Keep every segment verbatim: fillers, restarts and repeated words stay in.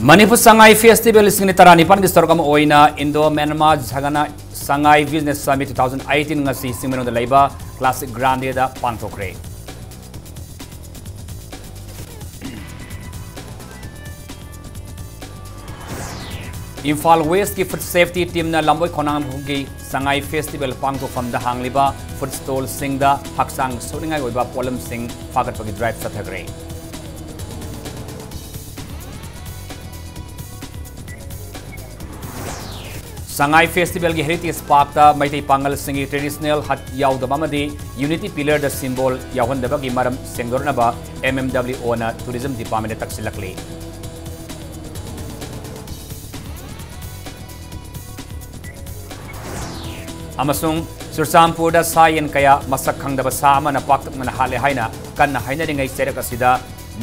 Manipur Sangai festival ꯂꯤꯁꯤꯡ ꯑꯅꯤ ꯇꯔꯥꯅꯤꯄꯥꯟꯒꯤ ꯁꯔꯨꯛ ꯑꯃ ꯑꯣꯏꯅ Indo Myanmar Sangai business summit two thousand eighteen ꯉꯁꯤ ꯆꯤꯡꯃꯩꯔꯣꯡꯗ ꯂꯩꯕ ꯀ꯭ꯂꯥꯁꯤꯛ ꯒ꯭ꯔꯥꯟꯗꯦꯗ ꯄꯥꯡꯊꯣꯛꯈ꯭ꯔꯦ꯫ ꯏꯝꯐꯥꯜ ꯋꯦꯁꯀꯤ ꯐꯨꯗ ꯁꯦꯐꯇꯤ ꯇꯤꯝꯅ ꯂꯝꯕꯣꯏ ꯈꯣꯡꯅꯥꯡꯈꯣꯡꯒꯤ ꯁꯉꯥꯏ ꯐꯦꯁꯇꯤꯚꯦꯜ ꯄꯥꯡꯊꯣꯛꯐꯝꯗ ꯍꯥꯡꯂꯤꯕ ꯐꯨꯗ ꯁ꯭ꯇꯣꯜꯁꯤꯡꯗ ꯍꯛꯆꯥꯡ ꯁꯣꯛꯅꯤꯡꯉꯥꯏ ꯑꯣꯏꯕ ꯄꯣꯠꯂꯝꯁꯤꯡ ꯐꯥꯒꯠꯄꯒꯤ ꯗ꯭ꯔꯥꯏꯚ ꯆꯠꯊꯈ꯭ꯔꯦ꯫ ꯁꯉꯥꯏ ꯐꯦꯁꯇꯤꯚꯦꯜꯒꯤ ꯍꯦꯔꯤꯇꯦꯖ ꯄꯥꯔꯛꯇ ꯃꯩꯇꯩ ꯄꯥꯉꯜꯁꯤꯡꯒꯤ ꯇ꯭ꯔꯦꯗꯤꯁꯅꯦꯜ ꯍꯠ ꯌꯥꯎꯗꯕ ꯑꯃꯗꯤ ꯌꯨꯅꯤꯇꯤ ꯄꯤꯂꯔꯗ ꯁꯤꯝꯕꯣꯜ ꯌꯥꯎꯍꯟꯗꯕꯒꯤ ꯃꯔꯝ ꯁꯦꯡꯗꯣꯛꯅꯕ ꯑꯦꯝ ꯑꯦꯝ ꯗꯕ꯭ꯂꯤꯎ ꯑꯣꯅ ꯇꯨꯔꯤꯖꯝ ꯗꯤꯄꯥꯔꯠꯃꯦꯟꯗ ꯇꯛꯁꯤꯜꯂꯛꯂꯤ꯫ ꯑꯃꯁꯨꯡ ꯆꯨꯔꯆꯥꯟꯄꯨꯔꯗ ꯁꯥ ꯌꯦꯟ ꯀꯌꯥ ꯃꯁꯛ ꯈꯪꯗꯕ ꯁꯥ ꯑꯃꯅ ꯄꯥꯛꯇꯛꯅꯅ ꯍꯥꯠꯂꯦ ꯍꯥꯏꯅ ꯀꯟꯅ ꯍꯥꯏꯅꯔꯤꯉꯩ ꯆꯩꯔꯛ ꯑꯁꯤꯗ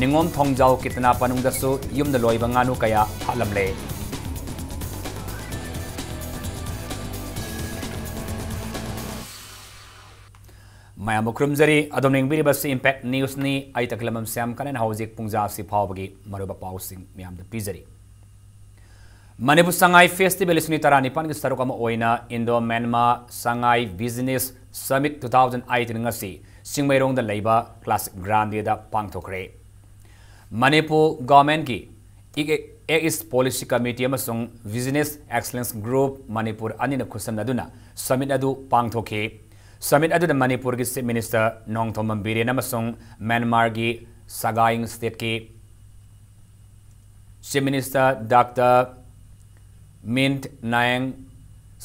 ꯅꯤꯉꯣꯝ ꯊꯣꯡꯖꯥꯎ ꯀꯤꯇꯅꯥ ꯄꯅꯨꯡꯗꯁꯨ ꯌꯨꯝꯗ ꯂꯣꯏꯕ ꯉꯥꯅꯨ ꯀꯌꯥ ꯍꯥꯠꯂꯝꯂꯦ꯫ ꯃꯌꯥꯝꯕꯨ ꯈꯨꯔꯨꯝꯖꯔꯤ꯫ ꯑꯗꯣꯝꯅ ꯌꯦꯡꯕꯤꯔꯤꯕꯁꯤ ꯏꯝꯄꯦꯛ ꯅ꯭ꯌꯨꯁꯅꯤ꯫ ꯑꯩ ꯇꯈꯤꯂꯝꯕꯝ ꯁ꯭ꯌꯥꯝ ꯀꯅꯟ꯫ ꯍꯧꯖꯤꯛ ꯄꯨꯡꯖꯥ ꯑꯁꯤ ꯐꯥꯎꯕꯒꯤ ꯃꯔꯨꯑꯣꯏꯕ ꯄꯥꯎꯁꯤꯡ ꯃꯌꯥꯝꯗ ꯄꯤꯖꯔꯤ꯫ ꯃꯅꯤꯄꯨꯔ ꯁꯉꯥꯏ ꯐꯦꯁꯇꯤꯚꯦꯜ ꯂꯤꯁꯤꯡ ꯇꯔꯥꯅꯤꯄꯥꯟꯒꯤ ꯁꯔꯨꯛ ꯑꯃ ꯑꯣꯏꯅ Indo Myanmar Sangai business summit two thousand eighteen ꯉꯁꯤ ꯆꯤꯡꯃꯩꯔꯣꯡꯗ ꯂꯩꯕ ꯀ꯭ꯂꯥꯁꯤꯛ ꯒ꯭ꯔꯥꯟꯗꯦꯗ ꯄꯥꯡꯊꯣꯛꯈ꯭ꯔꯦ꯫ ꯃꯅꯤꯄꯨꯔ ꯒꯚꯔꯟꯃꯦꯟꯠꯀꯤ ꯑꯦꯛ ꯏꯁ ꯄꯣꯂꯤꯁꯤ ꯀꯃꯤꯇꯤ ꯑꯃꯁꯨꯡ ꯕꯤꯖꯤꯅꯦꯁ ꯑꯦꯛꯁꯂꯦꯟꯁ ꯒ꯭ꯔꯨꯞ ꯃꯅꯤꯄꯨꯔ ꯑꯅꯤꯅ ꯈꯨꯠꯁꯝꯅꯗꯨꯅ ꯁꯃꯤꯠ ꯑꯗꯨ ꯄꯥꯡꯊꯣꯛꯈꯤ꯫ ꯁꯃꯤꯠ ꯑꯗꯨꯗ ꯃꯅꯤꯄꯨꯔꯒꯤ ꯆꯤꯐ ꯃꯤꯅꯤꯁꯇꯔ ꯅꯣꯡꯊꯣꯝꯕꯝ ꯕꯤꯔꯦꯟ ꯑꯃꯁꯨꯡ ꯃ꯭ꯌꯥꯟꯃꯥꯔꯒꯤ ꯁꯒꯥꯏꯡ ꯁ꯭ꯇꯦꯠꯀꯤ chief minister doctor Myint Naing,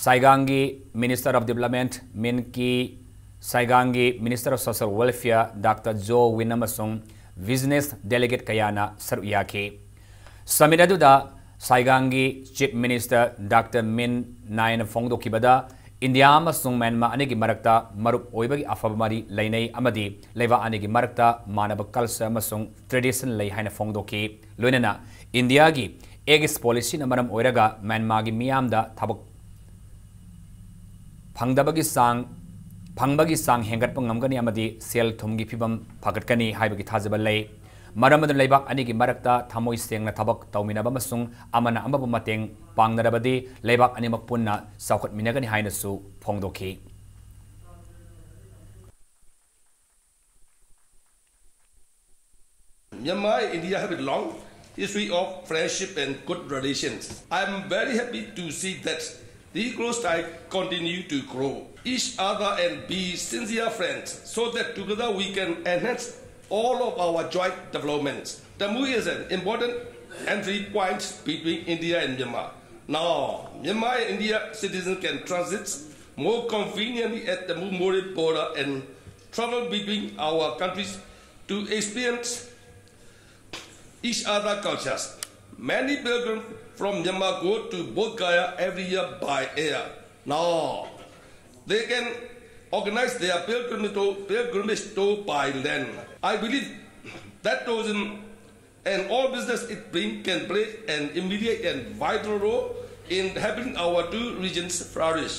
ꯁꯥꯏꯒꯥꯡꯒꯤ ꯃꯤꯅꯤꯁꯇꯔ ꯑꯣꯐ ꯗꯤꯕ꯭ꯂꯞꯃꯦꯟꯠ ꯃꯤꯟꯀꯤ ꯁꯥꯏꯒꯥꯡꯒꯤ minister of social welfare doctor Zaw Win ꯑꯃꯁꯨꯡ ꯕꯤꯖꯤꯅꯦꯁ ꯗꯦꯂꯤꯒꯦꯠ ꯀꯌꯥꯅ ꯁꯔꯨꯛ ꯌꯥꯈꯤ꯫ ꯁꯃꯤꯠ ꯑꯗꯨꯗ ꯁꯥꯏꯒꯥꯡꯒꯤ ꯆꯤꯐ ꯃꯤꯅꯤꯁꯇꯔ ꯗꯥꯛꯇꯔ ꯃꯤꯟ ꯅꯥꯏꯟꯅ ꯐꯣꯡꯗꯣꯛꯈꯤꯕꯗ, ꯏꯟꯗꯤꯌꯥ ꯑꯃꯁꯨꯡ ꯃ꯭ꯌꯥꯟꯃꯥꯔ ꯑꯅꯤꯒꯤ ꯃꯔꯛꯇ ꯃꯔꯨꯞ ꯑꯣꯏꯕꯒꯤ ꯑꯐꯕ ꯃꯔꯤ ꯂꯩꯅꯩ ꯑꯃꯗꯤ ꯂꯩꯕꯥꯛ ꯑꯅꯤꯒꯤ ꯃꯔꯛꯇ ꯃꯥꯟꯅꯕ ꯀꯜꯆꯔ ꯑꯃꯁꯨꯡ ꯇ꯭ꯔꯦꯗꯤꯁꯟ ꯂꯩ ꯍꯥꯏꯅ ꯐꯣꯡꯗꯣꯛꯈꯤ꯫ ꯂꯣꯏꯅꯅ ꯏꯟꯗꯤꯌꯥꯒꯤ ꯑꯦꯛ ꯏꯁ ꯄꯣꯂꯤꯁꯤꯅ ꯃꯔꯝ ꯑꯣꯏꯔꯒ ꯃ꯭ꯌꯥꯟꯃꯥꯔꯒꯤ ꯃꯤꯌꯥꯝꯗ ꯊꯕꯛ ꯐꯪꯗꯕꯒꯤ ꯆꯥꯡ ꯐꯪꯕꯒꯤ ꯆꯥꯡ ꯍꯦꯟꯒꯠꯄ ꯉꯝꯒꯅꯤ ꯑꯃꯗꯤ ꯁꯦꯜ ꯊꯨꯝꯒꯤ ꯐꯤꯕꯝ ꯐꯒꯠꯀꯅꯤ ꯍꯥꯏꯕꯒꯤ ꯊꯥꯖꯕ ꯂꯩ꯫ ꯃꯔꯝ ꯑꯗꯨꯅ ꯂꯩꯕꯥꯛ ꯑꯅꯤꯒꯤ ꯃꯔꯛꯇ ꯊꯃꯣꯏ ꯁꯦꯡꯅ ꯊꯕꯛ ꯇꯧꯃꯤꯟꯅꯕ ꯑꯃꯁꯨꯡ ꯑꯃꯅ ꯑꯃꯕꯨ ꯃꯇꯦꯡ ꯄꯥꯡꯅꯔꯕꯗꯤ ꯂꯩꯕꯥꯛ ꯑꯅꯤꯃꯛ ꯄꯨꯟꯅ ꯆꯥꯎꯈꯠꯃꯤꯟꯅꯒꯅꯤ ꯍꯥꯏꯅꯁꯨ ꯐꯣꯡꯗꯣꯛꯈꯤ꯫ Myanmar and India have a long history of friendship and good relations. I am very happy to see that the close ties continue to grow each other and be sincere friends so that together we can enhance all of our joint developments. Tamu is an important entry point between India and Myanmar. Now, Myanmar and India citizens can transit more conveniently at the Tamu Moreh border and travel between our countries to experience each other cultures. Many pilgrims from Myanmar go to Bodh Gaya every year by air. Now, they can organize their pilgrimage tour, pilgrimage tour by land. I believe that tourism and all business it brings can play an immediate and vital role in helping our two regions flourish.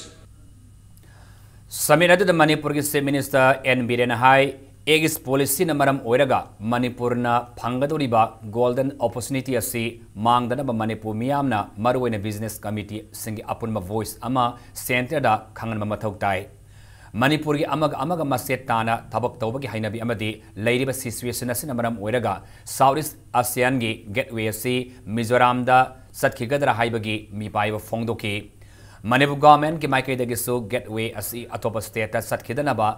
Summit ꯑꯗꯨꯗ ꯃꯅꯤꯄꯨꯔꯒꯤ Chief Minister N ꯕꯤꯔꯦꯟꯅ ꯍꯥꯏ, Act East Policyꯅ ꯃꯔꯝ ꯑꯣꯏꯔꯒ ꯃꯅꯤꯄꯨꯔꯅ ꯐꯪꯒꯗꯧꯔꯤꯕ golden opportunity ꯑꯁꯤ ꯃꯥꯡꯗꯅꯕ ꯃꯅꯤꯄꯨꯔ ꯃꯤꯌꯥꯝꯅ, ꯃꯔꯨꯑꯣꯏꯅ business communityꯁꯤꯡꯒꯤ ꯑꯄꯨꯟꯕ voice ꯑꯃ centreꯗ ꯈꯪꯍꯟꯕ ꯃꯊꯧ ꯇꯥꯏ꯫ ꯃꯅꯤꯄꯨꯔꯒꯤ ꯑꯃꯒ ꯑꯃꯒ ꯃꯁꯦꯠ ꯇꯥꯅ ꯊꯕꯛ ꯇꯧꯕꯒꯤ ꯍꯩꯅꯕꯤ ꯑꯃꯗꯤ ꯂꯩꯔꯤꯕ situation ꯑꯁꯤꯅ ꯃꯔꯝ ꯑꯣꯏꯔꯒ South East Asianꯒꯤ gateway ꯑꯁꯤ ꯃꯤꯖꯣꯔꯥꯝꯗ ꯆꯠꯈꯤꯒꯗ꯭ꯔꯥ ꯍꯥꯏꯕꯒꯤ ꯃꯤꯄꯥꯏꯕ ꯐꯣꯡꯗꯣꯛꯈꯤ꯫ ꯃꯅꯤꯄꯨꯔ governmentꯀꯤ ꯃꯥꯏꯀꯩꯗꯒꯤꯁꯨ gateway ꯑꯁꯤ ꯑꯇꯣꯞꯄ stateꯇ ꯆꯠꯈꯤꯗꯅꯕ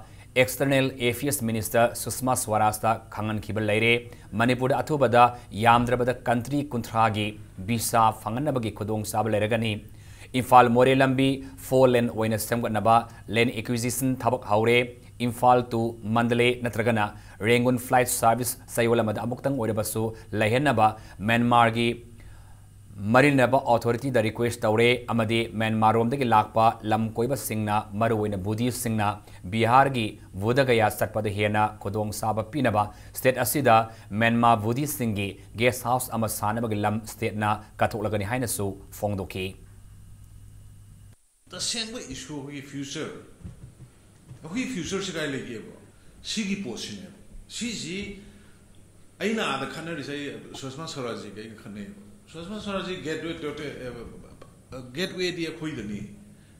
External Affairs Minister ꯁꯨꯁꯃꯥ ꯁ꯭ꯋꯥꯔꯥꯖꯇ ꯈꯪꯍꯟꯈꯤꯕ ꯂꯩꯔꯦ꯫ ꯃꯅꯤꯄꯨꯔꯗ ꯑꯊꯨꯕꯗ ꯌꯥꯝꯗ꯭ꯔꯕꯗ country ꯀꯨꯟꯊ꯭ꯔꯥꯒꯤ visa ꯐꯪꯍꯟꯅꯕꯒꯤ ꯈꯨꯗꯣꯡꯆꯥꯕ ꯂꯩꯔꯒꯅꯤ꯫ ꯏꯝꯐꯥꯜ ꯃꯣꯔꯦ ꯂꯝꯕꯤ four lane ꯑꯣꯏꯅ ꯁꯦꯝꯒꯠꯅꯕ land acquisition ꯊꯕꯛ ꯍꯧꯔꯦ꯫ ꯏꯝꯐꯥꯜ to ꯃꯟꯗꯂꯦ ꯅꯠꯇ꯭ꯔꯒꯅ ꯔꯦꯡꯒꯨꯟ flight service ꯆꯌꯣꯜ ꯑꯃꯗ ꯑꯃꯨꯛꯇꯪ ꯑꯣꯏꯔꯕꯁꯨ ꯂꯩꯍꯟꯅꯕ ꯃ꯭ꯌꯥꯟꯃꯥꯔꯒꯤ ꯃꯔꯤ ꯂꯩꯅꯕ authorityꯗ request ꯇꯧꯔꯦ ꯑꯃꯗꯤ ꯃ꯭ꯌꯥꯟꯃꯥꯔꯔꯣꯝꯗꯒꯤ ꯂꯥꯛꯄ ꯂꯝ ꯀꯣꯏꯕꯁꯤꯡꯅ, ꯃꯔꯨꯑꯣꯏꯅ Buddhistꯁꯤꯡꯅ ꯕꯤꯍꯥꯔꯒꯤ ꯕꯨꯙꯒꯌꯥ ꯆꯠꯄꯗ ꯍꯦꯟꯅ ꯈꯨꯗꯣꯡꯆꯥꯕ ꯄꯤꯅꯕ state ꯑꯁꯤꯗ ꯃ꯭ꯌꯥꯟꯃꯥꯔ Buddhistꯁꯤꯡꯒꯤ guest house ꯑꯃ ꯁꯥꯅꯕꯒꯤ ꯂꯝ stateꯅ ꯀꯠꯊꯣꯛꯂꯒꯅꯤ ꯍꯥꯏꯅꯁꯨ ꯐꯣꯡꯗꯣꯛꯈꯤ꯫ ꯇꯁꯦꯡꯕ ꯏꯁꯣꯔꯒꯤ future ꯑꯩꯈꯣꯏꯒꯤ ꯐ꯭ꯌꯨꯆꯔꯁꯤ ꯀꯥꯏ ꯂꯩꯒꯦꯕ? ꯁꯤꯒꯤ ꯄꯣꯠꯁꯤꯅꯦꯕ꯫ ꯁꯤꯁꯤ ꯑꯩꯅ ꯑꯥꯗ ꯈꯠꯅꯔꯤꯁꯦ, ꯑꯩ ꯁꯨꯁꯃꯥ ꯁ꯭ꯋꯔꯥꯖꯒ ꯑꯩꯒ ꯈꯠꯅꯩꯌꯦꯕ꯫ ꯁꯨꯁꯃꯥ ꯁ꯭ꯋꯔꯥꯖꯁꯤ ꯒꯦꯠꯋꯦ, ꯒꯦꯠꯋꯦꯗꯤ ꯑꯩꯈꯣꯏꯗꯅꯤ꯫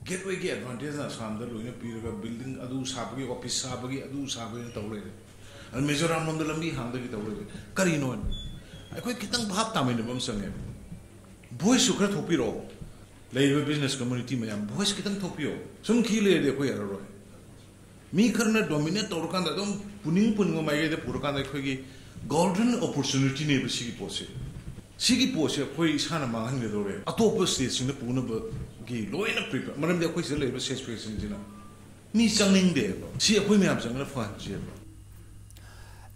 ꯒꯦꯠꯋꯦꯒꯤ ꯑꯦꯗꯚꯥꯟꯇꯦꯖꯅ ꯑꯁꯥꯝꯗ ꯂꯣꯏꯅ ꯄꯤꯔꯒ ꯕꯤꯜꯗꯤꯡ ꯑꯗꯨ ꯁꯥꯕꯒꯤ, ꯑꯣꯐꯤꯁ ꯁꯥꯕꯒꯤ, ꯑꯗꯨ ꯁꯥꯕꯒꯤꯅ ꯇꯧ ꯂꯩꯔꯦ꯫ ꯑꯗꯨ ꯃꯤꯖꯣꯔꯥꯝ ꯂꯣꯝꯗ ꯂꯝꯕꯤ ꯍꯥꯡꯗꯒꯤ ꯇꯧ ꯂꯩꯔꯦ꯫ ꯀꯔꯤꯅꯣ? ꯑꯩꯈꯣꯏ ꯈꯤꯇꯪ ꯚꯥꯞ ꯇꯥꯃꯤꯟꯅꯕ ꯑꯃ ꯆꯪꯉꯦ꯫ ꯚꯣꯏꯁꯁꯨ ꯈꯔ ꯊꯣꯛꯄꯤꯔꯛꯑꯣ꯫ ꯂꯩꯔꯤꯕ ꯕꯤꯖꯤꯅꯦꯁ ꯀꯝꯃ꯭ꯌꯨꯅꯤꯇꯤ ꯃꯌꯥꯝ, ꯚꯣꯏꯁ ꯈꯤꯇꯪ ꯊꯣꯛꯄꯤꯌꯣ꯫ ꯁꯨꯝ ꯈꯤ ꯂꯩꯔꯗꯤ ꯑꯩꯈꯣꯏ ꯌꯥꯔꯔꯣꯏ꯫ ꯃꯤ ꯈꯔꯅ ꯗꯣꯃꯤꯅꯦꯠ ꯇꯧꯔꯀꯥꯟꯗ ꯑꯗꯨꯝ ꯄꯨꯅꯤꯡ ꯄꯨꯅꯤꯡꯕ ꯃꯥꯏꯀꯩꯗ ꯄꯨꯔꯀꯥꯟꯗ ꯑꯩꯈꯣꯏꯒꯤ ꯒꯣꯜꯗꯟ ꯑꯣꯄꯣꯔꯆꯨꯅꯤꯇꯤꯅꯦꯕ ꯁꯤꯒꯤ ꯄꯣꯠꯁꯦ꯫ ꯁꯤꯒꯤ ꯄꯣꯠꯁꯦ ꯑꯩꯈꯣꯏ ꯏꯁꯥꯅ ꯃꯥꯡꯍꯟꯒꯗꯧꯔꯦ꯫ ꯑꯇꯣꯞꯄ ꯁ꯭ꯇꯦꯠꯁꯤꯡꯗ ꯄꯨꯅꯕꯒꯤ ꯂꯣꯏꯅ ꯄ꯭ꯔꯤꯄꯦꯌꯔ, ꯃꯔꯝꯗꯤ ꯑꯩꯈꯣꯏ ꯁꯤꯗ ꯂꯩꯔꯤꯕ ꯁꯦꯁꯄ꯭ꯔꯦꯁꯟꯁꯤꯅ ꯃꯤ ꯆꯪꯅꯤꯡꯗꯦꯕ꯫ ꯁꯤ ꯑꯩꯈꯣꯏ ꯃꯌꯥꯝ ꯆꯪꯉꯒ ꯐꯍꯟꯁꯦꯕ꯫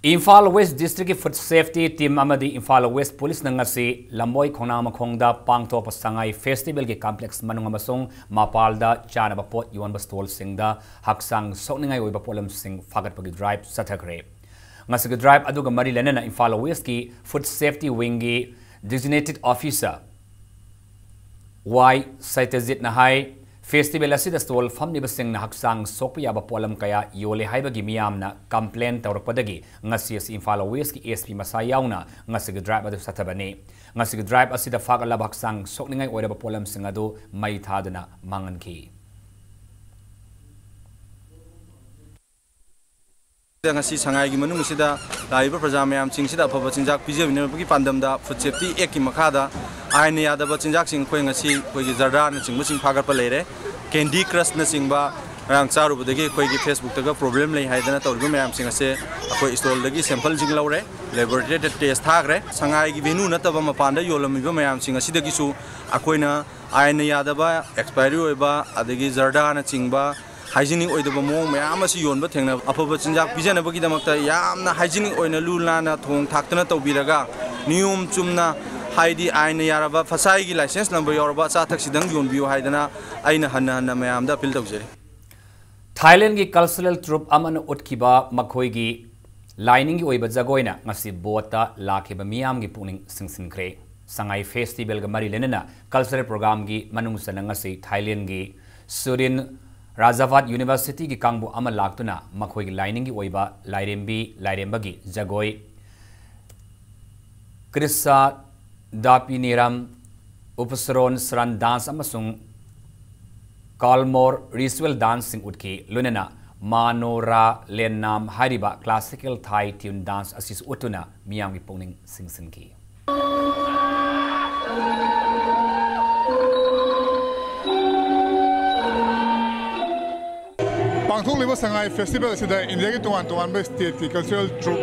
ꯏꯝꯐꯥꯜ ꯋꯦꯁ ꯗꯤꯁꯇ꯭ꯔꯤꯛꯀꯤ ꯐꯨꯗ ꯁꯦꯐꯇꯤ ꯇꯤꯝ ꯑꯃꯗꯤ ꯏꯝꯐꯥꯜ ꯋꯦꯁ ꯄꯨꯂꯤꯁꯅ ꯉꯁꯤ ꯂꯝꯕꯣꯏ ꯈꯣꯡꯅꯥꯡ ꯃꯈꯣꯡꯗ ꯄꯥꯡꯊꯣꯛꯄ ꯁꯉꯥꯏ ꯐꯦꯁꯇꯤꯚꯦꯜꯒꯤ ꯀꯝꯄ꯭ꯂꯦꯛꯁ ꯃꯅꯨꯡ ꯑꯃꯁꯨꯡ ꯃꯄꯥꯜꯗ ꯆꯥꯅꯕ ꯄꯣꯠ ꯌꯣꯟꯕ ꯁ꯭ꯇꯣꯜꯁꯤꯡꯗ ꯍꯛꯆꯥꯡ ꯁꯣꯛꯅꯤꯡꯉꯥꯏ ꯑꯣꯏꯕ ꯄꯣꯠꯂꯝꯁꯤꯡ ꯐꯥꯒꯠꯄꯒꯤ ꯗ꯭ꯔꯥꯏꯚ ꯆꯠꯊꯈ꯭ꯔꯦ꯫ ꯉꯁꯤꯒꯤ ꯗ꯭ꯔꯥꯏꯚ ꯑꯗꯨꯒ ꯃꯔꯤ ꯂꯩꯅꯅ ꯏꯝꯐꯥꯜ ꯋꯦꯁꯀꯤ ꯐꯨꯗ ꯁꯦꯐꯇꯤ ꯋꯤꯡꯒꯤ ꯗꯤꯖꯤꯒꯅꯦꯇꯦꯗ ꯑꯣꯐꯤꯁꯔ ꯋꯥꯏ ꯁꯇ꯭ꯌꯖꯤꯠꯅ ꯍꯥꯏ, ꯐꯦꯁꯇꯤꯚꯦꯜ ꯑꯁꯤꯗ ꯁ꯭ꯇꯣꯜ ꯐꯝꯂꯤꯕꯁꯤꯡꯅ ꯍꯛꯆꯥꯡ ꯁꯣꯛꯄ ꯌꯥꯕ ꯄꯣꯠꯂꯝ ꯀꯌꯥ ꯌꯣꯜꯂꯦ ꯍꯥꯏꯕꯒꯤ ꯃꯤꯌꯥꯝꯅ ꯀꯝꯄ꯭ꯂꯦꯟ ꯇꯧꯔꯛꯄꯗꯒꯤ ꯉꯁꯤ ꯑꯁꯤ ꯏꯝꯐꯥꯜ ꯋꯦꯁꯀꯤ ꯑꯦꯁ ꯄꯤ ꯃꯁꯥ ꯌꯥꯎꯅ ꯉꯁꯤꯒꯤ ꯗ꯭ꯔꯥꯏꯚ ꯑꯗꯨ ꯆꯠꯊꯕꯅꯤ꯫ ꯉꯁꯤꯒꯤ ꯗ꯭ꯔꯥꯏꯚ ꯑꯁꯤꯗ ꯐꯥꯒꯠꯂꯕ ꯍꯛꯆꯥꯡ ꯁꯣꯛꯅꯤꯡꯉꯥꯏ ꯑꯣꯏꯔꯕ ꯄꯣꯠꯂꯝꯁꯤꯡ ꯑꯗꯨ ꯃꯩ ꯊꯥꯗꯨꯅ ꯃꯥꯡꯍꯟꯈꯤ꯫ ꯉꯁꯤ ꯁꯉꯥꯏꯒꯤ ꯃꯅꯨꯡ ꯑꯁꯤꯗ ꯂꯥꯛꯂꯤꯕ ꯄ꯭ꯔꯖꯥ ꯃꯌꯥꯝꯁꯤꯡꯁꯤꯗ ꯑꯐꯕ ꯆꯤꯟꯖꯥꯛ ꯄꯤꯖꯕꯤꯅꯕꯒꯤ ꯄꯥꯟꯗꯝꯗ ꯐꯨꯗ ꯁꯦꯐꯇꯤ ꯑꯦꯛꯀꯤ ꯃꯈꯥꯗ ꯑꯥꯏꯟꯅ ꯌꯥꯗꯕ ꯆꯤꯟꯖꯥꯛꯁꯤꯡ ꯑꯩꯈꯣꯏ ꯉꯁꯤ ꯑꯩꯈꯣꯏꯒꯤ ꯖꯔꯗꯥꯅꯆꯤꯡꯕꯁꯤꯡ ꯐꯥꯒꯠꯄ ꯂꯩꯔꯦ꯫ ꯀꯦꯟꯗꯤ ꯀ꯭ꯔꯁꯅꯆꯤꯡꯕ ꯉꯔꯥꯡ ꯆꯥꯔꯨꯕꯗꯒꯤ ꯑꯩꯈꯣꯏꯒꯤ ꯐꯦꯁꯕꯨꯛꯇꯒ ꯄ꯭ꯔꯣꯕ꯭ꯂꯦꯝ ꯂꯩ ꯍꯥꯏꯗꯅ ꯇꯧꯔꯤꯕ ꯃꯌꯥꯝꯁꯤꯡ ꯑꯁꯦ ꯑꯩꯈꯣꯏ ꯁ꯭ꯇꯣꯜꯗꯒꯤ ꯁꯦꯝꯄꯜꯁꯤꯡ ꯂꯧꯔꯦ, ꯂꯦꯕꯣꯔꯦꯇꯔꯤꯗ ꯇꯦꯁ ꯊꯥꯈ꯭ꯔꯦ꯫ ꯁꯉꯥꯏꯒꯤ ꯚꯦꯅꯨ ꯅꯠꯇꯕ ꯃꯄꯥꯟꯗ ꯌꯣꯜꯂꯝꯃꯤꯕ ꯃꯌꯥꯝꯁꯤꯡ ꯑꯁꯤꯗꯒꯤꯁꯨ ꯑꯩꯈꯣꯏꯅ ꯑꯥꯏꯟꯅ ꯌꯥꯗꯕ, ꯑꯦꯛꯁꯄꯥꯏꯔꯤ ꯑꯣꯏꯕ, ꯑꯗꯒꯤ ꯖꯔꯗꯥꯅꯆꯤꯡꯕ ꯍꯥꯏꯖꯤꯅꯤꯛ ꯑꯣꯏꯗꯕ ꯃꯑꯣꯡ ꯃꯌꯥꯝ ꯑꯁꯤ ꯌꯣꯟꯕ ꯊꯦꯡꯅꯕ꯫ ꯑꯐꯕ ꯆꯤꯟꯖꯥꯛ ꯄꯤꯖꯅꯕꯒꯤꯗꯃꯛꯇ ꯌꯥꯝꯅ ꯍꯥꯏꯖꯤꯅꯤꯛ ꯑꯣꯏꯅ ꯂꯨ ꯅꯥꯟꯅ ꯊꯣꯡ ꯊꯥꯛꯇꯅ ꯇꯧꯕꯤꯔꯒ, ꯅꯤꯌꯣꯝ ꯆꯨꯝꯅ, ꯍꯥꯏꯗꯤ ꯑꯥꯏꯟꯅ ꯌꯥꯔꯕ ꯐꯁꯥꯏꯒꯤ ꯂꯥꯏꯁꯦꯟꯁ ꯅꯝꯕꯔ ꯌꯥꯎꯔꯕ ꯑꯆꯥ ꯑꯊꯛꯁꯤꯗꯪ ꯌꯣꯟꯕꯤꯌꯨ ꯍꯥꯏꯗꯅ ꯑꯩꯅ ꯍꯟꯅ ꯍꯟꯅ ꯃꯌꯥꯝꯗ ꯑꯄꯤꯜ ꯇꯧꯖꯔꯤ꯫ ꯊꯥꯏꯂꯦꯟꯒꯤ ꯀꯜꯆꯔꯦꯜ ꯇ꯭ꯔꯨꯞ ꯑꯃꯅ ꯎꯠꯈꯤꯕ ꯃꯈꯣꯏꯒꯤ ꯂꯥꯏꯅꯤꯡꯒꯤ ꯑꯣꯏꯕ ꯖꯒꯣꯏꯅ ꯉꯁꯤ ꯕꯣꯠꯇ ꯂꯥꯛꯈꯤꯕ ꯃꯤꯌꯥꯝꯒꯤ ꯄꯨꯛꯅꯤꯡ ꯆꯤꯡꯁꯤꯟꯈ꯭ꯔꯦ꯫ ꯁꯉꯥꯏ ꯐꯦꯁꯇꯤꯚꯦꯜꯒ ꯃꯔꯤ ꯂꯩꯅꯅ ꯀꯜꯆꯔꯦꯜ ꯄ꯭ꯔꯣꯒ꯭ꯔꯥꯝꯒꯤ ꯃꯅꯨꯡ ꯆꯟꯅ ꯉꯁꯤ ꯊꯥꯏꯂꯦꯟꯒꯤ ꯁꯨꯔꯤꯟ ꯔꯥꯖꯥꯕꯥꯗ ꯌꯨꯅꯤꯚꯔꯁꯤꯇꯤꯒꯤ ꯀꯥꯡꯕꯨ ꯑꯃ ꯂꯥꯛꯇꯨꯅ ꯃꯈꯣꯏꯒꯤ ꯂꯥꯏꯅꯤꯡꯒꯤ ꯑꯣꯏꯕ ꯂꯥꯏꯔꯦꯝꯕꯤ, ꯂꯥꯏꯔꯦꯝꯕꯒꯤ ꯖꯒꯣꯏ, ꯀ꯭ꯔꯤꯁꯥ ꯗꯥꯄꯤꯅꯤꯔꯝ, ꯎꯄꯁꯔꯣꯟ ꯁ꯭ꯔꯥꯟ ꯗꯥꯟꯁ ꯑꯃꯁꯨꯡ ꯀꯥꯜꯃꯣꯔ ꯔꯤꯆꯨꯋꯦꯜ ꯗꯥꯟꯁꯁꯤꯡ ꯎꯠꯈꯤ꯫ ꯂꯣꯏꯅꯅ ꯃꯥꯅꯣꯔꯥ ꯂꯦꯟꯅꯥꯝ ꯍꯥꯏꯔꯤꯕ ꯀ꯭ꯂꯥꯁꯤꯀꯦꯜ ꯊꯥꯏ ꯇ꯭ꯌꯨꯟ ꯗꯥꯟꯁ ꯑꯁꯤꯁꯨ ꯎꯠꯇꯨꯅ ꯃꯤꯌꯥꯝꯒꯤ ꯄꯨꯛꯅꯤꯡ ꯆꯤꯡꯁꯤꯟꯈꯤ꯫ ꯄꯥꯡꯊꯣꯛꯂꯤꯕ ꯁꯉꯥꯏ ꯐꯦꯁꯇꯤꯚꯦꯜ ꯑꯁꯤꯗ ꯏꯟꯗꯤꯌꯥꯒꯤ ꯇꯣꯉꯥꯟ ꯇꯣꯉꯥꯟꯕ ꯁ꯭ꯇꯦꯠꯀꯤ ꯀꯜꯆꯔꯦꯜ ꯇ꯭ꯔꯨꯞ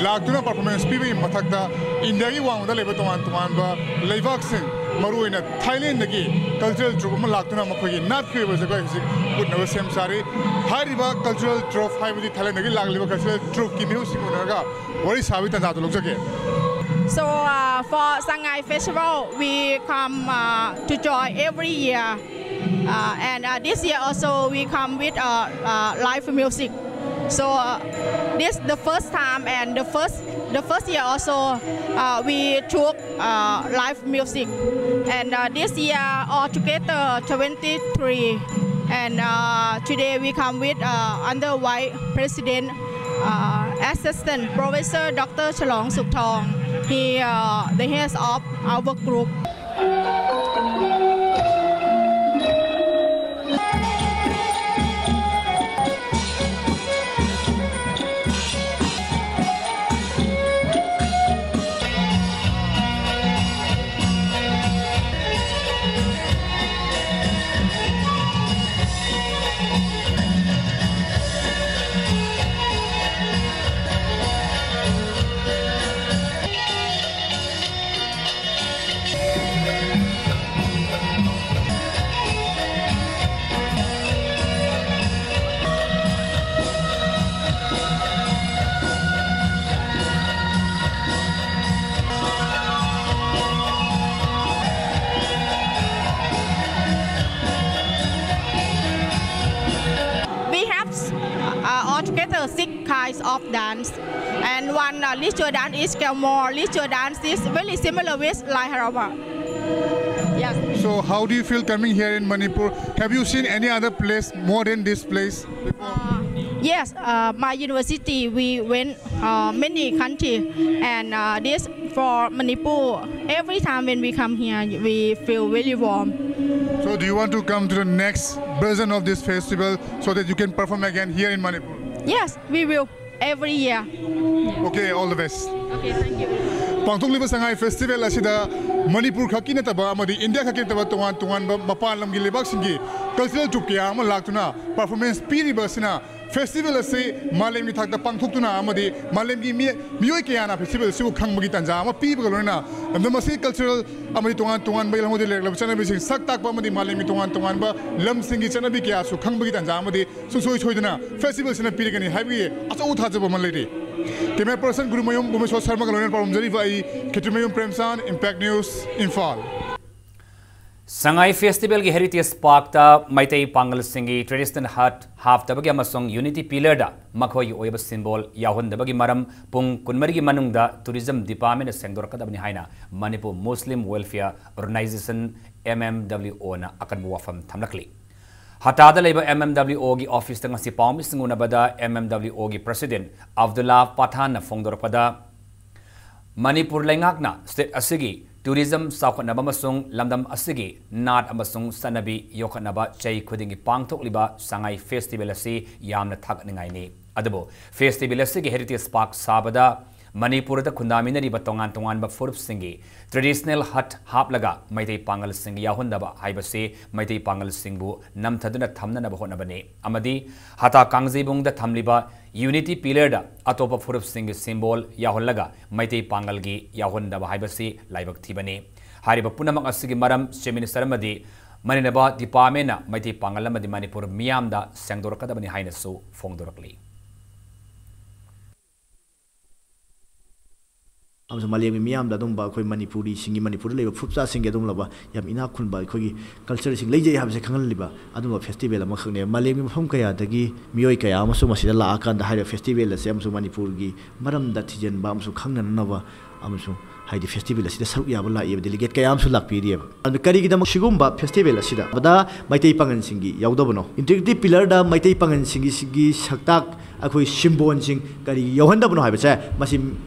ꯂꯥꯛꯇꯨꯅ ꯄꯔꯐꯣꯔꯃꯦꯟꯁ ꯄꯤꯕꯒꯤ ꯃꯊꯛꯇ ꯏꯟꯗꯤꯌꯥꯒꯤ ꯋꯥꯡꯃꯗ ꯂꯩꯕ ꯇꯣꯉꯥꯟ ꯇꯣꯉꯥꯟꯕ ꯂꯩꯕꯥꯛꯁꯤꯡ, ꯃꯔꯨꯑꯣꯏꯅ ꯊꯥꯏꯂꯦꯟꯗꯒꯤ ꯀꯜꯆꯔꯦꯜ ꯇ꯭ꯔꯨꯞ ꯑꯃ ꯂꯥꯛꯇꯨꯅ ꯃꯈꯣꯏꯒꯤ ꯅꯥꯠꯀꯤ ꯑꯣꯏꯕ ꯖꯒꯣꯏ ꯍꯧꯖꯤꯛ ꯎꯠꯅꯕ ꯁꯦꯝ ꯁꯥꯔꯤ꯫ ꯍꯥꯏꯔꯤꯕ ꯀꯜꯆꯔꯦꯜ ꯇ꯭ꯔꯨꯞ ꯍꯥꯏꯕꯗꯤ ꯊꯥꯏꯂꯦꯟꯗꯒꯤ ꯂꯥꯛꯂꯤꯕ ꯀꯜꯆꯔꯦꯜ ꯇ꯭ꯔꯨꯞꯀꯤ ꯃꯤꯍꯨꯠꯁꯤꯡ ꯎꯅꯔꯒ ꯋꯥꯔꯤ ꯁꯥꯕꯒꯤ ꯇꯥꯟꯖꯥꯗꯨ ꯂꯧꯖꯒꯦ꯫ So, uh, for Sangai Festival, we come, uh, to join every year. Uh, and, uh, this year also, we come with, uh, uh, live music. So, uh, this the first time, and the first, the first year also, uh, we took, uh, live music. And, uh, this year, altogether twenty-three. And, uh, today we come with, uh, under vice president, uh, assistant professor Doctor Chalong Sukthong. He, uh, the head of our group. We have, uh, altogether six kinds of dance, and one, uh, ritual dance is Kalmor. Ritual dance is very similar with Lai Harambe. Yes. So how do you feel coming here in Manipur? Have you seen any other place more than this place before? Uh, yes, uh, my university, we went uh, many country, and uh, this for Manipur. Every time when we come here, we feel very warm. So do you want to come to the next version of this festival so that you can perform again here in Manipur? Yes, we will every year. Okay, all the best. Okay, thank you. ꯄꯥꯡꯊꯣꯛꯂꯤꯕ Sangai festival ꯑꯁꯤꯗ ꯃꯅꯤꯄꯨꯔ ꯈꯛꯀꯤ ꯅꯠꯇꯕ ꯑꯃꯗꯤ India ꯈꯛꯀꯤ ꯅꯠꯇꯕ ꯇꯣꯉꯥꯟ ꯇꯣꯉꯥꯟꯕ ꯃꯄꯥꯟ ꯂꯝꯒꯤ ꯂꯩꯕꯥꯛꯁꯤꯡꯒꯤ ꯀꯜꯆꯔꯦꯜ ꯇ꯭ꯔꯨꯞ ꯀꯌꯥ ꯑꯃ ꯂꯥꯛꯇꯨꯅ ꯄꯔꯐꯣꯔꯃꯦꯟꯁ ꯄꯤꯔꯤꯕ ꯑꯁꯤꯅ ꯐꯦꯁꯇꯤꯚꯦꯜ ꯑꯁꯤ ꯃꯥꯂꯦꯝꯒꯤ ꯊꯥꯛꯇ ꯄꯥꯡꯊꯣꯛꯇꯨꯅ ꯑꯃꯗꯤ ꯃꯥꯂꯦꯝꯒꯤ ꯃꯤ ꯃꯤꯑꯣꯏ ꯀꯌꯥꯅ ꯐꯦꯁꯇꯤꯚꯦꯜ ꯑꯁꯤꯕꯨ ꯈꯪꯕꯒꯤ ꯇꯥꯟꯖꯥ ꯑꯃ ꯄꯤꯕꯒ ꯂꯣꯏꯅꯅ ꯂꯝꯗꯝ ꯑꯁꯤꯒꯤ ꯀꯜꯆꯔꯦꯜ ꯑꯃꯗꯤ ꯇꯣꯉꯥꯟ ꯇꯣꯉꯥꯟꯕ ꯂꯝꯗꯝꯗ ꯂꯩꯔꯛꯂꯕ ꯆꯠꯅꯕꯤꯁꯤꯡ ꯁꯛ ꯇꯥꯛꯄ ꯑꯃꯗꯤ ꯃꯥꯂꯦꯝꯒꯤ ꯇꯣꯉꯥꯟ ꯇꯣꯉꯥꯟꯕ ꯂꯝꯁꯤꯡꯒꯤ ꯆꯠꯅꯕꯤ ꯀꯌꯥꯁꯨ ꯈꯪꯕꯒꯤ ꯇꯥꯟꯖꯥ ꯑꯃꯗꯤ ꯁꯨꯡꯁꯣꯏ ꯁꯣꯏꯗꯅ ꯐꯦꯁꯇꯤꯚꯦꯜꯁꯤꯅ ꯄꯤꯔꯒꯅꯤ ꯍꯥꯏꯕꯒꯤ ꯑꯆꯧꯕ ꯊꯥꯖꯕ ꯑꯃ ꯂꯩꯔꯤ꯫ ꯀꯦꯃꯦꯔꯥ ꯄꯔꯁꯟ ꯒꯨꯔꯨꯃꯌꯨꯝ ꯎꯃꯦꯁꯣꯔ ꯁꯔꯃꯒ ꯂꯣꯏꯅꯅ ꯄꯥꯎꯔꯝꯖꯔꯤꯕ ꯑꯩ ꯈꯦꯇ꯭ꯔꯤꯃꯌꯨꯝ ꯄ꯭ꯔꯦꯝꯆꯥꯟ, ꯏꯝꯄꯦꯛ ꯅ꯭ꯌꯨꯁ, ꯏꯝꯐꯥꯜ꯫ ꯁꯉꯥꯏ ꯐꯦꯁꯇꯤꯚꯦꯜꯒꯤ ꯍꯦꯔꯤꯇꯦꯖ ꯄꯥꯔꯛꯇ ꯃꯩꯇꯩ ꯄꯥꯉꯜꯁꯤꯡꯒꯤ ꯇ꯭ꯔꯦꯗꯤꯁꯅꯦꯜ ꯍꯠ ꯍꯥꯞꯇꯕꯒꯤ ꯑꯃꯁꯨꯡ ꯌꯨꯅꯤꯇꯤ ꯄꯤꯂꯔꯗ ꯃꯈꯣꯏꯒꯤ ꯑꯣꯏꯕ ꯁꯤꯝꯕꯣꯜ ꯌꯥꯎꯍꯟꯗꯕꯒꯤ ꯃꯔꯝ ꯄꯨꯡ ꯀꯨꯟꯃꯔꯤꯒꯤ ꯃꯅꯨꯡꯗ ꯇꯨꯔꯤꯖꯝ ꯗꯤꯄꯥꯔꯠꯃꯦꯟꯅ ꯁꯦꯡꯗꯣꯔꯛꯀꯗꯕꯅꯤ ꯍꯥꯏꯅ Manipur Muslim welfare organisation, M M W ꯑꯣꯅ ꯑꯀꯟꯕ ꯋꯥꯐꯝ ꯊꯝꯂꯛꯂꯤ꯫ ꯍꯇꯥꯗ ꯂꯩꯕ ꯑꯦꯝ ꯑꯦꯝ ꯗꯕ꯭ꯂꯤꯎ ꯑꯣꯒꯤ ꯑꯣꯐꯤꯁꯇ ꯉꯁꯤ ꯄꯥꯎꯃꯤꯁꯤꯡ ꯎꯅꯕꯗ ꯑꯦꯝ ꯑꯦꯝ ꯗꯕ꯭ꯂꯤꯎ ꯑꯣꯒꯤ ꯄ꯭ꯔꯁꯤꯗꯦꯟ ꯑꯕꯗꯨꯜꯂꯥ ꯄꯊꯥꯟꯅ ꯐꯣꯡꯗꯣꯔꯛꯄꯗ, ꯃꯅꯤꯄꯨꯔ ꯂꯩꯉꯥꯛꯅ ꯁ꯭ꯇꯦꯠ ꯑꯁꯤꯒꯤ ꯇꯨꯔꯤꯖꯝ ꯆꯥꯎꯈꯠꯅꯕ ꯑꯃꯁꯨꯡ ꯂꯝꯗꯝ ꯑꯁꯤꯒꯤ ꯅꯥꯠ ꯑꯃꯁꯨꯡ ꯆꯠꯅꯕꯤ ꯌꯣꯛꯈꯠꯅꯕ ꯆꯍꯤ ꯈꯨꯗꯤꯡꯒꯤ ꯄꯥꯡꯊꯣꯛꯂꯤꯕ ꯁꯉꯥꯏ ꯐꯦꯁꯇꯤꯚꯦꯜ ꯑꯁꯤ ꯌꯥꯝꯅ ꯊꯥꯒꯠꯅꯤꯡꯉꯥꯏꯅꯤ꯫ ꯑꯗꯨꯕꯨ ꯐꯦꯁꯇꯤꯚꯦꯜ ꯑꯁꯤꯒꯤ ꯍꯦꯔꯤꯇꯦꯖ ꯄꯥꯔꯛ ꯁꯥꯕꯗ ꯃꯅꯤꯄꯨꯔꯗ ꯈꯨꯟꯗꯥꯃꯤꯟꯅꯔꯤꯕ ꯇꯣꯉꯥꯟ ꯇꯣꯉꯥꯟꯕ ꯐꯨꯔꯨꯞꯁꯤꯡꯒꯤ ꯇ꯭ꯔꯦꯗꯤꯁꯅꯦꯜ ꯍꯠ ꯍꯥꯞꯂꯒ ꯃꯩꯇꯩ ꯄꯥꯉꯜꯁꯤꯡ ꯌꯥꯎꯍꯟꯗꯕ ꯍꯥꯏꯕꯁꯤ ꯃꯩꯇꯩ ꯄꯥꯉꯜꯁꯤꯡꯕꯨ ꯅꯝꯊꯗꯨꯅ ꯊꯝꯅꯅꯕ ꯍꯣꯠꯅꯕꯅꯤ ꯑꯃꯗꯤ ꯍꯇꯥ ꯀꯥꯡꯖꯩꯕꯨꯡꯗ ꯊꯝꯂꯤꯕ ꯌꯨꯅꯤꯇꯤ ꯄꯤꯂꯔꯗ ꯑꯇꯣꯞꯄ ꯐꯨꯔꯨꯞꯁꯤꯡꯒꯤ ꯁꯤꯝꯕꯣꯜ ꯌꯥꯎꯍꯜꯂꯒ ꯃꯩꯇꯩ ꯄꯥꯉꯜꯒꯤ ꯌꯥꯎꯍꯟꯗꯕ ꯍꯥꯏꯕꯁꯤ ꯂꯥꯏꯕꯛ ꯊꯤꯕꯅꯤ꯫ ꯍꯥꯏꯔꯤꯕ ꯄꯨꯝꯅꯃꯛ ꯑꯁꯤꯒꯤ ꯃꯔꯝ ꯆꯤꯐ ꯃꯤꯅꯤꯁꯇꯔ ꯑꯃꯗꯤ ꯃꯅꯤꯅꯕ ꯗꯤꯄꯥꯔꯠꯃꯦꯟꯅ ꯃꯩꯇꯩ ꯄꯥꯉꯜ ꯑꯃꯗꯤ ꯃꯅꯤꯄꯨꯔ ꯃꯤꯌꯥꯝꯗ ꯁꯦꯡꯗꯣꯔꯛꯀꯗꯕꯅꯤ ꯍꯥꯏꯅꯁꯨ ꯐꯣꯡꯗꯣꯔꯛꯂꯤ꯫ ꯑꯃꯁꯨꯡ ꯃꯥꯂꯦꯝꯒꯤ ꯃꯤꯌꯥꯝꯗ ꯑꯗꯨꯝꯕ ꯑꯩꯈꯣꯏ ꯃꯅꯤꯄꯨꯔꯤꯁꯤꯡꯒꯤ, ꯃꯅꯤꯄꯨꯔꯗ ꯂꯩꯕ ꯐꯨꯔꯨꯞꯆꯥꯁꯤꯡꯒꯤ ꯑꯗꯨꯒꯨꯝꯂꯕ ꯌꯥꯝ ꯏꯅꯥꯛ ꯈꯨꯟꯕ ꯑꯩꯈꯣꯏꯒꯤ ꯀꯜꯆꯔꯁꯤꯡ ꯂꯩꯖꯩ ꯍꯥꯏꯕꯁꯦ ꯈꯪꯍꯜꯂꯤꯕ ꯑꯗꯨꯝꯕ ꯐꯦꯁꯇꯤꯚꯦꯜ ꯑꯃꯈꯛꯅꯦ꯫ ꯃꯥꯂꯦꯝꯒꯤ ꯃꯐꯝ ꯀꯌꯥꯗꯒꯤ ꯃꯤꯑꯣꯏ ꯀꯌꯥ ꯑꯃꯁꯨ ꯃꯁꯤꯗ ꯂꯥꯛꯑꯀꯥꯟꯗ ꯍꯥꯏꯔꯤꯕ ꯐꯦꯁꯇꯤꯚꯦꯜ ꯑꯁꯦ ꯑꯃꯁꯨꯡ ꯃꯅꯤꯄꯨꯔꯒꯤ ꯃꯔꯝꯗ ꯊꯤꯖꯤꯟꯕ ꯑꯃꯁꯨꯡ ꯈꯪꯅꯅꯕ ꯑꯃꯁꯨꯡ ꯍꯥꯏꯗꯤ ꯐꯦꯁꯇꯤꯚꯦꯜ ꯑꯁꯤꯗ ꯁꯔꯨꯛ ꯌꯥꯕ ꯂꯥꯛꯏꯕ ꯗꯦꯂꯤꯒꯦꯠ ꯀꯌꯥ ꯑꯃꯁꯨ ꯂꯥꯛꯄꯤꯔꯤꯑꯕ꯫ ꯑꯗꯨ ꯀꯔꯤꯒꯤꯗꯃꯛ ꯁꯤꯒꯨꯝꯕ ꯐꯦꯁꯇꯤꯚꯦꯜ ꯑꯁꯤꯗ ꯃꯗꯥ ꯃꯩꯇꯩ ꯄꯥꯉꯜꯁꯤꯡꯒꯤ ꯌꯥꯎꯗꯕꯅꯣ? ꯏꯟꯇꯤꯒ꯭ꯔꯤꯇꯤ ꯄꯤꯂꯔꯗ ꯃꯩꯇꯩ ꯄꯥꯉꯜꯁꯤꯡꯒꯤ ꯁꯤꯒꯤ ꯁꯛꯇꯥꯛ, ꯑꯩꯈꯣꯏ ꯁꯤꯝꯕꯣꯟꯁꯤꯡ ꯀꯔꯤ ꯌꯥꯎꯍꯟꯗꯕꯅꯣ ꯍꯥꯏꯕꯁꯦ ꯃꯁꯤ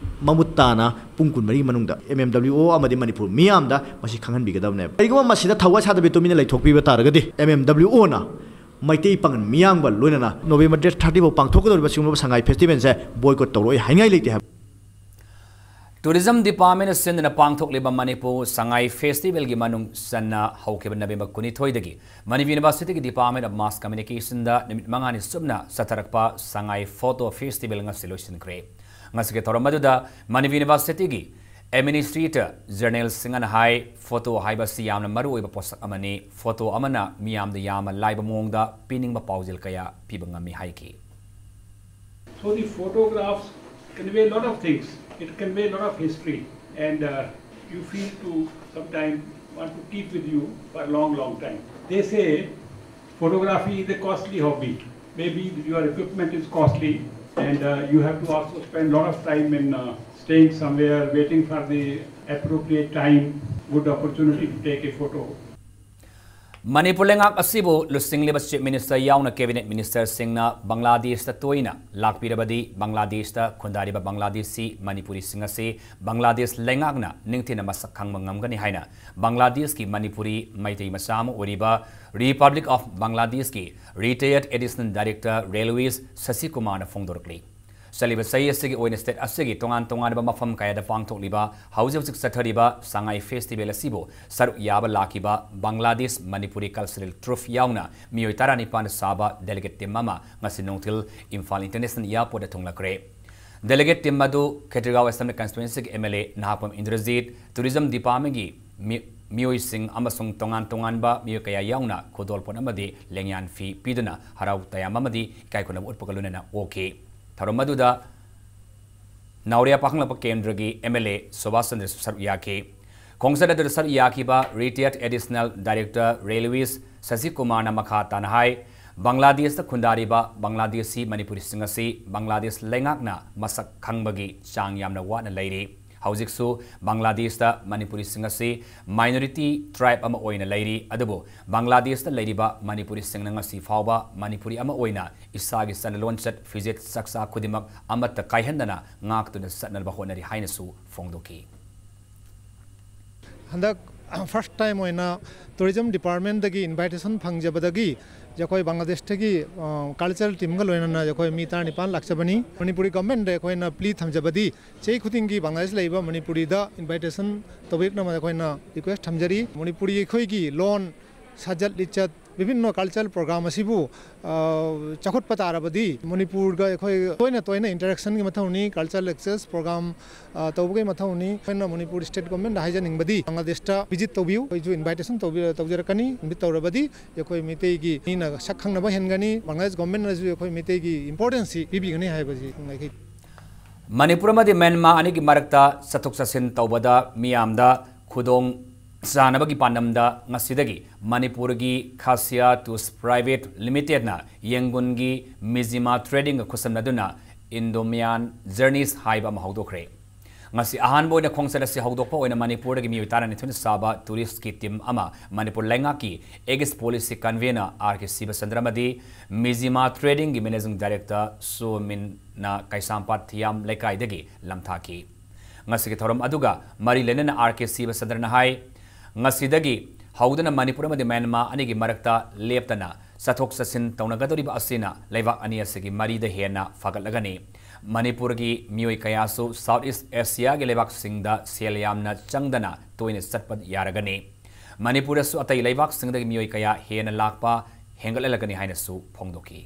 ꯃꯃꯨꯠ ꯇꯥꯅ ꯄꯨꯡ ꯀꯨꯟꯃꯔꯤ ꯃꯅꯨꯡꯗ ꯑꯦꯝ ꯑꯦꯝ ꯗꯕ꯭ꯂꯤꯎ ꯑꯣ ꯑꯃꯗꯤ ꯃꯅꯤꯄꯨꯔ ꯃꯤꯌꯥꯝꯗ ꯃꯁꯤ ꯈꯪꯍꯟꯕꯤꯒꯗꯕꯅꯦꯕ꯫ ꯀꯔꯤꯒꯨꯝꯕ ꯃꯁꯤꯗ ꯊꯋꯥꯏ ꯁꯥꯗꯕꯤ ꯇꯨꯃꯤꯟꯅ ꯂꯩꯊꯣꯛꯄꯤꯕ ꯇꯥꯔꯒꯗꯤ ꯑꯦꯝ ꯑꯦꯝ ꯗꯕ꯭ꯂꯤꯎ ꯑꯣꯅ ꯃꯩꯇꯩ ꯄꯥꯉꯜ ꯃꯤꯌꯥꯝꯒ ꯂꯣꯏꯅꯅ ꯅꯣꯕꯦꯝꯕꯔ ꯗꯦꯠ ꯊꯥꯔꯇꯤ ꯐꯥꯎ ꯄꯥꯡꯊꯣꯛꯀꯗꯧꯔꯤꯕ ꯁꯤꯒꯨꯝꯂꯕ ꯁꯉꯥꯏ ꯐꯦꯁꯇꯤꯚꯦꯜꯁꯦ ꯕꯣꯏꯀꯣꯠ ꯇꯧꯔꯣꯏ ꯍꯥꯏꯅꯤꯡꯉꯥꯏ ꯂꯩꯇꯦ ꯍꯥꯏꯕ꯫ ꯇꯨꯔꯤꯖꯝ ꯗꯤꯄꯥꯔꯠꯃꯦꯟꯅ ꯁꯤꯟꯗꯨꯅ ꯄꯥꯡꯊꯣꯛꯂꯤꯕ ꯃꯅꯤꯄꯨꯔ ꯁꯉꯥꯏ ꯐꯦꯁꯇꯤꯚꯦꯜꯒꯤ ꯃꯅꯨꯡ ꯆꯟꯅ ꯍꯧꯈꯤꯕ ꯅꯕꯦꯝꯕꯔ ꯀꯨꯟꯅꯤꯊꯣꯏꯗꯒꯤ ꯃꯅꯤꯄꯨꯔ ꯌꯨꯅꯤꯚꯔꯁꯤꯇꯤꯒꯤ ꯗꯤꯄꯥꯔꯠꯃꯦꯟ ꯑꯣꯐ ꯃꯥꯁ ꯀꯝꯃ꯭ꯌꯨꯅꯤꯀꯦꯁꯟꯗ ꯅꯨꯃꯤꯠ ꯃꯉꯥꯅꯤ ꯆꯨꯞꯅ ꯆꯠꯊꯔꯛꯄ ꯁꯉꯥꯏ ꯐꯣꯇꯣ ꯐꯦꯁꯇꯤꯚꯦꯜ ꯉꯁꯤ ꯂꯣꯏꯁꯤꯟꯈ꯭ꯔꯦ꯫ ꯉꯁꯤꯒꯤ ꯊꯧꯔꯝ ꯑꯗꯨꯗ ꯃꯅꯤꯄꯨꯔ ꯌꯨꯅꯤꯚꯔꯁꯤꯇꯤꯒꯤ ꯑꯦꯗꯃꯤꯅꯤꯁꯇ꯭ꯔꯦꯇꯔ ꯖꯦꯅꯔꯦꯜ ꯁꯤꯡꯍꯅ ꯍꯥꯏ, ꯐꯣꯇꯣ ꯍꯥꯏꯕꯁꯤ ꯌꯥꯝꯅ ꯃꯔꯨꯑꯣꯏꯕ ꯄꯣꯠꯁꯛ ꯑꯃꯅꯤ꯫ ꯐꯣꯇꯣ ꯑꯃꯅ ꯃꯤꯌꯥꯝꯗ ꯌꯥꯝꯅ ꯂꯥꯏꯕ ꯃꯑꯣꯡꯗ ꯄꯤꯅꯤꯡꯕ ꯄꯥꯎꯖꯦꯜ ꯀꯌꯥ ꯄꯤꯕ ꯉꯝꯃꯤ ꯍꯥꯏꯈꯤ꯫ So the photographs convey a lot of things. It convey a lot of history, and uh, you feel to sometimes want to keep with you for a long, long time. They say photography is a costly hobby. Maybe your equipment is costly, and uh, you have to also spend a lot of time in uh, staying somewhere, waiting for the appropriate time, good opportunity to take a photo. Manipur ꯂꯩꯉꯥꯛ ꯑꯁꯤꯕꯨ ꯂꯨꯆꯤꯡꯂꯤꯕ chief minister ꯌꯥꯎꯅ cabinet ꯃꯤꯅꯤꯁꯇꯔꯁꯤꯡꯅ ꯕꯪꯒ꯭ꯂꯥꯗꯦꯁꯇ ꯇꯣꯏꯅ ꯂꯥꯛꯄꯤꯔꯕꯗꯤ ꯕꯪꯒ꯭ꯂꯥꯗꯦꯁꯇ ꯈꯨꯟꯗꯥꯔꯤꯕ ꯕꯪꯒ꯭ꯂꯥꯗꯦꯁꯤ ꯃꯅꯤꯄꯨꯔꯤꯁꯤꯡ ꯑꯁꯤ ꯕꯪꯒ꯭ꯂꯥꯗꯦꯁ ꯂꯩꯉꯥꯛꯅ ꯅꯤꯡꯊꯤꯅ ꯃꯁꯛ ꯈꯪꯕ ꯉꯝꯒꯅꯤ ꯍꯥꯏꯅ ꯕꯪꯒ꯭ꯂꯥꯗꯦꯁꯀꯤ ꯃꯅꯤꯄꯨꯔꯤ ꯃꯩꯇꯩ ꯃꯆꯥ ꯑꯃ ꯑꯣꯏꯔꯤꯕ ꯔꯤꯄꯕ꯭ꯂꯤꯛ ꯑꯣꯐ ꯕꯪꯒ꯭ꯂꯥꯗꯦꯁꯀꯤ ꯔꯤꯇꯥꯌꯔꯗ ꯑꯦꯗꯤꯁꯅꯦꯜ ꯗꯥꯏꯔꯦꯛꯇꯔ ꯔꯦꯜꯋꯦꯁ ꯁꯁꯤꯀꯨꯃꯥꯔꯅ ꯐꯣꯡꯗꯣꯔꯛꯂꯤ꯫ ꯆꯠꯂꯤꯕ ꯆꯍꯤ ꯑꯁꯤꯒꯤ ꯑꯣꯏꯅ ꯁ꯭ꯇꯦꯠ ꯑꯁꯤꯒꯤ ꯇꯣꯉꯥꯟ ꯇꯣꯉꯥꯟꯕ ꯃꯐꯝ ꯀꯌꯥꯗ ꯄꯥꯡꯊꯣꯛꯂꯤꯕ ꯍꯧꯖꯤꯛ ꯍꯧꯖꯤꯛ ꯆꯠꯊꯔꯤꯕ ꯁꯉꯥꯏ ꯐꯦꯁꯇꯤꯚꯦꯜ ꯑꯁꯤꯕꯨ ꯁꯔꯨꯛ ꯌꯥꯕ ꯂꯥꯛꯈꯤꯕ ꯕꯪꯒ꯭ꯂꯥꯗꯦꯁ ꯃꯅꯤꯄꯨꯔꯤ ꯀꯜꯆꯔꯦꯜ ꯇ꯭ꯔꯨꯞ ꯌꯥꯎꯅ ꯃꯤꯑꯣꯏ ꯇꯔꯥꯅꯤꯄꯥꯟꯅ ꯁꯥꯕ ꯗꯦꯂꯤꯒꯦꯠ ꯇꯤꯝ ꯑꯃ ꯉꯁꯤ ꯅꯨꯡꯊꯤꯜ ꯏꯝꯐꯥꯜ ꯏꯟꯇꯔꯅꯦꯁꯅꯦꯜ ꯑꯦꯌꯔꯄꯣꯔꯠꯇ ꯊꯨꯡꯂꯈ꯭ꯔꯦ꯫ ꯗꯦꯂꯤꯒꯦꯠ ꯇꯤꯝ ꯑꯗꯨ ꯈꯦꯇ꯭ꯔꯤꯒꯥꯎ ꯑꯦꯁꯦꯝꯕ꯭ꯂꯤ ꯀꯟꯁꯇꯤꯇ꯭ꯋꯦꯟꯁꯤꯒꯤ M L A Nahakpam Indrajit, tourism ꯗꯤꯄꯥꯔꯠꯃꯦꯟꯒꯤ ꯃꯤ-, ꯃꯤꯑꯣꯏꯁꯤꯡ ꯑꯃꯁꯨꯡ ꯇꯣꯉꯥꯟ ꯇꯣꯉꯥꯟꯕ ꯃꯤꯑꯣꯏ ꯀꯌꯥ ꯌꯥꯎꯅ ꯈꯨꯗꯣꯜꯄꯣꯠ ꯑꯃꯗꯤ ꯂꯦꯡꯌꯥꯟ ꯐꯤ ꯄꯤꯗꯨꯅ ꯍꯔꯥꯎ ꯇꯌꯥꯝꯕ ꯑꯃꯗꯤ ꯏꯀꯥꯏ ꯈꯨꯝꯅꯕ ꯎꯠꯄꯒ ꯂꯣꯏꯅꯅ ꯑꯣꯛꯈꯤ꯫ ꯊꯧꯔꯝ ꯑꯗꯨꯗ ꯅꯥꯎꯔꯤꯌꯥ ꯄꯥꯈꯪꯂꯛꯄ ꯀꯦꯟꯗ꯭ꯔꯒꯤ ꯑꯦꯝ ꯑꯦꯜ ꯑꯦ ꯁꯨꯕꯥꯁ ꯆꯟꯗ꯭ꯔꯁꯨ ꯁꯔꯨꯛ ꯌꯥꯈꯤ꯫ ꯈꯣꯡꯆꯠ ꯑꯗꯨꯗ ꯁꯔꯨꯛ ꯌꯥꯈꯤꯕ ꯔꯤꯇꯥꯌꯔꯗ ꯑꯦꯗꯤꯁꯅꯦꯜ ꯗꯥꯏꯔꯦꯛꯇꯔ ꯔꯦꯜꯋꯦꯁ ꯁꯁꯤꯀꯨꯃꯥꯔꯅ ꯃꯈꯥ ꯇꯥꯅ ꯍꯥꯏ, ꯕꯪꯒ꯭ꯂꯥꯗꯦꯁꯇ ꯈꯨꯟꯗꯥꯔꯤꯕ ꯕꯪꯒ꯭ꯂꯥꯗꯦꯁꯤ ꯃꯅꯤꯄꯨꯔꯤꯁꯤꯡ ꯑꯁꯤ ꯕꯪꯒ꯭ꯂꯥꯗꯦꯁ ꯂꯩꯉꯥꯛꯅ ꯃꯁꯛ ꯈꯪꯕꯒꯤ ꯆꯥꯡ ꯌꯥꯝꯅ ꯋꯥꯠꯅ ꯂꯩꯔꯤ꯫ ꯍꯧꯖꯤꯛꯁꯨ ꯕꯪꯒ꯭ꯂꯥꯗꯦꯁꯇ ꯃꯅꯤꯄꯨꯔꯤꯁꯤꯡ ꯑꯁꯤ minority tribe ꯑꯃ ꯑꯣꯏꯅ ꯂꯩꯔꯤ, ꯑꯗꯨꯕꯨ ꯕꯪꯒ꯭ꯂꯥꯗꯦꯁꯇ ꯂꯩꯔꯤꯕ ꯃꯅꯤꯄꯨꯔꯤꯁꯤꯡꯅ ꯉꯁꯤ ꯐꯥꯎꯕ ꯃꯅꯤꯄꯨꯔꯤ ꯑꯃ ꯑꯣꯏꯅ ꯏꯁꯥꯒꯤ ꯆꯠꯅ ꯂꯣꯟꯆꯠ, ꯐꯤꯖꯦꯠ ꯆꯥꯛꯆꯥ ꯈꯨꯗꯤꯡꯃꯛ ꯑꯃꯠꯇ ꯀꯥꯏꯍꯟꯗꯅ ꯉꯥꯛꯇꯨꯅ ꯆꯠꯅꯕ ꯍꯣꯠꯅꯔꯤ ꯍꯥꯏꯅꯁꯨ ꯐꯣꯡꯗꯣꯛꯈꯤ꯫ ꯍꯟꯗꯛ first time ꯑꯣꯏꯅ tourism department ꯇꯒꯤ invitation ꯐꯪꯖꯕꯗꯒꯤ ꯑꯩꯈꯣꯏ ꯕꯪꯒ꯭ꯂꯥꯗꯦꯁꯇꯒꯤ cultural team ꯒ ꯂꯣꯏꯅꯅ ꯑꯩꯈꯣꯏ ꯃꯤ ꯇꯔꯥꯅꯤꯄꯥꯟ ꯂꯥꯛꯆꯕꯅꯤ꯫ ꯃꯅꯤꯄꯨꯔꯤ government ꯗ ꯑꯩꯈꯣꯏꯅ plea ꯊꯝꯖꯕꯗꯤ ꯆꯍꯤ ꯈꯨꯗꯤꯡꯒꯤ ꯕꯪꯒ꯭ꯂꯥꯗꯦꯁ ꯂꯩꯕ ꯃꯅꯤꯄꯨꯔꯤꯗ invitation ꯇꯧꯕꯤꯔꯛꯅꯕ ꯑꯩꯈꯣꯏꯅ request ꯊꯝꯖꯔꯤ꯫ ꯃꯅꯤꯄꯨꯔꯤ ꯑꯩꯈꯣꯏꯒꯤ ꯂꯣꯟ, ꯁꯥꯖꯠ ꯂꯤꯆꯠ, ꯕꯤꯚꯤꯟꯅ cultural program ꯑꯁꯤꯕꯨ ꯆꯥꯎꯈꯠꯄ ꯇꯥꯔꯕꯗꯤ ꯃꯅꯤꯄꯨꯔꯒ ꯑꯩꯈꯣꯏ ꯇꯣꯏꯅ ꯇꯣꯏꯅ interaction ꯒꯤ ꯃꯊꯧꯅꯤ, cultural exchange program ꯇꯧꯕꯒꯤ ꯃꯊꯧꯅꯤ꯫ ꯑꯩꯈꯣꯏꯅ ꯃꯅꯤꯄꯨꯔ state government ꯗ ꯍꯥꯏꯖꯅꯤꯡꯕꯗꯤ ꯕꯪꯒ꯭ꯂꯥꯗꯦꯁꯇ visit ꯇꯧꯕꯤꯌꯨ, ꯑꯩꯈꯣꯏꯁꯨ invitation ꯇꯧꯕꯤ-, ꯇꯧꯖꯔꯛꯀꯅꯤ꯫ Invite ꯇꯧꯔꯕꯗꯤ ꯑꯩꯈꯣꯏ ꯃꯩꯇꯩꯒꯤ ꯃꯤꯅ ꯁꯛ ꯈꯪꯅꯕ ꯍꯦꯟꯒꯅꯤ, ꯕꯪꯒ꯭ꯂꯥꯗꯦꯁ government ꯅꯁꯨ ꯑꯩꯈꯣꯏ ꯃꯩꯇꯩꯒꯤ importance ꯁꯤ ꯄꯤꯕꯤꯒꯅꯤ ꯍꯥꯏꯕꯁꯤ ꯑꯩꯈꯣꯏ ꯃꯅꯤꯄꯨꯔ ꯑꯃꯗꯤ ꯃ꯭ꯌꯥꯟꯃꯥꯔ ꯑꯅꯤꯒꯤ ꯃꯔꯛꯇ ꯆꯠꯊꯣꯛ ꯆꯠꯁꯤꯟ ꯇꯧꯕꯗ ꯃꯤꯌꯥꯝꯗ ꯈꯨꯗꯣꯡ ꯆꯥꯅꯕꯒꯤ ꯄꯥꯟꯗꯝꯗ ꯉꯁꯤꯗꯒꯤ ꯃꯅꯤꯄꯨꯔꯒꯤ Khasiya Tours Private Limited ꯅ ꯌꯦꯡꯒꯨꯟꯒꯤ Mijima Trading ꯒ ꯈꯨꯠꯁꯝꯅꯗꯨꯅ Indo-Myan Journeys ꯍꯥꯏꯕ ꯑꯃ ꯍꯧꯗꯣꯛꯈ꯭ꯔꯦ꯫ ꯉꯁꯤ ꯑꯍꯥꯟꯕ ꯑꯣꯏꯅ ꯈꯣꯡꯆꯠ ꯑꯁꯤ ꯍꯧꯗꯣꯛꯄ ꯑꯣꯏꯅ ꯃꯅꯤꯄꯨꯔꯗꯒꯤ ꯃꯤꯑꯣꯏ ꯇꯔꯥꯅꯤꯊꯣꯏꯅ ꯁꯥꯕ tourist ꯀꯤ team ꯑꯃ ꯃꯅꯤꯄꯨꯔ ꯂꯩꯉꯥꯛꯀꯤ Aegis Policy Convener ꯑꯥꯔ ꯀꯦ ꯁꯤꯕꯆꯟꯗ꯭ꯔ ꯑꯃꯗꯤ Mijima Trading ꯒꯤ Managing Director ꯁꯣꯃꯤꯟꯅ ꯀꯩꯁꯥꯝꯄꯥꯠ ꯊꯤꯌꯥꯝ ꯂꯩꯀꯥꯏꯗꯒꯤ ꯂꯝꯊꯥꯈꯤ꯫ ꯉꯁꯤꯒꯤ ꯊꯧꯔꯝ ꯑꯗꯨꯒ ꯃꯔꯤ ꯂꯩꯅꯅ ꯑꯥꯔ ꯀꯦ ꯁꯤꯕꯆꯟꯗ꯭ꯔꯅ ꯍꯥꯏ, ꯉꯁꯤꯗꯒꯤ ꯍꯧꯗꯨꯅ ꯃꯅꯤꯄꯨꯔ ꯑꯃꯗꯤ ꯃ꯭ꯌꯥꯟꯃꯥꯔ ꯑꯅꯤꯒꯤ ꯃꯔꯛꯇ ꯂꯦꯞꯇꯅ ꯆꯠꯊꯣꯛ ꯆꯠꯁꯤꯟ ꯇꯧꯅꯒꯗꯧꯔꯤꯕ ꯑꯁꯤꯅ ꯂꯩꯕꯥꯛ ꯑꯅꯤ ꯑꯁꯤꯒꯤ ꯃꯔꯤꯗ ꯍꯦꯟꯅ ꯐꯒꯠꯂꯒꯅꯤ꯫ ꯃꯅꯤꯄꯨꯔꯒꯤ ꯃꯤꯑꯣꯏ ꯀꯌꯥꯁꯨ South East Asia ꯒꯤ ꯂꯩꯕꯥꯛꯁꯤꯡꯗ ꯁꯦꯜ ꯌꯥꯝꯅ ꯆꯪꯗꯅ ꯇꯣꯏꯅ ꯆꯠꯄ ꯌꯥꯔꯒꯅꯤ꯫ ꯃꯅꯤꯄꯨꯔꯗꯁꯨ ꯑꯇꯩ ꯂꯩꯕꯥꯛꯁꯤꯡꯗꯒꯤ ꯃꯤꯑꯣꯏ ꯀꯌꯥ ꯍꯦꯟꯅ ꯂꯥꯛꯄ ꯍꯦꯟꯒꯠꯍꯜꯂꯒꯅꯤ ꯍꯥꯏꯅꯁꯨ ꯐꯣꯡꯗꯣꯛꯈꯤ꯫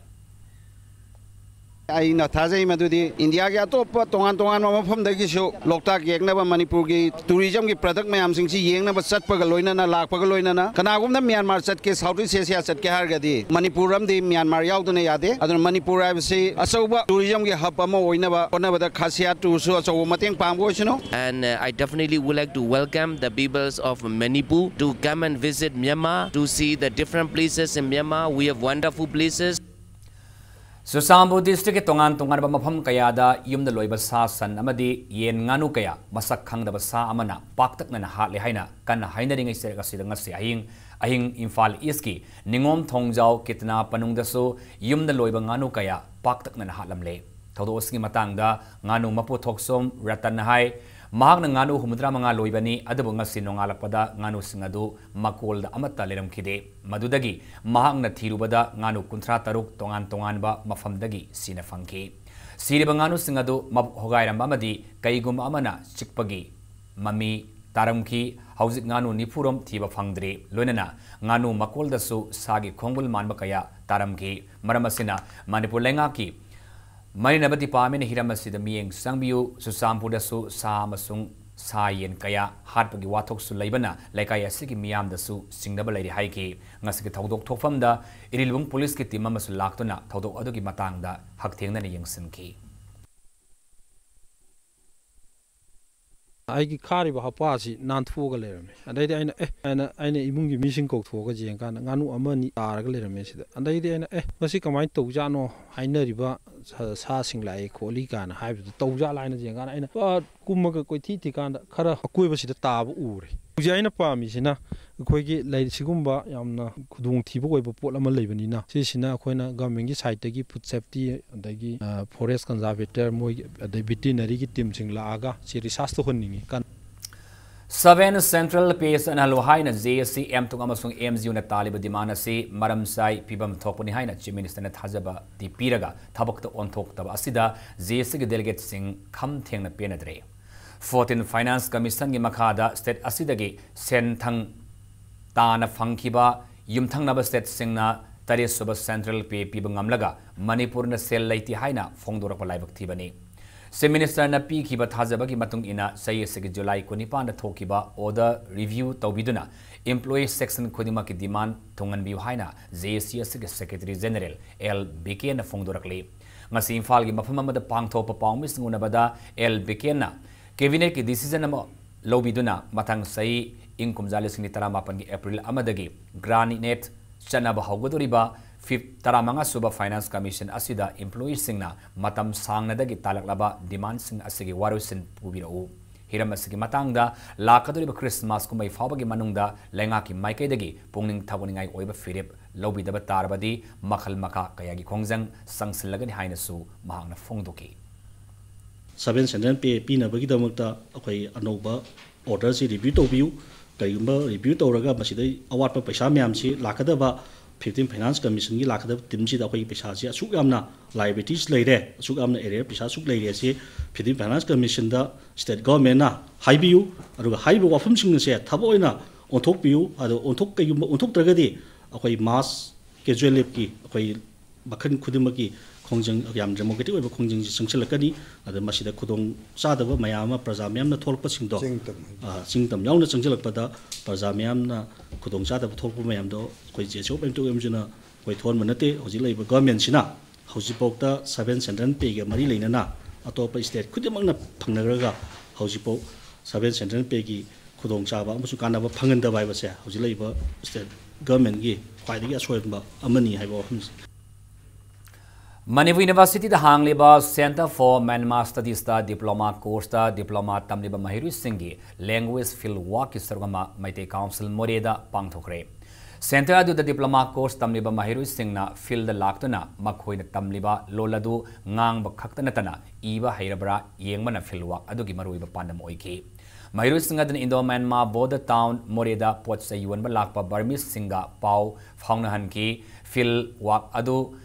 ꯑꯩꯅ ꯊꯥꯖꯩ ꯃꯗꯨꯗꯤ ꯏꯟꯗꯤꯌꯥꯒꯤ ꯑꯇꯣꯞꯄ ꯇꯣꯉꯥꯟ ꯇꯣꯉꯥꯟꯕ ꯃꯐꯝꯗꯒꯤꯁꯨ ꯂꯣꯛꯇꯥꯛ ꯌꯦꯡꯅꯕ ꯃꯅꯤꯄꯨꯔꯒꯤ tourism ꯒꯤ product ꯃꯌꯥꯝꯁꯤꯡꯁꯤ ꯌꯦꯡꯅꯕ ꯆꯠꯄꯒ ꯂꯣꯏꯅꯅ, ꯂꯥꯛꯄꯒ ꯂꯣꯏꯅꯅ, ꯀꯅꯥꯒꯨꯝꯕ ꯃ꯭ꯌꯥꯟꯃꯥꯔ ꯆꯠꯀꯦ, South East Asia ꯆꯠꯀꯦ ꯍꯥꯏꯔꯒꯗꯤ ꯃꯅꯤꯄꯨꯔ ꯑꯃꯗꯤ ꯃ꯭ꯌꯥꯟꯃꯥꯔ ꯌꯥꯎꯗꯅ ꯌꯥꯗꯦ꯫ ꯑꯗꯨꯅ ꯃꯅꯤꯄꯨꯔ ꯍꯥꯏꯕꯁꯤ ꯑꯆꯧꯕ tourism ꯒꯤ hub ꯑꯃ ꯑꯣꯏꯅꯕ ꯍꯣꯠꯅꯕꯗ Khasiya Tours ꯁꯨ ꯑꯆꯧꯕ ꯃꯇꯦꯡ ꯄꯥꯡꯕ ꯑꯣꯏꯁꯅꯨ꯫ And uh, I definitely would like to welcome the peoples of Manipur to come and visit Myanmar, to see the different places in Myanmar. We have wonderful places. Churachandpur district ꯀꯤ ꯇꯣꯉꯥꯟ ꯇꯣꯉꯥꯟꯕ ꯃꯐꯝ ꯀꯌꯥꯗ ꯌꯨꯝꯗ ꯂꯣꯏꯕ ꯁꯥ ꯁꯟ ꯑꯃꯗꯤ ꯌꯦꯟ ꯉꯥꯅꯨ ꯀꯌꯥ ꯃꯁꯛ ꯈꯪꯗꯕ ꯁꯥ ꯑꯃꯅ ꯄꯥꯛꯇꯛꯅꯅ ꯍꯥꯠꯂꯦ ꯍꯥꯏꯅ ꯀꯟꯅ ꯍꯥꯏꯅꯔꯤꯉꯩ ꯆꯩꯔꯛ ꯑꯁꯤꯗ ꯉꯁꯤ ꯑꯍꯤꯡ, ꯑꯍꯤꯡ ꯏꯝꯐꯥꯜ East ꯀꯤ ꯅꯤꯉꯣꯝ ꯊꯣꯡꯖꯥꯎ ꯀꯤꯇꯅꯥ ꯄꯅꯨꯡꯗꯁꯨ ꯌꯨꯝꯗ ꯂꯣꯏꯕ ꯉꯥꯅꯨ ꯀꯌꯥ ꯄꯥꯛꯇꯛꯅꯅ ꯍꯥꯠꯂꯝꯂꯦ꯫ ꯊꯧꯗꯣꯛ ꯑꯁꯤꯒꯤ ꯃꯇꯥꯡꯗ ꯉꯥꯅꯨ ꯃꯄꯨ ꯊꯣꯛꯆꯣꯝ ꯔꯇꯟꯅ ꯍꯥꯏ, ꯃꯍꯥꯛꯅ ꯉꯥꯅꯨ ꯍꯨꯝꯐꯨꯇꯔꯥ ꯃꯉꯥ ꯂꯣꯏꯕꯅꯤ, ꯑꯗꯨꯕꯨ ꯉꯁꯤ ꯅꯣꯡꯉꯥꯜꯂꯛꯄꯗ ꯉꯥꯅꯨꯁꯤꯡ ꯑꯗꯨ ꯃꯀꯣꯜꯗ ꯑꯃꯠꯇ ꯂꯩꯔꯝꯈꯤꯗꯦ꯫ ꯃꯗꯨꯗꯒꯤ ꯃꯍꯥꯛꯅ ꯊꯤꯔꯨꯕꯗ ꯉꯥꯅꯨ ꯀꯨꯟꯊ꯭ꯔꯥ ꯇꯔꯨꯛ ꯇꯣꯉꯥꯟ ꯇꯣꯉꯥꯟꯕ ꯃꯐꯝꯗꯒꯤ ꯁꯤꯅ ꯐꯪꯈꯤ꯫ ꯁꯤꯔꯤꯕ ꯉꯥꯅꯨꯁꯤꯡ ꯑꯗꯨ ꯃꯕꯨꯛ ꯍꯣꯒꯥꯏꯔꯝꯕ ꯑꯃꯗꯤ ꯀꯩꯒꯨꯝꯕ ꯑꯃꯅ ꯆꯤꯛꯄꯒꯤ ꯃꯃꯤ ꯇꯥꯔꯝꯈꯤ꯫ ꯍꯧꯖꯤꯛ ꯉꯥꯅꯨ ꯅꯤꯐꯨꯔꯣꯝ ꯊꯤꯕ ꯐꯪꯗ꯭ꯔꯤ꯫ ꯂꯣꯏꯅꯅ ꯉꯥꯅꯨ ꯃꯀꯣꯜꯗꯁꯨ ꯁꯥꯒꯤ ꯈꯣꯡꯒꯨꯜ ꯃꯥꯟꯕ ꯀꯌꯥ ꯇꯥꯔꯝꯈꯤ꯫ ꯃꯔꯝ ꯑꯁꯤꯅ ꯃꯅꯤꯄꯨꯔ ꯂꯩꯉꯥꯛꯀꯤ ꯃꯔꯤꯅꯕ department ꯅ ꯍꯤꯔꯝ ꯑꯁꯤꯗ ꯃꯤꯠꯌꯦꯡ ꯆꯪꯕꯤꯌꯨ꯫ ꯆꯨꯔꯆꯥꯟꯄꯨꯔꯗꯁꯨ ꯁꯥ ꯑꯃꯁꯨꯡ ꯁꯥ ꯌꯦꯟ ꯀꯌꯥ ꯍꯥꯠꯄꯒꯤ ꯋꯥꯊꯣꯛꯁꯨ ꯂꯩꯕꯅ ꯂꯩꯀꯥꯏ ꯑꯁꯤꯒꯤ ꯃꯤꯌꯥꯝꯗꯁꯨ ꯆꯤꯡꯅꯕ ꯂꯩꯔꯤ ꯍꯥꯏꯈꯤ꯫ ꯉꯁꯤꯒꯤ ꯊꯧꯗꯣꯛ ꯊꯣꯛꯐꯝꯗ ꯏꯔꯤꯜꯕꯨꯡ police ꯀꯤ team ꯑꯃꯁꯨ ꯂꯥꯛꯇꯨꯅ ꯊꯧꯗꯣꯛ ꯑꯗꯨꯒꯤ ꯃꯇꯥꯡꯗ ꯍꯛꯊꯦꯡꯅꯅ ꯌꯦꯡꯁꯤꯟꯈꯤ꯫ ꯑꯩꯒꯤ ꯈꯥꯔꯤꯕ ꯍꯞꯄꯥ ꯑꯁꯤ ꯅꯥꯟꯊꯣꯛꯑꯒ ꯂꯩꯔꯝꯃꯦ꯫ ꯑꯗꯩꯗꯤ ꯑꯩꯅ, "ꯑꯦ," ꯑꯩꯅ, ꯑꯩꯅ ꯏꯃꯨꯡꯒꯤ ꯃꯤꯁꯤꯡ ꯀꯧꯊꯣꯛꯑꯒ ꯌꯦꯡꯀꯥꯟꯗ ꯉꯥꯅꯨ ꯑꯃ ꯑꯅꯤ ꯇꯥꯔꯒ ꯂꯩꯔꯝꯃꯦ ꯁꯤꯗ꯫ ꯑꯗꯩꯗꯤ ꯑꯩꯅ, "ꯑꯦ, ꯃꯁꯤ ꯀꯃꯥꯏꯅ ꯇꯧꯖꯥꯠꯅꯣ? ꯍꯥꯏꯅꯔꯤꯕ ꯁꯥ-, ꯁꯥꯁꯤꯡ ꯂꯥꯛꯑꯦ ꯈꯣꯠꯂꯤ" ꯀꯥꯏꯅ ꯍꯥꯏꯕꯗꯨ ꯇꯧꯖꯥꯠꯂꯥ ꯍꯥꯏꯅ ꯌꯦꯡꯀꯥꯟꯗ ꯑꯩꯅ ꯄꯨꯔꯥ ꯀꯨꯝꯃꯒ ꯀꯣꯏꯊꯤ ꯊꯤꯀꯥꯟꯗ ꯈꯔ ꯑꯀꯣꯏꯕꯁꯤꯗ ꯇꯥꯕ ꯎꯔꯦ꯫ ꯍꯧꯖꯤꯛ ꯑꯩꯅ ꯄꯥꯝꯃꯤꯁꯤꯅ ꯑꯩꯈꯣꯏꯒꯤ ꯂꯩ-, ꯁꯤꯒꯨꯝꯕ ꯌꯥꯝꯅ ꯈꯨꯗꯣꯡꯊꯤꯕ ꯑꯣꯏꯕ ꯄꯣꯠ ꯑꯃ ꯂꯩꯕꯅꯤꯅ, ꯁꯤꯁꯤꯅ ꯑꯩꯈꯣꯏꯅ government ꯀꯤ side ꯇꯒꯤ food safety ꯑꯗꯒꯤ, ꯑ, forest conservator ꯃꯣꯏꯒꯤ ꯑꯗꯩ veterinary ꯒꯤ team ꯁꯤꯡ ꯂꯥꯛꯑꯒ ꯁꯤ research ꯇꯧꯍꯟꯅꯤꯡꯉꯤ꯫ ꯀꯟ- Seven Central Pay ꯆꯠꯅꯍꯜꯂꯨ ꯍꯥꯏꯅ J A C, M Tuk ꯑꯃꯁꯨꯡ M G U ꯅ ꯇꯥꯜꯂꯤꯕ demand ꯑꯁꯤ ꯃꯔꯝ ꯆꯥꯏ, ꯄꯤꯐꯝ ꯊꯣꯛꯄꯅꯤ ꯍꯥꯏꯅ Chief Minister ꯅ ꯊꯥꯖꯕꯗꯤ ꯄꯤꯔꯒ ꯊꯕꯛꯇ ꯑꯣꯟꯊꯣꯛꯇꯕ ꯑꯁꯤꯗ J A C ꯒꯤ delegate ꯁꯤꯡ ꯈꯝ ꯊꯦꯡꯅ ꯄꯦꯟꯅꯗ꯭ꯔꯦ꯫ Fourteen Finance Commission ꯒꯤ ꯃꯈꯥꯗ state ꯑꯁꯤꯗꯒꯤ ꯁꯦꯟꯊꯪ ꯇꯥꯅ ꯐꯪꯈꯤꯕ ꯌꯨꯝꯊꯪꯅꯕ state ꯁꯤꯡꯅ ꯇꯔꯦꯠ ꯁꯨꯕ Central Pay ꯄꯤꯕ ꯉꯝꯂꯒ ꯃꯅꯤꯄꯨꯔꯅ ꯁꯦꯜ ꯂꯩꯇꯦ ꯍꯥꯏꯅ ꯐꯣꯡꯗꯣꯔꯛꯄ ꯂꯥꯏꯕꯛ ꯊꯤꯕꯅꯤ꯫ Chief Minister ꯅ ꯄꯤꯈꯤꯕ ꯊꯥꯖꯕꯒꯤ ꯃꯇꯨꯡ ꯏꯟꯅ, ꯆꯍꯤ ꯑꯁꯤꯒꯤ July ꯀꯨꯟꯅꯤꯄꯥꯟꯗ ꯊꯣꯛꯈꯤꯕ order review ꯇꯧꯕꯤꯗꯨꯅ employee section ꯈꯨꯗꯤꯡꯃꯛꯀꯤ demand ꯊꯨꯡꯍꯟꯕꯤꯌꯨ ꯍꯥꯏꯅ J A C ꯑꯁꯤꯒꯤ Secretary General L ꯕꯤꯀꯦꯟꯅ ꯐꯣꯡꯗꯣꯔꯛꯂꯤ꯫ ꯉꯁꯤ ꯏꯝꯐꯥꯜꯒꯤ ꯃꯐꯝ ꯑꯃꯗ ꯄꯥꯡꯊꯣꯛꯄ ꯄꯥꯎꯃꯤꯁꯤꯡ ꯎꯅꯕꯗ L ꯕꯤꯀꯦꯟꯅ cabinet ꯀꯤ decision ꯑꯃ ꯂꯧꯕꯤꯗꯨꯅ ꯃꯊꯪ ꯆꯍꯤ ꯏꯪ ꯀꯨꯝꯖꯥ ꯂꯤꯁꯤꯡ ꯑꯅꯤ ꯇꯔꯥꯃꯥꯄꯟꯒꯤ April ꯑꯃꯗꯒꯤ granite ꯆꯠꯅꯕ ꯍꯧꯒꯗꯧꯔꯤꯕ ꯐꯤꯐ ꯇꯔꯥꯃꯉꯥ ꯁꯨꯕ ꯐꯥꯏꯅꯥꯟꯁ ꯀꯃꯤꯁꯟ ꯑꯁꯤꯗ ꯏꯝꯄ꯭ꯂꯣꯌꯤꯁꯤꯡꯅ ꯃꯇꯝ ꯁꯥꯡꯅꯗꯒꯤ ꯇꯥꯜꯂꯛꯂꯕ ꯗꯤꯃꯥꯟꯁꯤꯡ ꯑꯁꯤꯒꯤ ꯋꯥꯔꯣꯏꯁꯤꯟ ꯄꯨꯕꯤꯔꯛꯎ꯫ ꯍꯤꯔꯝ ꯑꯁꯤꯒꯤ ꯃꯇꯥꯡꯗ ꯂꯥꯛꯀꯗꯧꯔꯤꯕ ꯈ꯭ꯔꯤꯁꯃꯥꯁ ꯀꯨꯝꯍꯩ ꯐꯥꯎꯕꯒꯤ ꯃꯅꯨꯡꯗ ꯂꯩꯉꯥꯛꯀꯤ ꯃꯥꯏꯀꯩꯗꯒꯤ ꯄꯨꯛꯅꯤꯡ ꯊꯧꯒꯠꯅꯤꯡꯉꯥꯏ ꯑꯣꯏꯕ ꯐꯤꯔꯦꯞ ꯂꯧꯕꯤꯗꯕ ꯇꯥꯔꯕꯗꯤ ꯃꯈꯜ ꯃꯈꯥ ꯀꯌꯥꯒꯤ ꯈꯣꯡꯖꯪ ꯆꯪꯁꯤꯜꯂꯒꯅꯤ ꯍꯥꯏꯅꯁꯨ ꯃꯍꯥꯛꯅ ꯐꯣꯡꯗꯣꯛꯈꯤ꯫ ꯁꯚꯦꯟ ꯁꯦꯟꯇ꯭ꯔꯦꯜ ꯄꯦ ꯄꯤꯅꯕꯒꯤꯗꯃꯛꯇ ꯑꯩꯈꯣꯏ ꯑꯅꯧꯕ ꯑꯣꯔꯗꯔꯁꯤ ꯔꯤꯚ꯭ꯌꯨ ꯇꯧꯕꯤꯌꯨ꯫ ꯀꯔꯤꯒꯨꯝꯕ ꯔꯤꯚ꯭ꯌꯨ ꯇꯧꯔꯒ ꯃꯁꯤꯗ ꯑꯋꯥꯠꯄ ꯄꯩꯁꯥ ꯃꯌꯥꯝꯁꯤ ꯂꯥꯛꯀꯗꯕ ꯐꯤꯐꯇꯤꯟ ꯐꯥꯏꯅꯥꯟꯁ ꯀꯃꯤꯁꯟꯒꯤ ꯂꯥꯛꯀꯗꯕ ꯇꯤꯝꯁꯤꯗ ꯑꯩꯈꯣꯏꯒꯤ ꯄꯩꯁꯥꯁꯤ ꯑꯁꯨꯛ ꯌꯥꯝꯅ ꯂꯥꯏꯕꯤꯂꯤꯇꯤꯁ ꯂꯩꯔꯦ, ꯑꯁꯨꯛ ꯌꯥꯝꯅ ꯑꯦꯔꯤꯌꯔ ꯄꯩꯁꯥ ꯑꯁꯨꯛ ꯂꯩꯔꯦ, ꯁꯤ ꯐꯤꯐꯇꯤꯟ ꯐꯥꯏꯅꯥꯟꯁ ꯀꯃꯤꯁꯟꯗ ꯁ꯭ꯇꯦꯠ ꯒꯚꯔꯟꯃꯦꯟꯅ ꯍꯥꯏꯕꯤꯌꯨ꯫ ꯑꯗꯨꯒ ꯍꯥꯏꯔꯤꯕ ꯋꯥꯐꯝꯁꯤꯡ ꯑꯁꯦ ꯊꯕꯛ ꯑꯣꯏꯅ ꯑꯣꯟꯊꯣꯛꯄꯤꯌꯨ꯫ ꯑꯗꯣ ꯑꯣꯟꯊꯣꯛ-, ꯀꯩꯒꯨꯝꯕ ꯑꯣꯟꯊꯣꯛꯇ꯭ꯔꯒꯗꯤ ꯑꯩꯈꯣꯏ ꯃꯥꯁ ꯀꯦꯖꯨꯋꯦꯜ ꯂꯤꯞꯀꯤ ꯑꯩꯈꯣꯏ ꯃꯈꯜ ꯈꯨꯗꯤꯡꯃꯛꯀꯤ ꯈꯣꯡꯖꯪ, ꯌꯥꯝ ꯗꯦꯃꯣꯀ꯭ꯔꯦꯇꯤꯛ ꯑꯣꯏꯕ ꯈꯣꯡꯖꯪꯁꯤ ꯆꯪꯁꯤꯜꯂꯛꯀꯅꯤ꯫ ꯑꯗ ꯃꯁꯤꯗ ꯈꯨꯗꯣꯡ ꯆꯥꯗꯕ ꯃꯌꯥꯝ ꯑꯃ ꯄ꯭ꯔꯖꯥ ꯃꯌꯥꯝꯅ ꯊꯣꯛꯂꯛꯄꯁꯤꯡꯗꯣ, ꯆꯤꯡ ꯇꯝ ꯍꯥꯏꯕ꯫ ꯑ, ꯆꯤꯡ ꯇꯝ ꯌꯥꯎꯅ ꯆꯪꯁꯤꯜꯂꯛꯄꯗ ꯄ꯭ꯔꯖꯥ ꯃꯌꯥꯝꯅ ꯈꯨꯗꯣꯡ ꯆꯥꯗꯕ ꯊꯣꯛꯂꯛꯄ ꯃꯌꯥꯝꯗꯣ ꯑꯩꯈꯣꯏ ꯖꯦ ꯁꯤ ꯑꯣ ꯑꯦꯝ ꯇꯨ ꯑꯦꯝꯁꯤꯅ ꯑꯩꯈꯣꯏ ꯊꯣꯛꯍꯟꯕ ꯅꯠꯇꯦ꯫ ꯍꯧꯖꯤꯛ ꯂꯩꯔꯤꯕ ꯒꯚꯔꯟꯃꯦꯟꯁꯤꯅ ꯍꯧꯖꯤꯛꯐꯥꯎꯗ ꯁꯚꯦꯟ ꯁꯦꯟꯇ꯭ꯔꯦꯜ ꯄꯦꯒ ꯃꯔꯤ ꯂꯩꯅꯅ ꯑꯇꯣꯞꯄ ꯁ꯭ꯇꯦꯠ ꯈꯨꯗꯤꯡꯃꯛꯅ ꯐꯪꯅꯈ꯭ꯔꯒ ꯍꯧꯖꯤꯛꯐꯥꯎ ꯁꯚꯦꯟ ꯁꯦꯟꯇ꯭ꯔꯦꯜ ꯄꯦꯒꯤ ꯈꯨꯗꯣꯡꯆꯥꯕ ꯑꯃꯁꯨꯡ ꯀꯥꯟꯅꯕ ꯐꯪꯍꯟꯗꯕ ꯍꯥꯏꯕꯁꯦ ꯍꯧꯖꯤꯛ ꯂꯩꯔꯤꯕ ꯁ꯭ꯇꯦꯠ ꯒꯚꯔꯟꯃꯦꯟꯒꯤ ꯈ꯭ꯋꯥꯏꯗꯒꯤ ꯑꯁꯣꯏꯕ ꯑꯃꯅꯤ ꯍꯥꯏꯕ ꯋꯥꯐꯝꯁꯦ꯫ ꯃꯅꯤꯄꯨꯔ ꯌꯨꯅꯤꯚꯔꯁꯤꯇꯤꯗ ꯍꯥꯡꯂꯤꯕ Centre for Myanmar Studiesꯇ diploma courseꯇ diploma ꯇꯝꯂꯤꯕ ꯃꯍꯩꯔꯣꯏꯁꯤꯡꯒꯤ language field workꯀꯤ ꯁꯔꯨꯛ ꯑꯃ ꯃꯩꯇꯩ ꯀꯥꯎꯟꯁꯤꯜ ꯃꯣꯔꯦꯗ ꯄꯥꯡꯊꯣꯛꯈ꯭ꯔꯦ꯫ Centre ꯑꯗꯨꯗ diploma course ꯇꯝꯂꯤꯕ ꯃꯍꯩꯔꯣꯏꯁꯤꯡꯅ field ꯂꯥꯛꯇꯨꯅ ꯃꯈꯣꯏꯅ ꯇꯝꯂꯤꯕ ꯂꯣꯜ ꯑꯗꯨ ꯉꯥꯡꯕ ꯈꯛꯇ ꯅꯠꯇꯅ ꯏꯕ ꯍꯩꯔꯕ꯭ꯔꯥ ꯌꯦꯡꯕꯅ field work ꯑꯗꯨꯒꯤ ꯃꯔꯨꯑꯣꯏꯕ ꯄꯥꯟꯗꯝ ꯑꯣꯏꯈꯤ꯫ ꯃꯍꯩꯔꯣꯏꯁꯤꯡ ꯑꯗꯨꯅ Indo-Myanmar border town ꯃꯣꯔꯦꯗ ꯄꯣꯠ ꯆꯩ ꯌꯣꯟꯕ ꯂꯥꯛꯄ Burmeseꯁꯤꯡꯒ ꯄꯥꯎ ꯐꯥꯎꯅꯍꯟꯈꯤ꯫ Field work ꯑꯗꯨ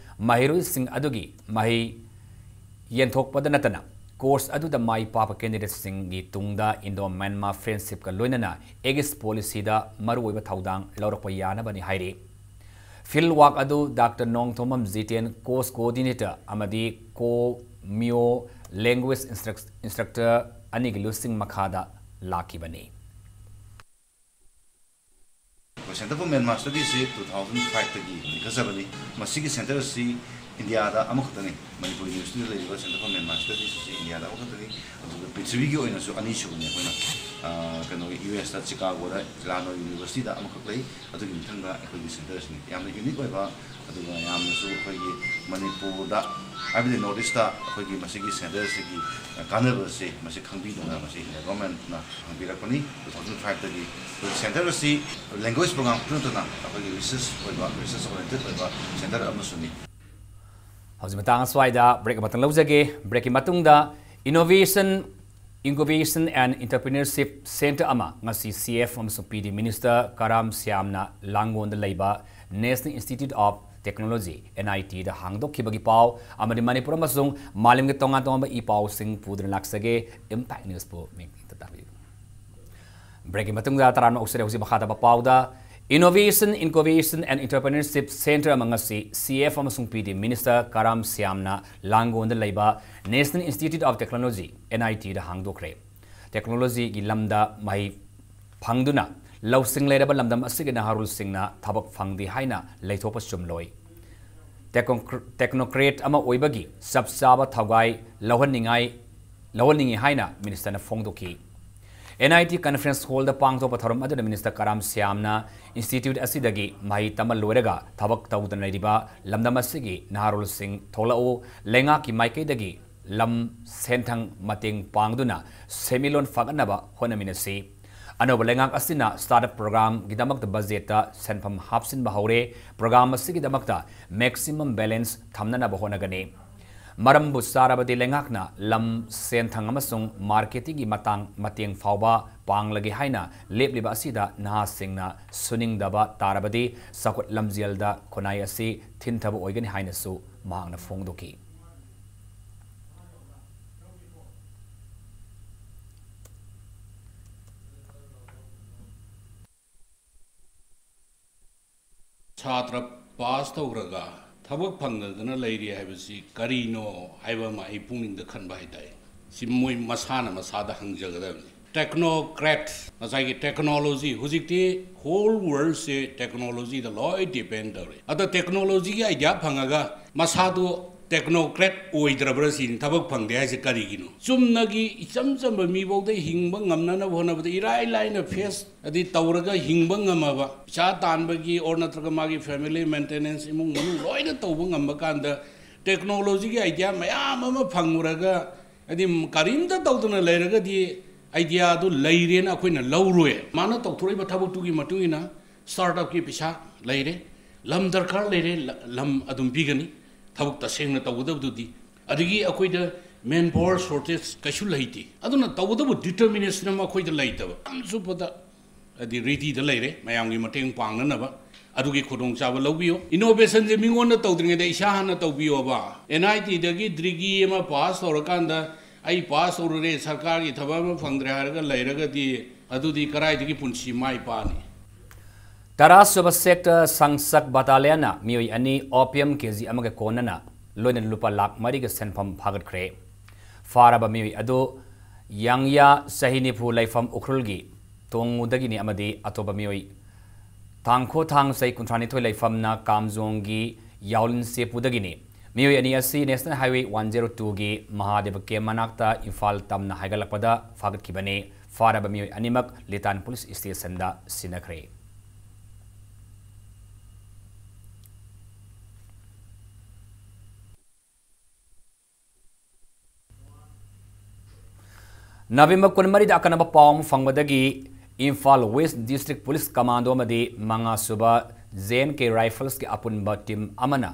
ꯃꯍꯩꯔꯣꯏꯁꯤꯡ ꯑꯗꯨꯒꯤ ꯃꯍꯩ ꯌꯦꯟꯊꯣꯛꯄꯗ ꯅꯠꯇꯅ course ꯑꯗꯨꯗ ꯃꯥꯏ ꯄꯥꯛꯄ candidateꯁꯤꯡꯒꯤ ꯇꯨꯡꯗ Indo-Myanmar friendshipꯀ ꯂꯣꯏꯅꯅ exit policyꯗ ꯃꯔꯨꯑꯣꯏꯕ ꯊꯧꯗꯥꯡ ꯂꯧꯔꯛꯄ ꯌꯥꯅꯕꯅꯤ ꯍꯥꯏꯔꯤ꯫ Field work ꯑꯗꯨ Doctor Nongthombam Jiten, course coordinator ꯑꯃꯗꯤ ꯀꯣ ꯃꯤꯌꯣ language instruct-, instructor ꯑꯅꯤꯒꯤ ꯂꯨꯆꯤꯡ ꯃꯈꯥꯗ ꯂꯥꯛꯈꯤꯕꯅꯤ꯫ ꯑꯩꯈꯣꯏ Centre for Myanmar Studiesꯁꯤ two thousand fiveꯇꯒꯤ ꯂꯤꯡꯈꯠꯆꯕꯅꯤ꯫ ꯃꯁꯤꯒꯤ centre ꯑꯁꯤ ꯏꯟꯗꯤꯌꯥꯗ ꯑꯃꯈꯛꯇꯅꯤ꯫ ꯃꯅꯤꯄꯨꯔ ꯌꯨꯅꯤꯚꯔꯁꯤꯇꯤꯗ ꯂꯩꯔꯤꯕ Center for Myanmar Studies ꯑꯁꯤ ꯏꯟꯗꯤꯌꯥꯗ ꯑꯃꯈꯛꯇꯅꯤ꯫ ꯑꯗꯨꯒ ꯄ꯭ꯔꯤꯊꯤꯕꯤꯒꯤ ꯑꯣꯏꯅꯁꯨ ꯑꯅꯤꯁꯨꯕꯅꯤ꯫ ꯑꯩꯈꯣꯏꯅ, ꯑ, ꯀꯩꯅꯣꯒꯤ, ꯌꯨ ꯑꯦꯁꯇ ꯆꯤꯀꯥꯒꯣꯗ ꯏꯂꯥꯅꯣꯏ ꯌꯨꯅꯤꯚꯔꯁꯤꯇꯤꯗ ꯑꯃꯈꯛ ꯂꯩ꯫ ꯑꯗꯨꯒꯤ ꯃꯊꯪꯗ ꯑꯩꯈꯣꯏꯒꯤ center ꯑꯁꯤꯅꯤ꯫ ꯌꯥꯝꯅ unique ꯑꯣꯏꯕ, ꯑꯗꯨꯒ ꯌꯥꯝꯅꯁꯨ ꯑꯩꯈꯣꯏꯒꯤ ꯃꯅꯤꯄꯨꯔꯗ, ꯍꯥꯏꯕꯗꯤ North Eastꯇ ꯑꯩꯈꯣꯏꯒꯤ ꯃꯁꯤꯒꯤ center ꯑꯁꯤꯒꯤ ꯀꯥꯟꯅꯕꯁꯦ ꯃꯁꯤ ꯈꯪꯕꯤꯗꯨꯅ ꯃꯁꯤ ꯏꯟꯗꯤꯌꯥ ꯒꯣꯔꯃꯦꯟꯠꯅ ꯍꯥꯡꯕꯤꯔꯛꯄꯅꯤ꯫ Two thousand fiveꯇꯒꯤ ꯑꯩꯈꯣꯏ center ꯑꯁꯤ language program ꯈꯛꯇ ꯅꯠꯇꯅ ꯑꯩꯈꯣꯏꯒꯤ research ꯑꯣꯏꯕ, research oriented ꯑꯣꯏꯕ center ꯑꯃꯁꯨꯅꯤ꯫ ꯍꯧꯖꯤꯛ ꯃꯇꯥꯡ ꯑꯁ꯭ꯋꯥꯏꯗ break ꯑꯃꯇꯪ ꯂꯧꯖꯒꯦ꯫ Breakꯀꯤ ꯃꯇꯨꯡꯗ Innovation, Incubation and Entrepreneurship Center ꯑꯃ ꯉꯁꯤ C F ꯑꯃꯁꯨꯡ P D Minister ꯀꯔꯥꯝ ꯁ꯭ꯌꯥꯝꯅ ꯂꯥꯡꯒꯣꯜꯗ ꯂꯩꯕ National Institute of Technology, N I Tꯗ ꯍꯥꯡꯗꯣꯛꯈꯤꯕꯒꯤ ꯄꯥꯎ ꯑꯃꯗꯤ ꯃꯅꯤꯄꯨꯔ ꯑꯃꯁꯨꯡ ꯃꯥꯂꯦꯝꯒꯤ ꯇꯣꯉꯥꯟ ꯇꯣꯉꯥꯟꯕ ꯏ ꯄꯥꯎꯁꯤꯡ ꯄꯨꯗꯨꯅ ꯂꯥꯛꯆꯒꯦ꯫ Impact Newsꯄꯨ ꯃꯤꯠꯌꯦꯡ ꯇꯥꯕꯤꯌꯨ꯫ Breakꯀꯤ ꯃꯇꯨꯡꯗ ꯇꯔꯥꯝꯅ ꯑꯣꯛꯆꯔꯤ꯫ ꯍꯧꯖꯤꯛ ꯃꯈꯥ ꯇꯥꯕ ꯄꯥꯎꯗ, Innovation, Incubation and Entrepreneurship Center ꯑꯃ ꯉꯁꯤ C F ꯑꯃꯁꯨꯡ P D Minister ꯀꯔꯥꯝ ꯁ꯭ꯌꯥꯝꯅ ꯂꯥꯡꯒꯣꯜꯗ ꯂꯩꯕ National Institute of Technology, N I Tꯗ ꯍꯥꯡꯗꯣꯛꯈ꯭ꯔꯦ꯫ Technologyꯒꯤ ꯂꯝꯗ ꯃꯍꯩ ꯐꯪꯗꯨꯅ ꯂꯧꯁꯤꯡ ꯂꯩꯔꯕ ꯂꯝꯗꯝ ꯑꯁꯤꯒꯤ ꯅꯍꯥꯔꯣꯜꯁꯤꯡꯅ ꯊꯕꯛ ꯐꯪꯗꯦ ꯍꯥꯏꯅ ꯂꯩꯊꯣꯛꯄ ꯆꯨꯝꯂꯣꯏ꯫ Technocr-, technocrat ꯑꯃ ꯑꯣꯏꯕꯒꯤ ꯆꯞ ꯆꯥꯕ ꯊꯧꯒꯥꯏ ꯂꯧꯍꯟꯅꯤꯡꯉꯥꯏ, ꯂꯧꯍꯟꯅꯤꯡꯏ ꯍꯥꯏꯅ Ministerꯅ ꯐꯣꯡꯗꯣꯛꯈꯤ꯫ N I T Conference Hallꯗ ꯄꯥꯡꯊꯣꯛꯄ ꯊꯧꯔꯝ ꯑꯗꯨꯗ Minister ꯀꯔꯥꯝ ꯁ꯭ꯌꯥꯝꯅ institute ꯑꯁꯤꯗꯒꯤ ꯃꯍꯩ ꯇꯝꯕ ꯂꯣꯏꯔꯒ ꯊꯕꯛ ꯇꯧꯗꯨꯅ ꯂꯩꯔꯤꯕ ꯂꯝꯗꯝ ꯑꯁꯤꯒꯤ ꯅꯍꯥꯔꯣꯜꯁꯤꯡ ꯊꯣꯛꯂꯛꯎ, ꯂꯩꯉꯥꯛꯀꯤ ꯃꯥꯏꯀꯩꯗꯒꯤ ꯂꯝ ꯁꯦꯟꯊꯪ ꯃꯇꯦꯡ ꯄꯥꯡꯗꯨꯅ ꯁꯦꯟꯃꯤꯠꯂꯣꯟ ꯐꯒꯠꯅꯕ ꯍꯣꯠꯅꯃꯤꯟꯅꯁꯤ꯫ ꯑꯅꯧꯕ ꯂꯩꯉꯥꯛ ꯑꯁꯤꯅ startup programꯒꯤꯗꯃꯛꯇ budgetꯇ ꯁꯦꯟꯐꯝ ꯍꯥꯞꯆꯤꯟꯕ ꯍꯧꯔꯦ꯫ Program ꯑꯁꯤꯒꯤꯗꯃꯛꯇ maximum balance ꯊꯝꯅꯅꯕ ꯍꯣꯠꯅꯒꯅꯤ꯫ ꯃꯔꯝꯕꯨ ꯆꯥꯔꯕꯗꯤ ꯂꯩꯉꯥꯛꯅ ꯂꯝ, ꯁꯦꯟꯊꯪ ꯑꯃꯁꯨꯡ marketingꯒꯤ ꯃꯇꯥꯡ ꯃꯇꯦꯡ ꯐꯥꯎꯕ ꯄꯥꯡꯂꯒꯦ ꯍꯥꯏꯅ ꯂꯦꯞꯂꯤꯕ ꯑꯁꯤꯗ ꯅꯍꯥꯁꯤꯡꯅ ꯁꯨꯅꯤꯡꯗꯕ ꯇꯥꯔꯕꯗꯤ ꯆꯥꯎꯈꯠ ꯂꯝꯖꯦꯜꯗ ꯈꯨꯟꯅꯥꯏ ꯑꯁꯤ ꯊꯤꯟꯊꯕ ꯑꯣꯏꯒꯅꯤ ꯍꯥꯏꯅꯁꯨ ꯃꯍꯥꯛꯅ ꯐꯣꯡꯗꯣꯛꯈꯤ꯫ ꯁꯥꯇ꯭ꯔ ꯄꯥꯁ ꯇꯧꯈ꯭ꯔꯒ ꯊꯕꯛ ꯐꯪꯗꯗꯅ ꯂꯩꯔꯤ ꯍꯥꯏꯕꯁꯤ ꯀꯔꯤꯅꯣ ꯍꯥꯏꯕ ꯑꯃ ꯑꯩ ꯄꯨꯛꯅꯤꯡꯗ ꯈꯟꯕ ꯍꯥꯏꯇꯥꯔꯦ꯫ ꯁꯤ ꯃꯣꯏ ꯃꯁꯥꯅ ꯃꯁꯥꯗ ꯍꯪꯖꯒꯗꯕꯅꯤ꯫ Technocrat, ꯉꯁꯥꯏꯒꯤ technology, ꯍꯧꯖꯤꯛꯇꯤ whole worldꯁꯦ technologyꯗ ꯂꯣꯏ depend ꯇꯧꯔꯦ꯫ ꯑꯗꯣ technologyꯒꯤ idea ꯐꯪꯉꯒ ꯃꯁꯥꯗꯣ technocrat ꯑꯣꯏꯗ꯭ꯔꯕ꯭ꯔꯥ ꯁꯤꯅꯤ꯫ ꯊꯕꯛ ꯐꯪꯗꯦ ꯍꯥꯏꯁꯦ ꯀꯔꯤꯒꯤꯅꯣ? ꯆꯨꯝꯅꯒꯤ ꯏꯆꯝ ꯆꯝꯕ ꯃꯤꯐꯥꯎꯗ ꯍꯤꯡꯕ ꯉꯝꯅꯅꯕ ꯍꯣꯠꯅꯕꯗ ꯏꯔꯥꯏ ꯂꯥꯏꯅ face ꯑꯗꯤ ꯇꯧꯔꯒ ꯍꯤꯡꯕ ꯉꯝꯃꯕ, ꯄꯩꯁꯥ ꯇꯥꯟꯕꯒꯤ or ꯅꯠꯇ꯭ꯔꯒ ꯃꯥꯒꯤ family maintenance, ꯏꯃꯨꯡ ꯃꯅꯨꯡ ꯂꯣꯏꯅ ꯇꯧꯕ ꯉꯝꯕ ꯀꯥꯟꯗ technologyꯒꯤ idea ꯃꯌꯥꯝ ꯑꯃ ꯐꯪꯉꯨꯔꯒ, ꯍꯥꯏꯗꯤ ꯀꯔꯤꯝꯇ ꯇꯧꯗꯅ ꯂꯩꯔꯒꯗꯤ ideaꯗꯨ ꯂꯩꯔꯦꯅ ꯑꯩꯈꯣꯏꯅ ꯂꯧꯔꯣꯏ꯫ ꯃꯥꯅ ꯇꯧꯊꯣꯔꯛꯏꯕ ꯊꯕꯛꯇꯨꯒꯤ ꯃꯇꯨꯡ ꯏꯟꯅ startupꯀꯤ ꯄꯩꯁꯥ ꯂꯩꯔꯦ, ꯂꯝ ꯗꯔꯀꯥꯔ ꯂꯩꯔꯦ, ꯂ-, ꯂꯝ ꯑꯗꯨꯝ ꯄꯤꯒꯅꯤ꯫ ꯊꯕꯛ ꯇꯁꯦꯡꯅ ꯇꯧꯒꯗꯕꯗꯨꯗꯤ꯫ ꯑꯗꯒꯤ ꯑꯩꯈꯣꯏꯗ manpower shortage ꯀꯩꯁꯨ ꯂꯩꯇꯦ꯫ ꯑꯗꯨꯅ ꯇꯧꯒꯗꯕ determination ꯑꯃ ꯑꯩꯈꯣꯏꯗ ꯂꯩꯇꯕ꯫ ꯌꯥꯝ ꯆꯨꯞꯄꯗ ꯍꯥꯏꯗꯤ readyꯗ ꯂꯩꯔꯦ ꯃꯌꯥꯝꯒꯤ ꯃꯇꯦꯡ ꯄꯥꯡꯅꯅꯕ꯫ ꯑꯗꯨꯒꯤ ꯈꯨꯗꯣꯡꯆꯥꯕ ꯂꯧꯕꯤꯌꯨ꯫ Innovationꯁꯦ ꯃꯤꯉꯣꯟꯗ ꯇꯧꯗ꯭ꯔꯤꯉꯩꯗ ꯏꯁꯥ ꯍꯥꯟꯅ ꯇꯧꯕꯤꯌꯣꯕ꯫ NITꯗꯒꯤ degree ꯑꯃ pass ꯇꯧꯔꯀꯥꯟꯗ ꯑꯩ pass ꯇꯧꯔꯨꯔꯦ, ꯁꯔꯀꯥꯔꯒꯤ ꯊꯕꯛ ꯑꯃ ꯐꯪꯗ꯭ꯔꯦ ꯍꯥꯏꯔꯒ ꯂꯩꯔꯒꯗꯤ ꯑꯗꯨꯗꯤ ꯀꯗꯥꯏꯗꯒꯤ ꯄꯨꯟꯁꯤ ꯃꯥꯏ ꯄꯥꯛꯅꯤ? ꯇꯔꯥꯁꯨꯕ sector ꯁꯪꯁꯛ battalionꯅ ꯃꯤꯑꯣꯏ ꯑꯅꯤ opium KG ꯑꯃꯒ ꯀꯣꯟꯅꯅ ꯂꯣꯏꯅꯅ ꯂꯨꯄꯥ ꯂꯥꯈ ꯃꯔꯤꯒ ꯁꯦꯟꯐꯝ ꯐꯥꯒꯠꯈ꯭ꯔꯦ꯫ ꯐꯥꯔꯕ ꯃꯤꯑꯣꯏ ꯑꯗꯨ ꯌꯥꯡꯌꯥ ꯆꯍꯤ ꯅꯤꯐꯨ ꯂꯩꯐꯝ ꯎꯈ꯭ꯔꯨꯜꯒꯤ ꯇꯣꯡꯉꯨꯗꯒꯤꯅꯤ ꯑꯃꯗꯤ ꯑꯇꯣꯞꯄ ꯃꯤꯑꯣꯏ ꯇꯥꯡꯈꯣꯊꯥꯡ ꯆꯍꯤ ꯀꯨꯟꯊ꯭ꯔꯥꯅꯤꯊꯣꯏ ꯂꯩꯐꯝꯅ ꯀꯥꯝꯖꯣꯡꯒꯤ ꯌꯥꯎꯂꯤꯟ ꯁꯦꯄꯨꯗꯒꯤꯅꯤ꯫ ꯃꯤꯑꯣꯏ ꯑꯅꯤ ꯑꯁꯤ National Highway one zero twoꯒꯤ ꯃꯍꯥꯗꯦꯕ camp ꯃꯅꯥꯛꯇ ꯏꯝꯐꯥꯜ ꯇꯝꯅ ꯍꯥꯏꯒꯠꯂꯛꯄꯗ ꯐꯥꯒꯠꯈꯤꯕꯅꯤ꯫ ꯐꯥꯔꯕ ꯃꯤꯑꯣꯏ ꯑꯅꯤꯃꯛ ꯂꯤꯇꯥꯟ police stationꯗ ꯁꯤꯟꯅꯈ꯭ꯔꯦ꯫ November ꯀꯨꯟꯃꯔꯤꯗ ꯑꯀꯟꯕ ꯄꯥꯎ ꯑꯃ ꯐꯪꯕꯗꯒꯤ Imphal West District Police Commando ꯑꯃꯗꯤ ꯃꯉꯥꯁꯨꯕ J N K Riflesꯀꯤ ꯑꯄꯨꯟꯕ team ꯑꯃꯅ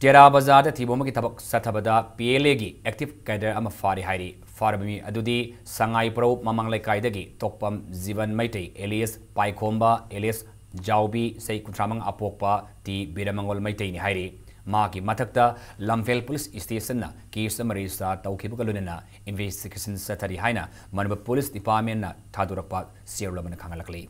ꯇꯦꯔꯥ ꯕꯖꯥꯔꯗ ꯊꯤꯕꯣꯝꯕꯒꯤ ꯊꯕꯛ ꯆꯠꯊꯕꯗ PLAꯒꯤ active cadre ꯑꯃ ꯐꯥꯔꯤ ꯍꯥꯏꯔꯤ꯫ ꯐꯥꯔꯕ ꯃꯤ ꯑꯗꯨꯗꯤ ꯁꯉꯥꯏꯄ꯭ꯔꯧ ꯃꯃꯥꯡ ꯂꯩꯀꯥꯏꯗꯒꯤ ꯇꯣꯛꯄꯝ ꯖꯤꯕꯟ ꯃꯩꯇꯩ alias ꯄꯥꯏꯈꯣꯝꯕ alias ꯖꯥꯎꯕꯤ, ꯆꯍꯤ ꯀꯨꯟꯊ꯭ꯔꯥ ꯃꯉꯥ, ꯑꯄꯣꯛꯄ ꯇꯤ ꯕꯤꯔꯃꯪꯒꯣꯜ ꯃꯩꯇꯩꯅꯤ ꯍꯥꯏꯔꯤ꯫ ꯃꯍꯥꯛꯀꯤ ꯃꯊꯛꯇ ꯂꯝꯐꯦꯜ police stationꯅ case ꯑꯃ register ꯇꯧꯈꯤꯕꯒ ꯂꯣꯏꯅꯅ investigation ꯆꯠꯊꯔꯤ ꯍꯥꯏꯅ ꯃꯅꯤꯄꯨꯔ Police Departmentꯅ ꯊꯥꯗꯣꯔꯛꯄ ꯆꯦꯔꯣꯜ ꯑꯃꯅ ꯈꯪꯍꯜꯂꯛꯂꯤ꯫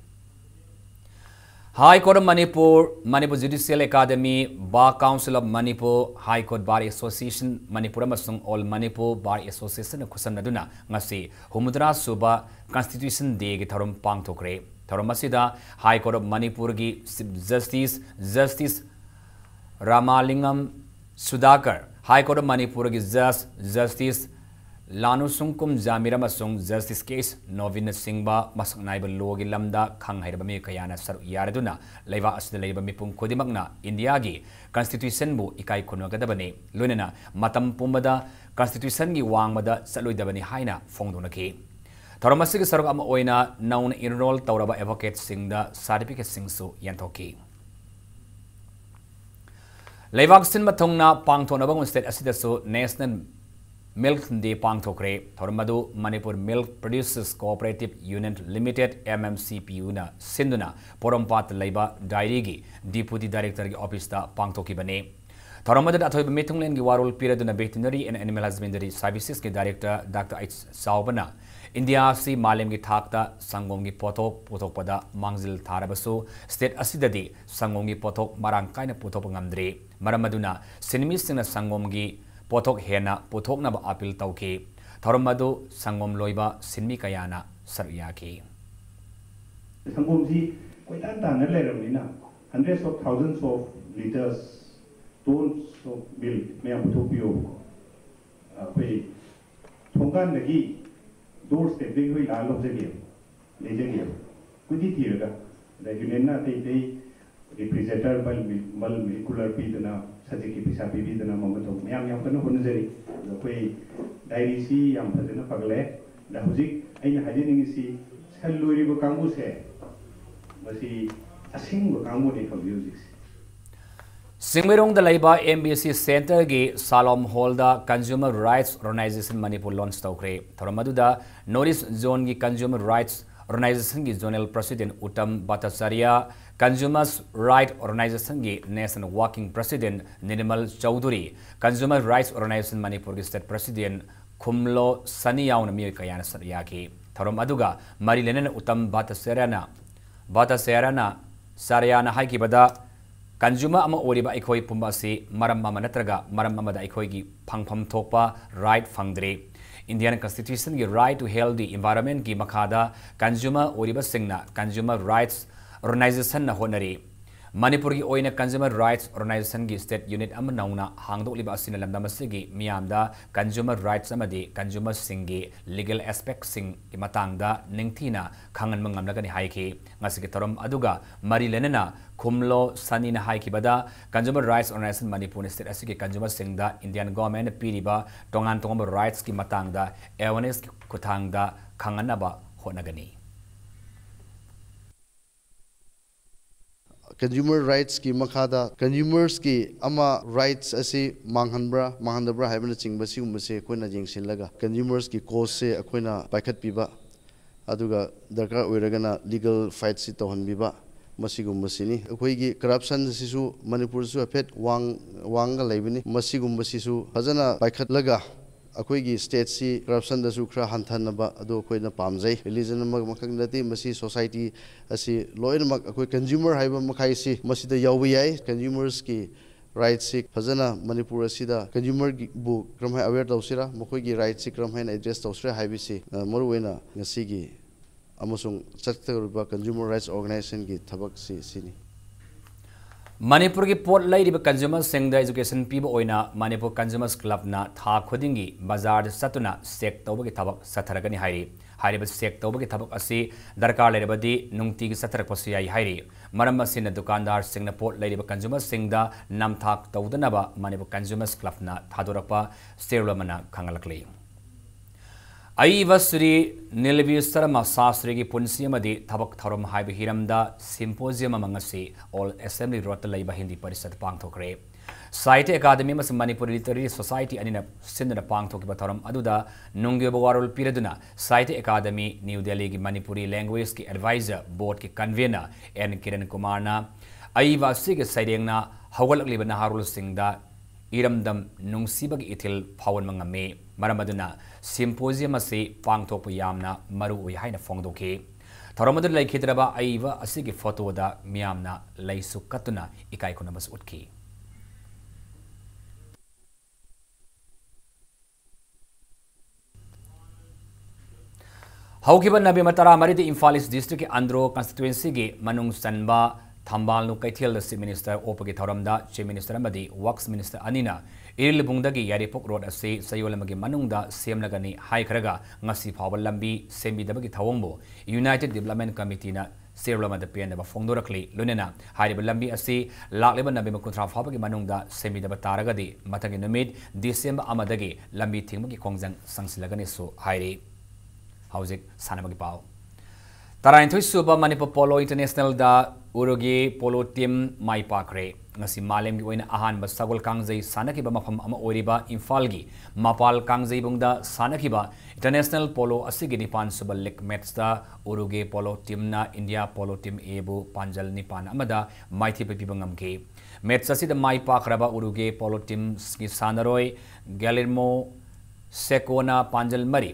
High Court of Manipur, Manipur Judicial Academy, Bar Council of Manipur, High Court Bar Association Manipur ꯑꯃꯁꯨꯡ All Manipur Bar Association ꯈꯨꯠꯁꯝꯅꯗꯨꯅ ꯉꯁꯤ ꯍꯨꯝꯐꯨꯇꯔꯥ ꯁꯨꯕ Constitution Day ꯒꯤ ꯊꯧꯔꯝ ꯄꯥꯡꯊꯣꯛꯈ꯭ꯔꯦ꯫ ꯊꯧꯔꯝ ꯑꯁꯤꯗ High Court of Manipur ꯒꯤ Chief Justice, Justice Ramalingam Sudhakar, High Court of Manipur ꯒꯤ Judge, Justice ꯂꯥꯅꯨꯁꯨꯡꯀꯨꯝ ꯖꯥꯃꯤꯔ ꯑꯃꯁꯨꯡ Justice ꯀꯦ ꯑꯦꯁ ꯅꯣꯕꯤꯟꯅꯆꯤꯡꯕ ꯃꯁꯛ ꯅꯥꯏꯕ law ꯒꯤ ꯂꯝꯗ ꯈꯪ ꯍꯩꯔꯕ ꯃꯤꯑꯣꯏ ꯀꯌꯥꯅ ꯁꯔꯨꯛ ꯌꯥꯔꯗꯨꯅ ꯂꯩꯕꯥꯛ ꯑꯁꯤꯗ ꯂꯩꯔꯤꯕ ꯃꯤꯄꯨꯝ ꯈꯨꯗꯤꯡꯃꯛꯅ ꯏꯟꯗꯤꯌꯥꯒꯤ Constitution ꯕꯨ ꯏꯀꯥꯏ ꯈꯨꯝꯅꯒꯗꯕꯅꯤ, ꯂꯣꯏꯅꯅ ꯃꯇꯝ ꯄꯨꯝꯕꯗ Constitution ꯒꯤ ꯋꯥꯡꯃꯗ ꯆꯠꯂꯣꯏꯗꯕꯅꯤ ꯍꯥꯏꯅ ꯐꯣꯡꯗꯣꯛꯅꯈꯤ꯫ ꯊꯧꯔꯝ ꯑꯁꯤꯒꯤ ꯁꯔꯨꯛ ꯑꯃ ꯑꯣꯏꯅ ꯅꯧꯅ enroll ꯇꯧꯔꯕ advocate ꯁꯤꯡꯗ certificate ꯁꯤꯡꯁꯨ ꯌꯦꯟꯊꯣꯛꯈꯤ꯫ ꯂꯩꯕꯥꯛ ꯁꯤꯟꯕ ꯊꯨꯡꯅ ꯄꯥꯡꯊꯣꯛꯅꯕ state ꯑꯁꯤꯗꯁꯨ National Milk Day ꯄꯥꯡꯊꯣꯛꯈ꯭ꯔꯦ꯫ ꯊꯧꯔꯝ ꯑꯗꯨ Manipur Milk Producers Cooperative Union Limited, M M C P U ꯅ ꯁꯤꯟꯗꯨꯅ ꯄꯣꯔꯣꯝꯄꯥꯠꯇ ꯂꯩꯕ dairy ꯒꯤ Deputy Director ꯒꯤ office ꯇ ꯄꯥꯡꯊꯣꯛꯈꯤꯕꯅꯤ꯫ ꯊꯧꯔꯝ ꯑꯗꯨꯗ ꯑꯊꯣꯏꯕ ꯃꯤꯊꯨꯡꯂꯦꯟꯒꯤ ꯋꯥꯔꯣꯜ ꯄꯤꯔꯗꯨꯅ Veterinary and Animal Husbandry Services ꯀꯤ Director Doctor H ꯆꯥꯎꯕꯅ ꯏꯟꯗꯤꯌꯥ ꯑꯁꯤ ꯃꯥꯂꯦꯝꯒꯤ ꯊꯥꯛꯇ ꯁꯪꯒꯣꯝꯒꯤ ꯄꯣꯠꯊꯣꯛ ꯄꯨꯊꯣꯛꯄꯗ ꯃꯥꯡꯖꯤꯜ ꯊꯥꯔꯕꯁꯨ, state ꯑꯁꯤꯗꯗꯤ ꯁꯪꯒꯣꯝꯒꯤ ꯄꯣꯠꯊꯣꯛ ꯃꯔꯥꯡ ꯀꯥꯏꯅ ꯄꯨꯊꯣꯛꯄ ꯉꯝꯗ꯭ꯔꯤ꯫ ꯃꯔꯝ ꯑꯗꯨꯅ ꯁꯤꯟꯃꯤꯁꯤꯡꯅ ꯁꯪꯒꯣꯝꯒꯤ ꯄꯣꯠꯊꯣꯛ ꯍꯦꯟꯅ ꯄꯨꯊꯣꯛꯅꯕ appeal ꯇꯧꯈꯤ꯫ ꯊꯧꯔꯝ ꯑꯗꯨ ꯁꯪꯒꯣꯝ ꯂꯣꯏꯕ ꯁꯤꯟꯃꯤ ꯀꯌꯥꯅ ꯁꯔꯨꯛ ꯌꯥꯈꯤ꯫ ꯁꯪꯒꯣꯝꯁꯤ ꯀꯣꯏꯇꯥꯟ ꯇꯥꯟꯅ ꯂꯩꯔꯕꯅꯤꯅ, hundreds of thousands of liters, tons of milk ꯃꯌꯥꯝ ꯄꯨꯊꯣꯛꯄꯤꯌꯣꯕꯀꯣ꯫ ꯑꯩꯈꯣꯏ ꯊꯣꯡꯒꯥꯟꯗꯒꯤ, door step ꯇꯒꯤ ꯑꯩꯈꯣꯏ ꯂꯥꯛꯑ ꯂꯧꯖꯒꯦꯕ, ꯂꯩꯖꯒꯦꯕ꯫ ꯀꯣꯏꯊꯤ ꯊꯤꯔꯒ, ꯑꯗ union ꯅ ꯑꯇꯩ ꯑꯇꯩ refrigerator, bulk milk, bulk milk cooler ꯄꯤꯗꯅ, ꯁꯖꯤꯛꯀꯤ ꯄꯩꯁꯥ ꯄꯤꯕꯤꯗꯅ, ꯃꯃꯟ ꯇꯧ-, ꯃꯌꯥꯝ ꯌꯥꯝ ꯀꯟꯅ ꯍꯣꯠꯅꯖꯔꯤ꯫ ꯑꯗꯣ ꯑꯩꯈꯣꯏ dairy ꯁꯤ ꯌꯥꯝ ꯐꯖꯅ ꯐꯒꯠꯂꯦ꯫ ꯑꯗ ꯍꯧꯖꯤꯛ ꯑꯩꯅ ꯍꯥꯏꯖꯅꯤꯡꯉꯤꯁꯤ, ꯁꯟ ꯂꯣꯏꯔꯤꯕ ꯀꯥꯡꯕꯨꯁꯦ, ꯃꯁꯤ ꯑꯁꯤꯡꯕ ꯀꯥꯡꯕꯨꯅꯤ ꯍꯧꯖꯤꯛ ꯍꯧꯖꯤꯛꯁꯦ꯫ ꯆꯤꯡꯃꯩꯔꯣꯡꯗ ꯂꯩꯕ M B C Centre ꯒꯤ ꯁꯥꯂꯣꯝ Hall ꯗ Consumer Rights Organisation Manipur launch ꯇꯧꯈ꯭ꯔꯦ꯫ ꯊꯧꯔꯝ ꯑꯗꯨꯗ North East Zone ꯒꯤ Consumer Rights Organisation ꯒꯤ Zonal President Uttam ꯚꯠꯇꯆꯥꯔꯌ, Consumers Right Organisation ꯒꯤ National Working President Nirmal Chaudhuri, Consumer Rights Organisation ꯃꯅꯤꯄꯨꯔꯒꯤ State President ꯈꯨꯝꯂꯣ ꯁꯅꯤ ꯌꯥꯎꯅ ꯃꯤꯑꯣꯏ ꯀꯌꯥꯅ ꯁꯔꯨꯛ ꯌꯥꯈꯤ꯫ ꯊꯧꯔꯝ ꯑꯗꯨꯒ ꯃꯔꯤ ꯂꯩꯅꯅ ꯎꯠꯇꯝ ꯚꯠꯇꯆꯥꯔꯌꯅ, ꯚꯠꯇꯆꯥꯔꯌꯅ ꯁꯥꯔꯌꯥꯅ ꯍꯥꯏꯈꯤꯕꯗ, consumer ꯑꯃ ꯑꯣꯏꯔꯤꯕ ꯑꯩꯈꯣꯏ ꯄꯨꯝꯕ ꯑꯁꯤ ꯃꯔꯝ ꯑꯃ ꯅꯠꯇ꯭ꯔꯒ ꯃꯔꯝ ꯑꯃꯗ ꯑꯩꯈꯣꯏꯒꯤ ꯐꯪꯐꯝ ꯊꯣꯛꯄ right ꯐꯪꯗ꯭ꯔꯤ꯫ Indian Constitutionꯒꯤ right to healthy environmentꯀꯤ ꯃꯈꯥꯗ consumer ꯑꯣꯏꯔꯤꯕꯁꯤꯡꯅ consumer rights organizationꯅ ꯍꯣꯠꯅꯔꯤ꯫ ꯃꯅꯤꯄꯨꯔꯒꯤ ꯑꯣꯏꯅ consumer rights organizationꯒꯤ state unit ꯑꯃ ꯅꯧꯅ ꯍꯥꯡꯗꯣꯛꯂꯤꯕ ꯑꯁꯤꯅ ꯂꯝꯗꯝ ꯑꯁꯤꯒꯤ ꯃꯤꯌꯥꯝꯗ consumer rights ꯑꯃꯗꯤ consumerꯁꯤꯡꯒꯤ legal aspectꯁꯤꯡꯒꯤ ꯃꯇꯥꯡꯗ ꯅꯤꯡꯊꯤꯅ ꯈꯪꯍꯟꯕ ꯉꯝꯂꯒꯅꯤ ꯍꯥꯏꯈꯤ꯫ ꯉꯁꯤꯒꯤ ꯊꯧꯔꯝ ꯑꯗꯨꯒ ꯃꯔꯤ ꯂꯩꯅꯅ ꯈꯨꯝꯂꯣ ꯁꯅꯤꯅ ꯍꯥꯏꯈꯤꯕꯗ, consumer rights organization ꯃꯅꯤꯄꯨꯔꯅ state ꯑꯁꯤꯒꯤ consumerꯁꯤꯡꯗ Indian governmentꯅ ꯄꯤꯔꯤꯕ ꯇꯣꯉꯥꯟ ꯇꯣꯉꯥꯟꯕ rightsꯀꯤ ꯃꯇꯥꯡꯗ awarenessꯀꯤ ꯈꯨꯠꯊꯥꯡꯗ ꯈꯪꯍꯟꯅꯕ ꯍꯣꯠꯅꯒꯅꯤ꯫ Consumer rightsꯀꯤ ꯃꯈꯥꯗ consumersꯀꯤ ꯑꯃ rights ꯑꯁꯤ ꯃꯥꯡꯍꯟꯕ꯭ꯔꯥ ꯃꯥꯡꯍꯟꯗꯕ꯭ꯔꯥ ꯍꯥꯏꯕꯅꯆꯤꯡꯕ ꯁꯤꯒꯨꯝꯕꯁꯦ ꯑꯩꯈꯣꯏꯅ ꯌꯦꯡꯁꯤꯜꯂꯒ consumersꯀꯤ causeꯁꯦ ꯑꯩꯈꯣꯏꯅ ꯄꯥꯏꯈꯠꯄꯤꯕ, ꯑꯗꯨꯒ ꯗꯔꯀꯥꯔ ꯑꯣꯏꯔꯒꯅ legal fightꯁꯤ ꯇꯧꯍꯟꯕꯤꯕ, ꯃꯁꯤꯒꯨꯝꯕꯁꯤꯅꯤ꯫ ꯑꯩꯈꯣꯏꯒꯤ corruption ꯑꯁꯤꯁꯨ ꯃꯅꯤꯄꯨꯔꯗꯁꯨ ꯍꯥꯏꯐꯦꯠ ꯋꯥꯡ ꯋꯥꯡꯒ ꯂꯩꯕꯅꯤ꯫ ꯃꯁꯤꯒꯨꯝꯕꯁꯤꯁꯨ ꯐꯖꯅ ꯄꯥꯏꯈꯠꯂꯒ ꯑꯩꯈꯣꯏꯒꯤ stateꯁꯤ corruptionꯗꯁꯨ ꯈꯔ ꯍꯟꯊꯅꯕ ꯑꯗꯨ ꯑꯩꯈꯣꯏꯅ ꯄꯥꯝꯖꯩ꯫ Religion ꯑꯃꯈꯛ ꯅꯠꯇꯦ, ꯃꯁꯤ society ꯑꯁꯤ ꯂꯣꯏꯅꯃꯛ ꯑꯩꯈꯣꯏ consumer ꯍꯥꯏꯕ ꯃꯈꯩꯁꯤ ꯃꯁꯤꯗ ꯌꯥꯎꯕ ꯌꯥꯏ꯫ Consumersꯀꯤ rightꯁꯤ ꯐꯖꯅ ꯃꯅꯤꯄꯨꯔ ꯑꯁꯤꯗ consumerꯕꯨ ꯀꯔꯝꯍꯥꯏꯅ aware ꯇꯧꯁꯤꯔꯥ, ꯃꯈꯣꯏꯒꯤ rightꯁꯤ ꯀꯔꯝꯍꯥꯏꯅ address ꯇꯧꯁꯤꯔꯥ ꯍꯥꯏꯕꯁꯤ, ꯑ, ꯃꯔꯨꯑꯣꯏꯅ ꯉꯁꯤꯒꯤ ꯑꯃꯁꯨꯡ ꯆꯠꯀꯗꯧꯔꯤꯕ consumer rights organizationꯒꯤ ꯊꯕꯛꯁꯤ ꯁꯤꯅꯤ꯫ ꯃꯅꯤꯄꯨꯔꯒꯤ ꯄꯣꯠ ꯂꯩꯔꯤꯕ consumerꯁꯤꯡꯗ education ꯄꯤꯕ ꯑꯣꯏꯅ ꯃꯅꯤꯄꯨꯔ Consumers Clubꯅ ꯊꯥ ꯈꯨꯗꯤꯡꯒꯤ ꯕꯖꯥꯔꯗ ꯆꯠꯇꯨꯅ check ꯇꯧꯕꯒꯤ ꯊꯕꯛ ꯆꯠꯊꯔꯒꯅꯤ ꯍꯥꯏꯔꯤ꯫ ꯍꯥꯏꯔꯤꯕ check ꯇꯧꯕꯒꯤ ꯊꯕꯛ ꯑꯁꯤ ꯗꯔꯀꯥꯔ ꯂꯩꯔꯕꯗꯤ ꯅꯨꯡꯇꯤꯒꯤ ꯆꯠꯊꯔꯛꯄꯁꯨ ꯌꯥꯏ ꯍꯥꯏꯔꯤ꯫ ꯃꯔꯝ ꯑꯁꯤꯅ ꯗꯨꯀꯥꯟꯗꯥꯔꯁꯤꯡꯅ ꯄꯣꯠ ꯂꯩꯔꯤꯕ consumerꯁꯤꯡꯗ ꯅꯝꯊꯥꯛ ꯇꯧꯗꯅꯕ ꯃꯅꯤꯄꯨꯔ Consumers Clubꯅ ꯊꯥꯗꯣꯔꯛꯄ ꯆꯦꯔꯣꯜ ꯑꯃꯅ ꯈꯪꯍꯜꯂꯛꯂꯤ꯫ ꯑꯏꯕ ꯁ꯭ꯔꯤ ꯅꯤꯂꯕꯤ ꯁꯔꯃ ꯁꯥꯁ꯭ꯇ꯭ꯔꯤꯒꯤ ꯄꯨꯟꯁꯤ ꯑꯃꯗꯤ ꯊꯕꯛ ꯊꯧꯔꯝ ꯍꯥꯏꯕ ꯍꯤꯔꯝꯗ symposium ꯑꯃ ꯉꯁꯤ Old Assembly Roadꯇ ꯂꯩꯕ ꯍꯤꯟꯗꯤ ꯄꯔꯤꯁꯠ ꯄꯥꯡꯊꯣꯛꯈ꯭ꯔꯦ꯫ ꯁꯥꯍꯤꯇ꯭ꯌ ꯑꯦꯀꯥꯗꯃꯤ ꯑꯃꯁꯨꯡ ꯃꯅꯤꯄꯨꯔ ꯂꯤꯇꯔꯦꯔꯤ ꯁꯣꯁꯥꯏꯇꯤ ꯑꯅꯤꯅ ꯁꯤꯟꯗꯨꯅ ꯄꯥꯡꯊꯣꯛꯈꯤꯕ ꯊꯧꯔꯝ ꯑꯗꯨꯗ ꯅꯨꯡꯒꯤ ꯑꯣꯏꯕ ꯋꯥꯔꯣꯜ ꯄꯤꯔꯗꯨꯅ ꯁꯥꯍꯤꯇ꯭ꯌ ꯑꯦꯀꯥꯗꯃꯤ ꯅ꯭ꯌꯨ ꯗꯦꯜꯂꯤꯒꯤ ꯃꯅꯤꯄꯨꯔꯤ languageꯀꯤ advisor boardꯀꯤ convener ꯑꯦꯟ ꯀꯤꯔꯟ ꯀꯨꯃꯥꯔꯅ ꯑꯏꯕ ꯑꯁꯤꯒꯤ ꯁꯩꯔꯦꯡꯅ ꯍꯧꯒꯠꯂꯛꯂꯤꯕ ꯅꯍꯥꯔꯣꯜꯁꯤꯡꯗ ꯏꯔꯝꯗꯝ ꯅꯨꯡꯁꯤꯕꯒꯤ ꯏꯊꯤꯜ ꯐꯥꯎꯍꯟꯕ ꯉꯝꯃꯤ꯫ ꯃꯔꯝ ꯑꯗꯨꯅ symposium ꯑꯁꯤ ꯄꯥꯡꯊꯣꯛꯄ ꯌꯥꯝꯅ ꯃꯔꯨ ꯑꯣꯏ ꯍꯥꯏꯅ ꯐꯣꯡꯗꯣꯛꯈꯤ꯫ ꯊꯧꯔꯝ ꯑꯗꯨꯗ ꯂꯩꯈꯤꯗ꯭ꯔꯕ ꯑꯏꯕ ꯑꯁꯤꯒꯤ ꯐꯣꯇꯣꯗ ꯃꯤꯌꯥꯝꯅ ꯂꯩꯁꯨ ꯀꯠꯇꯨꯅ ꯏꯀꯥꯏ ꯈꯨꯝꯅꯕꯁꯨ ꯎꯠꯈꯤ꯫ ꯍꯧꯈꯤꯕ ꯅꯕꯦꯝꯕꯔ ꯇꯔꯥꯃꯔꯤꯗ ꯏꯝꯐꯥꯜ ꯏꯁ ꯗꯤꯁꯇ꯭ꯔꯤꯛꯀꯤ ꯑꯟꯗ꯭ꯔꯣ ꯀꯟꯁꯇꯤꯇ꯭ꯋꯦꯟꯁꯤꯒꯤ ꯃꯅꯨꯡ ꯆꯟꯕ ꯊꯝꯕꯥꯜꯅꯨ ꯀꯩꯊꯦꯜꯗ ꯆꯤꯐ ꯃꯤꯅꯤꯁꯇꯔ ꯑꯣꯛꯄꯒꯤ ꯊꯧꯔꯝꯗ ꯆꯤꯐ ꯃꯤꯅꯤꯁꯇꯔ ꯑꯃꯗꯤ ꯋꯥꯔꯛꯁ ꯃꯤꯅꯤꯁꯇꯔ ꯑꯅꯤꯅ ꯏꯔꯤꯜꯕꯨꯡꯗꯒꯤ ꯌꯥꯏꯔꯤꯄꯣꯛ ꯔꯣꯗ ꯑꯁꯤ ꯆꯌꯣꯜ ꯑꯃꯒꯤ ꯃꯅꯨꯡꯗ ꯁꯦꯝꯂꯒꯅꯤ ꯍꯥꯏꯈ꯭ꯔꯒ ꯉꯁꯤ ꯐꯥꯎꯕ ꯂꯝꯕꯤ ꯁꯦꯝꯕꯤꯗꯕꯒꯤ ꯊꯧꯑꯣꯡꯕꯨ ꯌꯨꯅꯥꯏꯇꯦꯗ ꯗꯤꯕ꯭ꯂꯞꯃꯦꯟ ꯀꯃꯤꯇꯤꯅ ꯆꯌꯣꯜ ꯑꯃꯗ ꯄꯦꯟꯗꯕ ꯐꯣꯡꯗꯣꯔꯛꯂꯤ꯫ ꯂꯣꯏꯅꯅ ꯍꯥꯏꯔꯤꯕ ꯂꯝꯕꯤ ꯑꯁꯤ ꯂꯥꯛꯂꯤꯕ ꯅꯕꯦꯝꯕꯔ ꯀꯨꯟꯊ꯭ꯔꯥ ꯐꯥꯎꯕꯒꯤ ꯃꯅꯨꯡꯗ ꯁꯦꯝꯕꯤꯗꯕ ꯇꯥꯔꯒꯗꯤ ꯃꯊꯪꯒꯤ ꯅꯨꯃꯤꯠ ꯗꯤꯁꯦꯝꯕꯔ ꯑꯃꯗꯒꯤ ꯂꯝꯕꯤ ꯊꯤꯡꯕꯒꯤ ꯈꯣꯡꯖꯪ ꯆꯪꯁꯤꯜꯂꯒꯅꯤꯁꯨ ꯍꯥꯏꯔꯤ꯫ ꯍꯧꯖꯤꯛ ꯁꯥꯟꯅꯕꯒꯤ ꯄꯥꯎ꯫ ꯇꯔꯥꯅꯤꯊꯣꯏ ꯁꯨꯕ ꯃꯅꯤꯄꯨꯔ ꯄꯣꯂꯣ ꯏꯟꯇꯔꯅꯦꯁꯅꯦꯜꯗ ꯎꯔꯨꯒꯦ ꯄꯣꯂꯣ ꯇꯤꯝ ꯃꯥꯏ ꯄꯥꯛꯈ꯭ꯔꯦ꯫ ꯉꯁꯤ ꯃꯥꯂꯦꯝꯒꯤ ꯑꯣꯏꯅ ꯑꯍꯥꯟꯕ ꯁꯒꯣꯜ ꯀꯥꯡꯖꯩ ꯁꯥꯟꯅꯈꯤꯕ ꯃꯐꯝ ꯑꯃ ꯑꯣꯏꯔꯤꯕ ꯏꯝꯐꯥꯜꯒꯤ ꯃꯄꯥꯜ ꯀꯥꯡꯖꯩꯕꯨꯡꯗ ꯁꯥꯟꯅꯈꯤꯕ ꯏꯟꯇꯔꯅꯦꯁꯅꯦꯜ ꯄꯣꯂꯣ ꯑꯁꯤꯒꯤ ꯅꯤꯄꯥꯟ ꯁꯨꯕ ꯂꯤꯒ ꯃꯦꯠꯆꯇ ꯎꯔꯨꯒꯦ ꯄꯣꯂꯣ ꯇꯤꯝꯅ ꯏꯟꯗꯤꯌꯥ ꯄꯣꯂꯣ ꯇꯤꯝ ꯑꯦꯕꯨ ꯄꯥꯟꯖꯜ ꯅꯤꯄꯥꯟ ꯑꯃꯗ ꯃꯥꯏꯊꯤꯕ ꯄꯤꯕ ꯉꯝꯈꯤ꯫ ꯃꯦꯠꯆ ꯑꯁꯤꯗ ꯃꯥꯏ ꯄꯥꯛꯈ꯭ꯔꯕ ꯎꯔꯨꯒꯦ ꯄꯣꯂꯣ ꯇꯤꯝꯒꯤ ꯁꯥꯟꯅꯔꯣꯏ ꯒꯦꯂꯤꯔꯃꯣ ꯁꯦꯀꯣꯅ ꯄꯥꯟꯖꯜ ꯃꯔꯤ,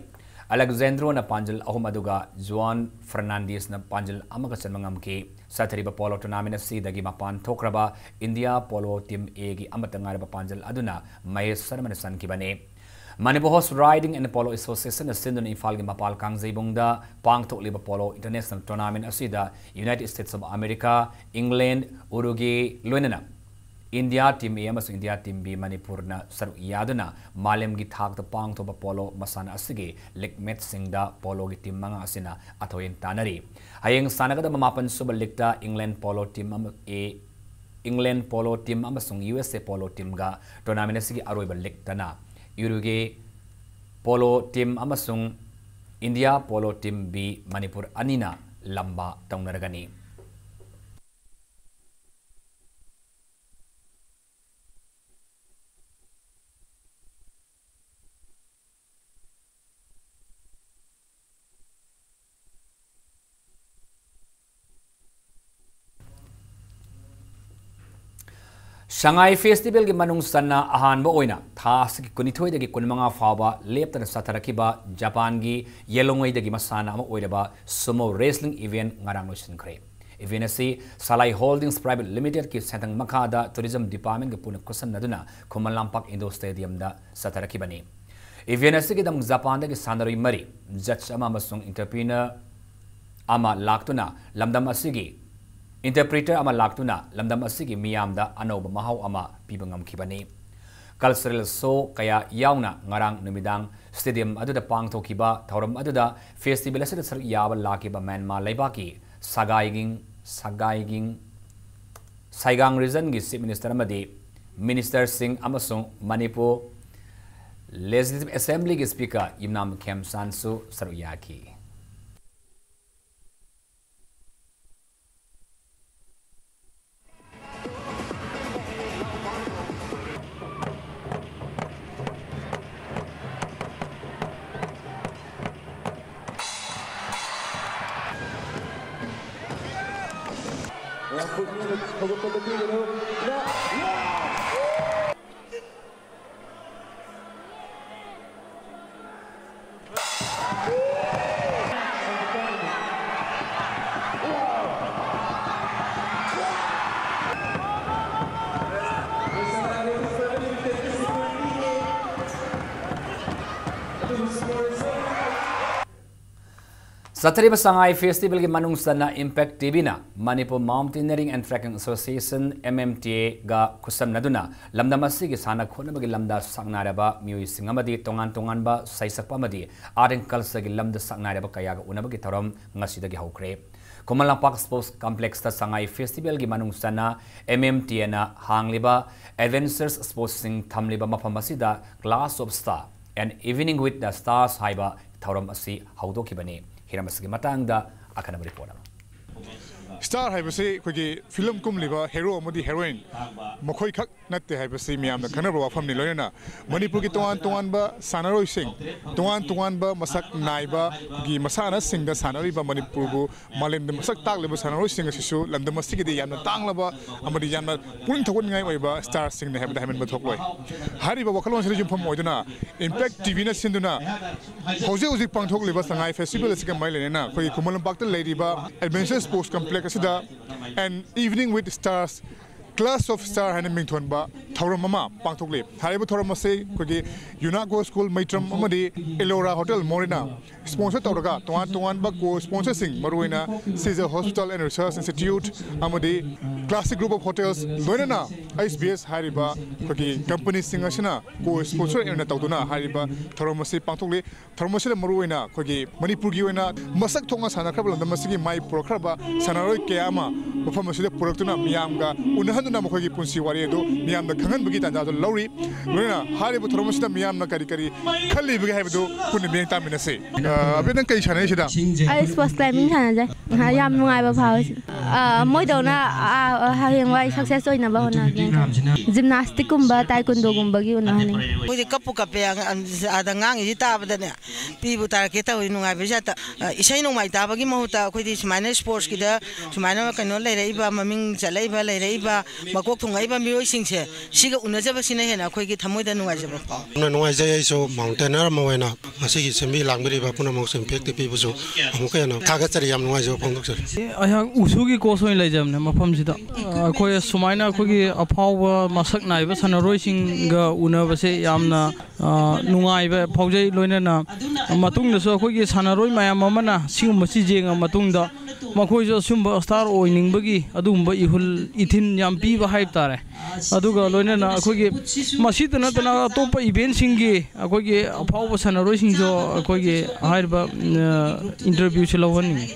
ꯑꯂꯦꯛꯖꯦꯟꯗ꯭ꯔꯣꯅ ꯄꯥꯟꯖꯜ ꯑꯍꯨꯝ, ꯑꯗꯨꯒ ꯖꯨꯋꯥꯟ ꯐꯔꯅꯥꯟꯗꯤꯁꯅ ꯄꯥꯟꯖꯜ ꯑꯃꯒ ꯆꯟꯕ ꯉꯝꯈꯤ꯫ ꯆꯠꯊꯔꯤꯕ ꯄꯣꯂꯣ ꯇꯣꯔꯅꯥꯃꯦꯟ ꯑꯁꯤꯗꯒꯤ ꯃꯄꯥꯟ ꯊꯣꯛꯈ꯭ꯔꯕ ꯏꯟꯗꯤꯌꯥ ꯄꯣꯂꯣ ꯇꯤꯝ ꯑꯦꯒꯤ ꯑꯃꯠꯇ ꯉꯥꯏꯔꯕ ꯄꯥꯟꯖꯜ ꯑꯗꯨꯅ ꯃꯍꯦꯁ ꯁꯔꯃꯅ ꯆꯟꯈꯤꯕꯅꯤ꯫ Manipur horse riding and polo ꯑꯦꯁꯣꯁꯤꯌꯦꯁꯟꯅ ꯁꯤꯟꯗꯨꯅ ꯏꯝꯐꯥꯜꯒꯤ ꯃꯄꯥꯜ ꯀꯥꯡꯖꯩꯕꯨꯡꯗ ꯄꯥꯡꯊꯣꯛꯂꯤꯕ ꯄꯣꯂꯣ ꯏꯟꯇꯔꯅꯦꯁꯅꯦꯜ ꯇꯣꯔꯅꯥꯃꯦꯟ ꯑꯁꯤꯗ United States of America, England, Uruguay, ꯂꯣꯏꯅꯅ ꯏꯟꯗꯤꯌꯥ ꯇꯤꯝ ꯑꯦ ꯑꯃꯁꯨꯡ ꯏꯟꯗꯤꯌꯥ ꯇꯤꯝ ꯕꯤ ꯃꯅꯤꯄꯨꯔꯅ ꯁꯔꯨꯛ ꯌꯥꯗꯨꯅ ꯃꯥꯂꯦꯝꯒꯤ ꯊꯥꯛꯇ ꯄꯥꯡꯊꯣꯛꯄ ꯄꯣꯂꯣ ꯃꯁꯥꯟꯅ ꯑꯁꯤꯒꯤ ꯂꯤꯒ ꯃꯦꯠꯆꯁꯤꯡꯗ ꯄꯣꯂꯣꯒꯤ ꯇꯤꯝ ꯃꯉꯥ ꯑꯁꯤꯅ ꯑꯊꯣꯏ ꯑꯦꯟ ꯇꯥꯟꯅꯔꯤ꯫ ꯍꯌꯦꯡ ꯁꯥꯟꯅꯒꯗꯕ ꯃꯥꯄꯟ ꯁꯨꯕ ꯂꯤꯒꯇ ꯏꯪꯂꯦꯟ ꯄꯣꯂꯣ ꯇꯤꯝ ꯑꯃ ꯑꯦ, ꯏꯪꯂꯦꯟ ꯄꯣꯂꯣ ꯇꯤꯝ ꯑꯃꯁꯨꯡ ꯌꯨ ꯑꯦꯁ ꯑꯦ ꯄꯣꯂꯣ ꯇꯤꯝꯒ ꯇꯣꯔꯅꯥꯃꯦꯟ ꯑꯁꯤꯒꯤ ꯑꯔꯣꯏꯕ ꯂꯤꯒꯇꯅ ꯎꯔꯨꯒꯦ ꯄꯣꯂꯣ ꯇꯤꯝ ꯑꯃꯁꯨꯡ India polo team B Manipur ꯑꯅꯤꯅ ꯂꯝꯕꯥ ꯇꯧꯅꯔꯒꯅꯤ꯫ ꯁꯉꯥꯏ ꯐꯦꯁꯇꯤꯚꯦꯜꯒꯤ ꯃꯅꯨꯡ ꯆꯟꯅ ꯑꯍꯥꯟꯕ ꯑꯣꯏꯅ ꯊꯥ ꯑꯁꯤꯒꯤ ꯀꯨꯟꯅꯤꯊꯣꯏꯗꯒꯤ ꯀꯨꯟꯃꯉꯥ ꯐꯥꯎꯕ ꯂꯦꯞꯇꯅ ꯆꯠꯊꯔꯛꯈꯤꯕ ꯖꯄꯥꯟꯒꯤ ꯌꯦꯜꯂꯣꯡꯉꯩꯗꯒꯤ ꯃꯁꯥꯟꯅ ꯑꯃ ꯑꯣꯏꯔꯕ sumo wrestling event ꯉꯔꯥꯡ ꯂꯣꯏꯁꯤꯟꯈ꯭ꯔꯦ꯫ Event ꯑꯁꯤ Salai Holdings Private Limitedꯀꯤ ꯁꯦꯟꯊꯪ ꯃꯈꯥꯗ Tourism Departmentꯒ ꯄꯨꯟꯅ ꯈꯨꯠꯁꯝꯅꯗꯨꯅ ꯈꯨꯃꯟ ꯂꯝꯄꯥꯛ Indoor Stadiumꯗ ꯆꯠꯊꯔꯛꯈꯤꯕꯅꯤ꯫ Event ꯑꯁꯤꯒꯤꯗꯃꯛ ꯖꯄꯥꯟꯗꯒꯤ ꯁꯥꯟꯅꯔꯣꯏ ꯃꯔꯤ, judge ꯑꯃ ꯑꯃꯁꯨꯡ entrepreneur ꯑꯃ ꯂꯥꯛꯇꯨꯅ ꯂꯝꯗꯝ ꯑꯁꯤꯒꯤ interpreter ꯑꯃ ꯂꯥꯛꯇꯨꯅ ꯂꯝꯗꯝ ꯑꯁꯤꯒꯤ ꯃꯤꯌꯥꯝꯗ ꯑꯅꯧꯕ ꯃꯍꯥꯎ ꯑꯃ ꯄꯤꯕ ꯉꯝꯈꯤꯕꯅꯤ꯫ Cultural show ꯀꯌꯥ ꯌꯥꯎꯅ ꯉꯔꯥꯡ ꯅꯨꯃꯤꯗꯥꯡ stadium ꯑꯗꯨꯗ ꯄꯥꯡꯊꯣꯛꯈꯤꯕ ꯊꯧꯔꯝ ꯑꯗꯨꯗ festival ꯑꯁꯤꯗ ꯁꯔꯨꯛ ꯌꯥꯕ ꯂꯥꯛꯈꯤꯕ ꯃ꯭ꯌꯥꯟꯃꯥꯔ ꯂꯩꯕꯥꯛꯀꯤ ꯁꯒꯥꯏꯒꯤꯡ, ꯁꯒꯥꯏꯒꯤꯡ, ꯁꯥꯏꯒꯥꯡ regionꯒꯤ Chief Minister ꯑꯃꯗꯤ ministerꯁꯤꯡ ꯑꯃꯁꯨꯡ ꯃꯅꯤꯄꯨꯔ Legislative Assemblyꯒꯤ Speaker ꯌꯨꯝꯅꯥꯝ ꯈꯦꯝꯆꯥꯟꯁꯨ ꯁꯔꯨꯛ ꯌꯥꯈꯤ꯫ ꯆꯠꯊꯔꯤꯕ ꯁꯉꯥꯏ festivalꯒꯤ ꯃꯅꯨꯡ ꯆꯟꯅ Impact TVꯅ Manipur Mountaineering and Trekking Association, MMTAꯒ ꯈꯨꯠꯁꯝꯅꯗꯨꯅ ꯂꯝꯗꯝ ꯑꯁꯤꯒꯤ ꯁꯥꯟꯅ ꯈꯣꯠꯅꯕꯒꯤ ꯂꯝꯗ ꯁꯛꯅꯥꯏꯔꯕ ꯃꯤꯑꯣꯏꯁꯤꯡ ꯑꯃꯗꯤ ꯇꯣꯉꯥꯟ ꯇꯣꯉꯥꯟꯕ ꯁꯩꯁꯛꯄ ꯑꯃꯗꯤ Art and Cultureꯒꯤ ꯂꯝꯗ ꯁꯛꯅꯥꯏꯔꯕ ꯀꯌꯥꯒ ꯎꯅꯕꯒꯤ ꯊꯧꯔꯝ ꯉꯁꯤꯗꯒꯤ ꯍꯧꯈ꯭ꯔꯦ꯫ ꯈꯨꯃꯟ ꯂꯝꯄꯥꯛ Sports Complexꯇ ꯁꯉꯥꯏ festivalꯒꯤ ꯃꯅꯨꯡ ꯆꯟꯅ MMTAꯅ ꯍꯥꯡꯂꯤꯕ adventure sportsꯁꯤꯡ ꯊꯝꯂꯤꯕ ꯃꯐꯝ ꯑꯁꯤꯗ Clash of Star, An Evening with the Stars ꯍꯥꯏꯕ ꯊꯧꯔꯝ ꯑꯁꯤ ꯍꯧꯗꯣꯛꯈꯤꯕꯅꯤ꯫ ꯍꯤꯔꯝ ꯑꯁꯤꯒꯤ ꯃꯇꯥꯡꯗ ꯑꯈꯟꯅꯕ report ꯑꯃ꯫ ꯁ꯭ꯇꯥꯔ ꯍꯥꯏꯕꯁꯤ ꯑꯩꯈꯣꯏꯒꯤ ꯐꯤꯂꯝ ꯀꯨꯝꯂꯤꯕ ꯍꯦꯔꯣ ꯑꯃꯗꯤ ꯍꯦꯔꯣꯏꯟ ꯃꯈꯣꯏꯈꯛ ꯅꯠꯇꯦ ꯍꯥꯏꯕꯁꯤ ꯃꯤꯌꯥꯝꯅ ꯈꯪꯅꯔꯕ ꯋꯥꯐꯝꯅꯤ꯫ ꯂꯣꯏꯅꯅ ꯃꯅꯤꯄꯨꯔꯒꯤ ꯇꯣꯉꯥꯟ ꯇꯣꯉꯥꯟꯕ ꯁꯥꯟꯅꯔꯣꯏꯁꯤꯡ, ꯇꯣꯉꯥꯟ ꯇꯣꯉꯥꯟꯕ ꯃꯁꯛ ꯅꯥꯏꯕꯒꯤ ꯃꯁꯥꯟꯅꯁꯤꯡꯗ ꯁꯥꯟꯅꯔꯤꯕ ꯃꯅꯤꯄꯨꯔꯕꯨ ꯃꯥꯂꯦꯝꯗ ꯃꯁꯛ ꯇꯥꯛꯂꯤꯕ ꯁꯥꯟꯅꯔꯣꯏꯁꯤꯡ ꯑꯁꯤꯁꯨ ꯂꯝꯗꯝ ꯑꯁꯤꯒꯤꯗꯤ ꯌꯥꯝꯅ ꯇꯥꯡꯂꯕ ꯑꯃꯗꯤ ꯌꯥꯝꯅ ꯄꯨꯛꯅꯤꯡ ꯊꯧꯒꯠꯅꯤꯡꯉꯥꯏ ꯑꯣꯏꯕ ꯁ꯭ꯇꯥꯔꯁꯤꯡꯅꯤ ꯍꯥꯏꯕꯗ ꯍꯥꯏꯃꯟꯕ ꯊꯣꯛꯂꯣꯏ꯫ ꯍꯥꯏꯔꯤꯕ ꯋꯥꯈꯜꯂꯣꯟꯁꯤꯗ ꯌꯨꯝꯐꯝ ꯑꯣꯏꯗꯨꯅ ꯏꯝꯄꯦꯛ ꯇꯤꯚꯤꯅ ꯁꯤꯟꯗꯨꯅ ꯍꯧꯖꯤꯛ ꯍꯧꯖꯤꯛ ꯄꯥꯡꯊꯣꯛꯂꯤꯕ ꯁꯉꯥꯏ ꯐꯦꯁꯇꯤꯚꯦꯜ ꯑꯁꯤꯒ ꯃꯔꯤ ꯂꯩꯅꯅ ꯑꯩꯈꯣꯏꯒꯤ ꯈꯨꯃꯟ ꯂꯝꯄꯥꯛꯇ ꯂꯩꯔꯤꯕ ꯑꯦꯗꯚꯦꯟꯆꯔ ꯁ꯭ꯄꯣꯔꯠꯁ ꯀꯝꯄ꯭ꯂꯦꯛꯁ ꯑꯁꯤꯗ An Evening with Stars, Clash of Star ꯍꯥꯏꯅ ꯃꯤꯡꯊꯣꯟꯕ ꯊꯧꯔꯝ ꯑꯃ ꯄꯥꯡꯊꯣꯛꯂꯤ꯫ ꯍꯥꯏꯔꯤꯕ ꯊꯧꯔꯝ ꯑꯁꯤ ꯑꯩꯈꯣꯏꯒꯤ ꯌꯨꯅꯥꯀꯣ ꯁ꯭ꯀꯨꯜ ꯃꯩꯇ꯭ꯔꯝ ꯑꯃꯗꯤ ꯏꯂꯣꯔꯥ ꯍꯣꯇꯦꯜ ꯃꯣꯔꯦꯅ ꯁ꯭ꯄꯣꯟꯁꯔ ꯇꯧꯔꯒ ꯇꯣꯉꯥꯟ ꯇꯣꯉꯥꯟꯕ ꯀꯣ ꯁ꯭ꯄꯣꯟꯁꯔꯁꯤꯡ, ꯃꯔꯨꯑꯣꯏꯅ ꯁꯤꯖ ꯍꯣꯁꯄꯤꯇꯥꯜ ꯑꯦꯟ ꯔꯤꯁꯔꯁ ꯏꯟꯁꯇꯤꯇ꯭ꯌꯨꯠ ꯑꯃꯗꯤ ꯀ꯭ꯂꯥꯁꯤꯛ ꯒ꯭ꯔꯨꯞ ꯑꯣꯐ ꯍꯣꯇꯦꯜꯁ, ꯂꯣꯏꯅꯅ ꯑꯩꯆ ꯕꯤ ꯑꯦꯁ ꯍꯥꯏꯔꯤꯕ ꯑꯩꯈꯣꯏꯒꯤ ꯀꯝꯄꯅꯤꯁꯤꯡ ꯑꯁꯤꯅ ꯀꯣ ꯁ꯭ꯄꯣꯟꯁꯔ ꯑꯣꯏꯅ ꯇꯧꯗꯨꯅ ꯍꯥꯏꯔꯤꯕ ꯊꯧꯔꯝ ꯑꯁꯤ ꯄꯥꯡꯊꯣꯛꯂꯤ꯫ ꯊꯧꯔꯝ ꯑꯁꯤꯗ ꯃꯔꯨꯑꯣꯏꯅ ꯑꯩꯈꯣꯏꯒꯤ ꯃꯅꯤꯄꯨꯔꯒꯤ ꯑꯣꯏꯅ ꯃꯁꯛ ꯊꯣꯛꯅ ꯁꯥꯟꯅꯈ꯭ꯔꯕ, ꯂꯝꯗꯝ ꯑꯁꯤꯒꯤ ꯃꯥꯏ ꯄꯨꯔꯛꯈ꯭ꯔꯕ ꯁꯥꯟꯅꯔꯣꯏ ꯀꯌꯥ ꯑꯃ ꯃꯐꯝ ꯑꯁꯤꯗ ꯄꯨꯔꯛꯇꯨꯅ ꯃꯤꯌꯥꯝꯒ ꯎꯅꯍꯟꯗꯨꯅ ꯃꯈꯣꯏꯒꯤ ꯄꯨꯟꯁꯤ ꯋꯥꯔꯤ ꯑꯗꯨ ꯃꯤꯌꯥꯝꯗ ꯈꯪꯍꯟꯕꯒꯤ ꯇꯥꯟꯖꯥꯗꯨ ꯂꯧꯔꯤ꯫ ꯂꯣꯏꯅꯅ ꯍꯥꯏꯔꯤꯕ ꯊꯧꯔꯝ ꯑꯁꯤꯗ ꯃꯤꯌꯥꯝꯅ ꯀꯔꯤ ꯀꯔꯤ ꯈꯜꯂꯤꯕꯒꯦ ꯍꯥꯏꯕꯗꯨ ꯄꯨꯟꯅ ꯃꯤꯠꯌꯦꯡ ꯇꯥꯃꯤꯟꯅꯁꯤ꯫ ꯑ, ꯑꯕꯦ, ꯅꯪ ꯀꯔꯤ ꯁꯥꯟꯅꯔꯤ ꯁꯤꯗ? ꯑꯩ ꯁ꯭ꯄꯣꯔꯠꯁ ꯀ꯭ꯂꯥꯏꯝꯕꯤꯡ ꯁꯥꯟꯅꯖꯩ꯫ ꯑ, ꯌꯥꯝ ꯅꯨꯡꯉꯥꯏꯕ ꯐꯥꯎꯋꯦ꯫ ꯑ, ꯃꯣꯏꯗꯧꯅ, ꯑ, ꯍꯌꯦꯡꯋꯥꯏ ꯁꯛꯁꯦꯁ ꯑꯣꯏꯅꯕ ꯍꯣꯠꯅꯒꯦꯅ ꯈꯜꯂꯤ꯫ ꯖꯤꯝꯅꯥꯁꯇꯤꯛꯀꯨꯝꯕ, ꯇꯥꯏꯀꯨꯟꯗꯣꯒꯨꯝꯕꯒꯤ ꯑꯣꯏꯅ ꯍꯣꯠꯅꯅꯤꯡꯉꯤ꯫ ꯑꯩꯈꯣꯏꯗꯤ ꯀꯞꯄꯨ ꯀꯞꯄꯦ, ꯑꯉꯥꯡ-, ꯑꯥꯗ ꯉꯥꯡꯉꯤꯁꯤ ꯇꯥꯕꯗꯅꯦ꯫ ꯄꯤꯕꯨ ꯇꯥꯔꯛꯀꯦ ꯇꯧꯏ, ꯅꯨꯡꯉꯥꯏꯕꯁꯤ ꯍꯦꯛꯇ꯫ ꯑ, ꯏꯁꯩ ꯅꯣꯡꯃꯥꯏ ꯇꯥꯕꯒꯤ ꯃꯍꯨꯠꯇ ꯑꯩꯈꯣꯏꯗꯤ ꯁꯨꯃꯥꯏꯅ ꯁ꯭ꯄꯣꯔꯠꯁꯀꯤꯗ ꯁꯨꯃꯥꯏꯅ ꯀꯩꯅꯣ ꯂꯩꯔꯛꯏꯕ, ꯃꯃꯤꯡ ꯆꯠꯂꯛꯏꯕ, ꯂꯩꯔꯛꯏꯕ, ꯃꯀꯣꯛ ꯊꯣꯡꯉꯛꯏꯕ ꯃꯤꯑꯣꯏꯁꯤꯡꯁꯦ, ꯁꯤꯒ ꯎꯅꯖꯕꯁꯤꯅ ꯍꯦꯟꯅ ꯑꯩꯈꯣꯏꯒꯤ ꯊꯃꯣꯏꯗ ꯅꯨꯡꯉꯥꯏꯖꯕ ꯐꯥꯎꯏ꯫ ꯌꯥꯝꯅ ꯅꯨꯡꯉꯥꯏꯖꯩ꯫ ꯑꯩꯁꯨ ꯃꯥꯎꯟꯇꯦꯅꯔ ꯑꯃ ꯑꯣꯏꯅ ꯉꯁꯤꯒꯤ ꯁꯤꯟꯕꯤ ꯂꯥꯡꯕꯤꯔꯤꯕ ꯄꯨꯝꯅꯃꯛꯁꯨ ꯏꯝꯄꯦꯛ ꯇꯤꯚꯤꯕꯨꯁꯨ ꯑꯃꯨꯛꯀ ꯍꯦꯟꯅ ꯊꯥꯒꯠꯆꯔꯤ, ꯌꯥꯝ ꯅꯨꯡꯉꯥꯏꯖꯕ ꯐꯣꯡꯗꯣꯛꯆꯔꯤ꯫ ꯑꯩꯍꯥꯛ ꯎꯁꯨꯒꯤ ꯀꯣꯆ ꯑꯣꯏꯅ ꯂꯩꯖꯕꯅꯦ ꯃꯐꯝꯁꯤꯗ꯫ ꯑꯩꯈꯣꯏ ꯁꯨꯃꯥꯏꯅ ꯑꯩꯈꯣꯏꯒꯤ ꯑꯐꯥꯎꯕ ꯃꯁꯛ ꯅꯥꯏꯕ ꯁꯥꯟꯅꯔꯣꯏꯁꯤꯡꯒ ꯎꯅꯕꯁꯦ ꯌꯥꯝꯅ ꯑ, ꯅꯨꯡꯉꯥꯏꯕ ꯐꯥꯎꯖꯩ꯫ ꯂꯣꯏꯅꯅ ꯃꯇꯨꯡꯗꯁꯨ ꯑꯩꯈꯣꯏꯒꯤ ꯁꯥꯟꯅꯔꯣꯏ ꯃꯌꯥꯝ ꯑꯃꯅ ꯁꯤꯒꯨꯝꯕꯁꯤ ꯌꯦꯡꯉ ꯃꯇꯨꯡꯗ ꯃꯈꯣꯏꯁꯨ ꯑꯁꯤꯒꯨꯝꯕ ꯁ꯭ꯇꯥꯔ ꯑꯣꯏꯅꯤꯡꯕꯒꯤ ꯑꯗꯨꯒꯨꯝꯕ ꯏꯍꯨꯜ ꯏꯊꯤꯟ ꯌꯥꯝ ꯄꯤꯕ ꯍꯥꯏꯕ ꯇꯥꯔꯦ꯫ ꯑꯗꯨꯒ ꯂꯣꯏꯅꯅ ꯑꯩꯈꯣꯏꯒꯤ ꯃꯁꯤꯇ ꯅꯠꯇꯅ ꯑꯇꯣꯞꯄ ꯏꯚꯦꯟꯁꯤꯡꯒꯤ ꯑꯩꯈꯣꯏꯒꯤ ꯑꯐꯥꯎꯕ ꯁꯥꯟꯅꯔꯣꯏꯁꯤꯡꯁꯨ ꯑꯩꯈꯣꯏꯒꯤ ꯍꯥꯏꯔꯤꯕ, ꯑ, ꯏꯟꯇꯔꯚ꯭ꯌꯨꯁꯤ ꯂꯧꯍꯟꯅꯤꯡꯉꯤ꯫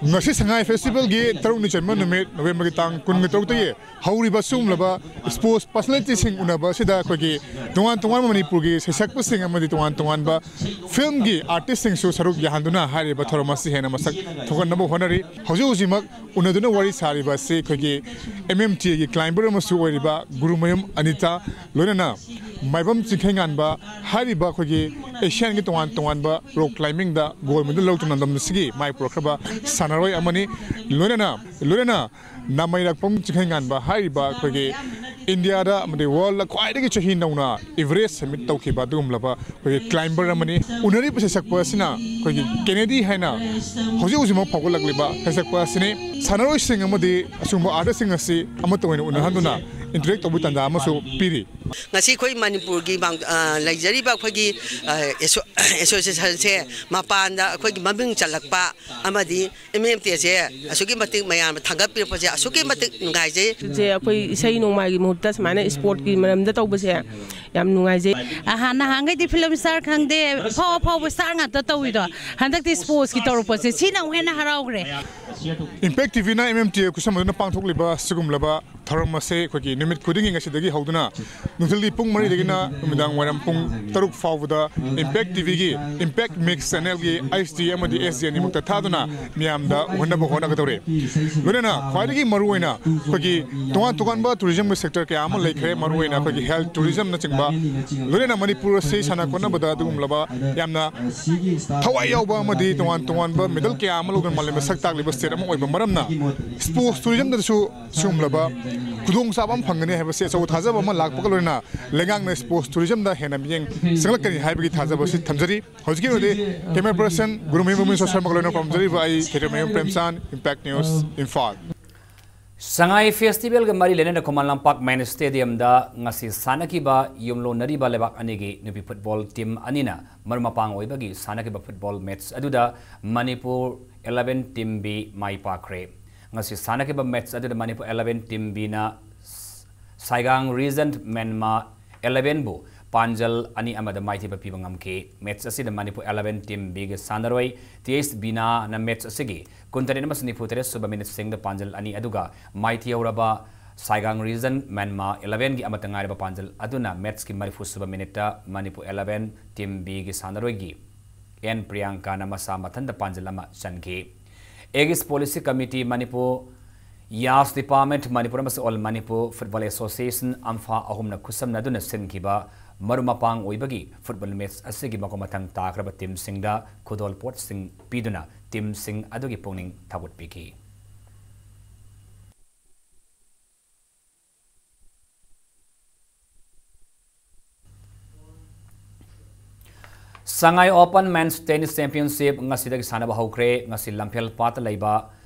ꯉꯁꯤ ꯁꯉꯥꯏ ꯐꯦꯁꯇꯤꯚꯦꯜꯒꯤ ꯇꯔꯨꯛꯅꯤ ꯆꯟꯕ ꯅꯨꯃꯤꯠ, ꯅꯣꯕꯦꯝꯕꯔꯒꯤ ꯇꯥꯡ ꯀꯨꯟꯒ ꯇꯔꯨꯛꯇꯒꯤ ꯍꯧꯔꯤꯕ ꯁꯤꯒꯨꯝꯂꯕ ꯁ꯭ꯄꯣꯔꯠꯁ ꯄꯔꯁꯣꯅꯦꯂꯤꯇꯤꯁꯤꯡ ꯎꯅꯕ ꯑꯁꯤꯗ ꯑꯩꯈꯣꯏꯒꯤ ꯇꯣꯉꯥꯟ ꯇꯣꯉꯥꯟꯕ ꯃꯅꯤꯄꯨꯔꯒꯤ ꯁꯩꯁꯛꯄꯁꯤꯡ ꯑꯃꯗꯤ ꯇꯣꯉꯥꯟ ꯇꯣꯉꯥꯟꯕ ꯐꯤꯜꯝꯒꯤ ꯑꯥꯔꯇꯤꯁꯁꯤꯡꯁꯨ ꯁꯔꯨꯛ ꯌꯥꯍꯟꯗꯨꯅ ꯍꯥꯏꯔꯤꯕ ꯊꯧꯔꯝ ꯑꯁꯤ ꯍꯦꯟꯅ ꯃꯁꯛ ꯊꯣꯛꯍꯟꯅꯕ ꯍꯣꯠꯅꯔꯤ꯫ ꯍꯧꯖꯤꯛ ꯍꯧꯖꯤꯛꯃꯛ ꯎꯅꯗꯨꯅ ꯋꯥꯔꯤ ꯁꯥꯔꯤꯕ ꯑꯁꯤ ꯑꯩꯈꯣꯏꯒꯤ ꯑꯦꯝ ꯑꯦꯝ ꯇꯤ ꯑꯦꯒꯤ ꯀ꯭ꯂꯥꯏꯝꯕꯔ ꯑꯃꯁꯨ ꯑꯣꯏꯔꯤꯕ ꯒꯨꯔꯨꯃꯌꯨꯝ ꯑꯅꯤꯇꯥ, ꯂꯣꯏꯅꯅ ꯃꯥꯏꯕꯝ ꯆꯤꯡꯈꯩꯉꯥꯟꯕ ꯍꯥꯏꯔꯤꯕ ꯑꯩꯈꯣꯏꯒꯤ ꯑꯦꯁꯤꯌꯥꯟꯒꯤ ꯇꯣꯉꯥꯟ ꯇꯣꯉꯥꯟꯕ ꯔꯣꯛ ꯀ꯭ꯂꯥꯏꯝꯕꯤꯡꯗ ꯒꯣꯜ ꯃꯦꯗꯜ ꯂꯧꯗꯨꯅ ꯂꯝꯗꯝ ꯑꯁꯤꯒꯤ ꯃꯥꯏ ꯄꯨꯔꯛꯈ꯭ꯔꯕ ꯁꯥꯟꯅꯔꯣꯏ ꯑꯃꯅꯤ꯫ ꯂꯣꯏꯅꯅ ꯂꯣꯏꯅꯅ ꯅꯥꯃꯩꯔꯥꯛꯄꯝ ꯆꯤꯡꯈꯩꯉꯥꯟꯕ ꯍꯥꯏꯔꯤꯕ ꯑꯩꯈꯣꯏꯒꯤ ꯏꯟꯗꯤꯌꯥꯗ ꯑꯃꯗꯤ ꯋꯥꯔꯜꯗ ꯈ꯭ꯋꯥꯏꯗꯒꯤ ꯆꯍꯤ ꯅꯧꯅ ꯏꯚꯔꯦꯁ ꯁꯝꯃꯤꯠ ꯇꯧꯈꯤꯕ ꯑꯗꯨꯒꯨꯝꯂꯕ ꯑꯩꯈꯣꯏꯒꯤ ꯀ꯭ꯂꯥꯏꯝꯕꯔ ꯑꯃꯅꯤ꯫ ꯎꯅꯔꯤꯕ ꯁꯩꯁꯛꯄ ꯑꯁꯤꯅ ꯑꯩꯈꯣꯏꯒꯤ ꯀꯦꯅꯦꯗꯤ ꯍꯥꯏꯅ ꯍꯧꯖꯤꯛ ꯍꯧꯖꯤꯛꯃꯛ ꯐꯥꯎꯒꯠꯂꯛꯂꯤꯕ ꯁꯩꯁꯛꯄ ꯑꯁꯤꯅꯤ꯫ ꯁꯥꯟꯅꯔꯣꯏꯁꯤꯡ ꯑꯃꯗꯤ ꯑꯁꯤꯒꯨꯝꯕ ꯑꯥꯔꯇꯤꯁꯁꯤꯡ ꯑꯁꯤ ꯑꯃꯠꯇ ꯑꯣꯏꯅ ꯎꯅꯍꯟꯗꯨꯅ ꯏꯟꯇꯔꯦꯛ ꯇꯧꯕꯒꯤ ꯇꯥꯟꯖꯥ ꯑꯃꯁꯨ ꯄꯤꯔꯤ꯫ ꯉꯁꯤ ꯑꯩꯈꯣꯏ ꯃꯅꯤꯄꯨꯔꯒꯤ ꯃꯥꯡ-, ꯑ, ꯂꯩꯖꯔꯤꯕ ꯑꯩꯈꯣꯏꯒꯤ, ꯑ, ꯑꯦꯁꯣ-, ꯑꯦꯁꯣꯁꯤꯌꯦꯁꯟꯁꯦ ꯃꯄꯥꯟꯗ ꯑꯩꯈꯣꯏꯒꯤ ꯃꯃꯤꯡ ꯆꯜꯂꯛꯄ ꯑꯃꯗꯤ ꯑꯦꯝ ꯑꯦꯝ ꯇꯤ ꯑꯦꯁꯦ ꯑꯁꯨꯛꯀꯤ ꯃꯇꯤꯛ ꯃꯌꯥꯝꯅ ꯊꯥꯡꯒꯠꯄꯤꯔꯛꯄꯁꯦ ꯑꯁꯨꯛꯀꯤ ꯃꯇꯤꯛ ꯅꯨꯡꯉꯥꯏꯖꯩ꯫ ꯁꯦ ꯑꯩꯈꯣꯏ ꯏꯁꯩ ꯅꯣꯡꯃꯥꯏꯒꯤ ꯃꯍꯨꯠꯇ ꯁꯨꯃꯥꯏꯅ ꯏꯁꯄꯣꯔꯠꯀꯤ ꯃꯔꯝꯗ ꯇꯧꯕꯁꯦ ꯌꯥꯝ ꯅꯨꯡꯉꯥꯏꯖꯩ꯫ ꯑꯍꯥꯟ ꯅꯍꯥꯟꯈꯩꯗꯤ ꯐꯤꯂꯝ ꯁ꯭ꯇꯥꯔ ꯈꯪꯗꯦ, ꯑꯐꯥꯎ ꯑꯐꯥꯎꯕ ꯁ꯭ꯇꯥꯔ ꯉꯥꯛꯇ ꯇꯧꯋꯤꯗꯣ, ꯍꯟꯗꯛꯇꯤ ꯁ꯭ꯄꯣꯔꯠꯁꯀꯤ ꯇꯧꯔꯛꯄꯁꯦ ꯁꯤꯅ ꯑꯃꯨꯛ ꯍꯦꯟꯅ ꯍꯔꯥꯎꯈ꯭ꯔꯦ꯫ ꯏꯝꯄꯦꯛ ꯇꯤ ꯚꯤꯅ ꯑꯦꯝ ꯑꯦꯝ ꯇꯤ ꯑꯦ ꯈꯨꯠꯁꯝꯅꯗꯨꯅ ꯄꯥꯡꯊꯣꯛꯂꯤꯕ ꯁꯤꯒꯨꯝꯂꯕ ꯊꯧꯔꯝ ꯑꯁꯤ ꯑꯩꯈꯣꯏꯒꯤ ꯅꯨꯃꯤꯠ ꯈꯨꯗꯤꯡꯒꯤ ꯉꯁꯤꯗꯒꯤ ꯍꯧꯗꯨꯅ ꯅꯨꯡꯊꯤꯜꯒꯤ ꯄꯨꯡ ꯃꯔꯤꯗꯒꯤꯅ ꯅꯨꯃꯤꯗꯥꯡ ꯋꯥꯏꯔꯝ ꯄꯨꯡ ꯇꯔꯨꯛ ꯐꯥꯎꯕꯗ ꯏꯝꯄꯦꯛ ꯇꯤ ꯚꯤꯒꯤ ꯏꯝꯄꯦꯛ ꯃꯤꯛꯁ ꯆꯦꯅꯦꯜꯒꯤ ꯑꯩꯆ ꯗꯤ ꯑꯃꯗꯤ ꯑꯦꯁ ꯗꯤ ꯑꯅꯤꯃꯛꯇ ꯊꯥꯗꯨꯅ ꯃꯤꯌꯥꯝꯗ ꯎꯍꯟꯅꯕ ꯍꯣꯠꯅꯒꯗꯧꯔꯤ꯫ ꯂꯣꯏꯅꯅ ꯈ꯭ꯋꯥꯏꯗꯒꯤ ꯃꯔꯨꯑꯣꯏꯅ ꯑꯩꯈꯣꯏꯒꯤ ꯇꯣꯉꯥꯟ ꯇꯣꯉꯥꯟꯕ ꯇꯨꯔꯤꯖꯝꯒꯤ ꯁꯦꯛꯇꯔ ꯀꯌꯥ ꯑꯃ ꯂꯩꯈ꯭ꯔꯦ, ꯃꯔꯨꯑꯣꯏꯅ ꯑꯩꯈꯣꯏꯒꯤ ꯍꯦꯜꯊ ꯇꯨꯔꯤꯖꯝꯅꯆꯤꯡꯕ, ꯂꯣꯏꯅꯅ ꯃꯅꯤꯄꯨꯔ ꯑꯁꯤ ꯁꯥꯟꯅ ꯈꯣꯠꯅꯕꯗ ꯑꯗꯨꯒꯨꯝꯂꯕ ꯌꯥꯝꯅ ꯊꯋꯥꯏ ꯌꯥꯎꯕ ꯑꯃꯗꯤ ꯇꯣꯉꯥꯟ ꯇꯣꯉꯥꯟꯕ ꯃꯦꯗꯜ ꯀꯌꯥ ꯑꯃ ꯂꯧꯗꯨꯅ ꯃꯥꯂꯦꯝꯗ ꯁꯛ ꯇꯥꯛꯂꯤꯕ ꯁ꯭ꯇꯦꯠ ꯑꯃ ꯑꯣꯏꯕ ꯃꯔꯝꯅ ꯁ꯭ꯄꯣꯔꯠꯁ ꯇꯨꯔꯤꯖꯝꯗꯁꯨ ꯁꯤꯒꯨꯝꯂꯕ ꯈꯨꯗꯣꯡꯆꯥꯕ ꯑꯃ ꯐꯪꯒꯅꯤ ꯍꯥꯏꯕꯁꯤ ꯑꯆꯧꯕ ꯊꯥꯖꯕ ꯑꯃ ꯂꯥꯛꯄꯒ ꯂꯣꯏꯅꯅ ꯂꯩꯉꯥꯛꯅ ꯁ꯭ꯄꯣꯔꯠꯁ ꯇꯨꯔꯤꯖꯝꯗ ꯍꯦꯟꯅ ꯃꯤꯠꯌꯦꯡ ꯆꯪꯂꯛꯀꯅꯤ ꯍꯥꯏꯕꯒꯤ ꯊꯥꯖꯕ ꯑꯁꯤ ꯊꯝꯖꯔꯤ꯫ ꯍꯧꯖꯤꯛꯀꯤ ꯑꯣꯏꯅꯗꯤ ꯀꯦꯃꯦꯔꯥ ꯄꯔꯁꯟ ꯒꯨꯔꯨꯃꯌꯨꯝ ꯁꯣꯁꯔꯃꯒ ꯂꯣꯏꯅꯅ ꯄꯥꯝꯖꯔꯤꯕ ꯑꯩ ꯈꯦꯇ꯭ꯔꯤꯃꯌꯨꯝ ꯄ꯭ꯔꯦꯝꯆꯥꯟ, ꯏꯝꯄꯦꯛ ꯅ꯭ꯌꯨꯁ, ꯏꯝꯐꯥꯜ꯫ ꯁꯉꯥꯏ ꯐꯦꯁꯇꯤꯚꯦꯜꯒ ꯃꯔꯤ ꯂꯩꯅꯅ ꯈꯨꯃꯟ ꯂꯝꯄꯥꯛ ꯃꯦꯟ ꯁ꯭ꯇꯦꯗꯤꯌꯝꯗ ꯉꯁꯤ ꯁꯥꯟꯅꯈꯤꯕ ꯌꯨꯝꯂꯣꯟꯅꯔꯤꯕ ꯂꯩꯕꯥꯛ ꯑꯅꯤꯒꯤ ꯅꯨꯄꯤ ꯐꯨꯠꯕꯣꯜ ꯇꯤꯝ ꯑꯅꯤꯅ ꯃꯔꯨꯞ ꯃꯄꯥꯡ ꯑꯣꯏꯕꯒꯤ ꯁꯥꯟꯅꯈꯤꯕ ꯐꯨꯠꯕꯣꯜ ꯃꯦꯠꯆ ꯑꯗꯨꯗ ꯃꯅꯤꯄꯨꯔ ꯏꯂꯦꯚꯦꯟ ꯇꯤꯝ ꯕꯤ ꯃꯥꯏ ꯄꯥꯛꯈ꯭ꯔꯦ꯫ ꯉꯁꯤ ꯁꯥꯟꯅꯈꯤꯕ ꯃꯦꯠꯆ ꯑꯗꯨꯗ ꯃꯅꯤꯄꯨꯔ ꯏꯂꯦꯚꯦꯟ ꯇꯤꯝ ꯕꯤꯅ ꯁꯥꯏꯒꯥꯡ ꯔꯤꯖꯟ ꯃꯦꯟꯃꯥ ꯏꯂꯦꯚꯦꯟꯕꯨ ꯄꯥꯟꯖꯜ ꯑꯅꯤ ꯑꯃꯗ ꯃꯥꯏꯊꯤꯕ ꯄꯤꯕ ꯉꯝꯈꯤ꯫ Match ꯑꯁꯤꯗ ꯃꯅꯤꯄꯨꯔ eleven Team B ꯒꯤ ꯁꯥꯟꯅꯔꯣꯏ ꯇꯤ ꯑꯦꯁ ꯕꯤꯅꯥꯅ match ꯑꯁꯤꯒꯤ ꯀꯨꯟꯇꯔꯦꯠ ꯑꯃꯁꯨꯡ ꯅꯤꯐꯨꯇꯔꯦꯠ ꯁꯨꯕ minuteꯁꯤꯡꯗ ꯄꯥꯟꯖꯜ ꯑꯅꯤ ꯑꯗꯨꯒ ꯃꯥꯏꯊꯤꯍꯧꯔꯕ ꯁꯥꯏꯒꯥꯡ Region ꯃꯦꯟꯃꯥ eleven ꯒꯤ ꯑꯃꯠꯇ ꯉꯥꯏꯔꯕ ꯄꯥꯟꯖꯜ ꯑꯗꯨꯅ matchꯀꯤ ꯃꯔꯤꯐꯨ ꯁꯨꯕ minuteꯇ ꯃꯅꯤꯄꯨꯔ eleven Team B ꯒꯤ ꯁꯥꯟꯅꯔꯣꯏꯒꯤ ꯑꯦꯟ ꯄ꯭ꯔꯤꯌꯥꯡꯀꯥꯅ ꯃꯁꯥ ꯃꯊꯟꯇ ꯄꯥꯟꯖꯜ ꯑꯃ ꯆꯟꯈꯤ꯫ Aegis Policy Committee ꯃꯅꯤꯄꯨꯔ, ꯌꯥꯁ Department ꯃꯅꯤꯄꯨꯔ ꯑꯃꯁꯨꯡ All Manipur Football Association, ꯑꯝꯐꯥ ꯑꯍꯨꯝꯅ ꯈꯨꯠꯁꯝꯅꯗꯨꯅ ꯁꯤꯟꯈꯤꯕ ꯃꯔꯨꯞ ꯃꯄꯥꯡ ꯑꯣꯏꯕꯒꯤ football match ꯑꯁꯤꯒꯤ ꯃꯈꯣꯡ ꯃꯊꯪ ꯇꯥꯈ꯭ꯔꯕ teamꯁꯤꯡꯗ ꯈꯨꯗꯣꯜꯄꯣꯠꯁꯤꯡ ꯄꯤꯗꯨꯅ teamꯁꯤꯡ ꯑꯗꯨꯒꯤ ꯄꯨꯛꯅꯤꯡ ꯊꯧꯒꯠꯄꯤꯈꯤ꯫ ꯁꯉꯥꯏ Open Men's Tennis Championship ꯉꯁꯤꯗꯒꯤ ꯁꯥꯟꯅꯕ ꯍꯧꯈ꯭ꯔꯦ꯫ ꯉꯁꯤ ꯂꯝꯐꯦꯜ ꯄꯥꯠꯇ ꯂꯩꯕ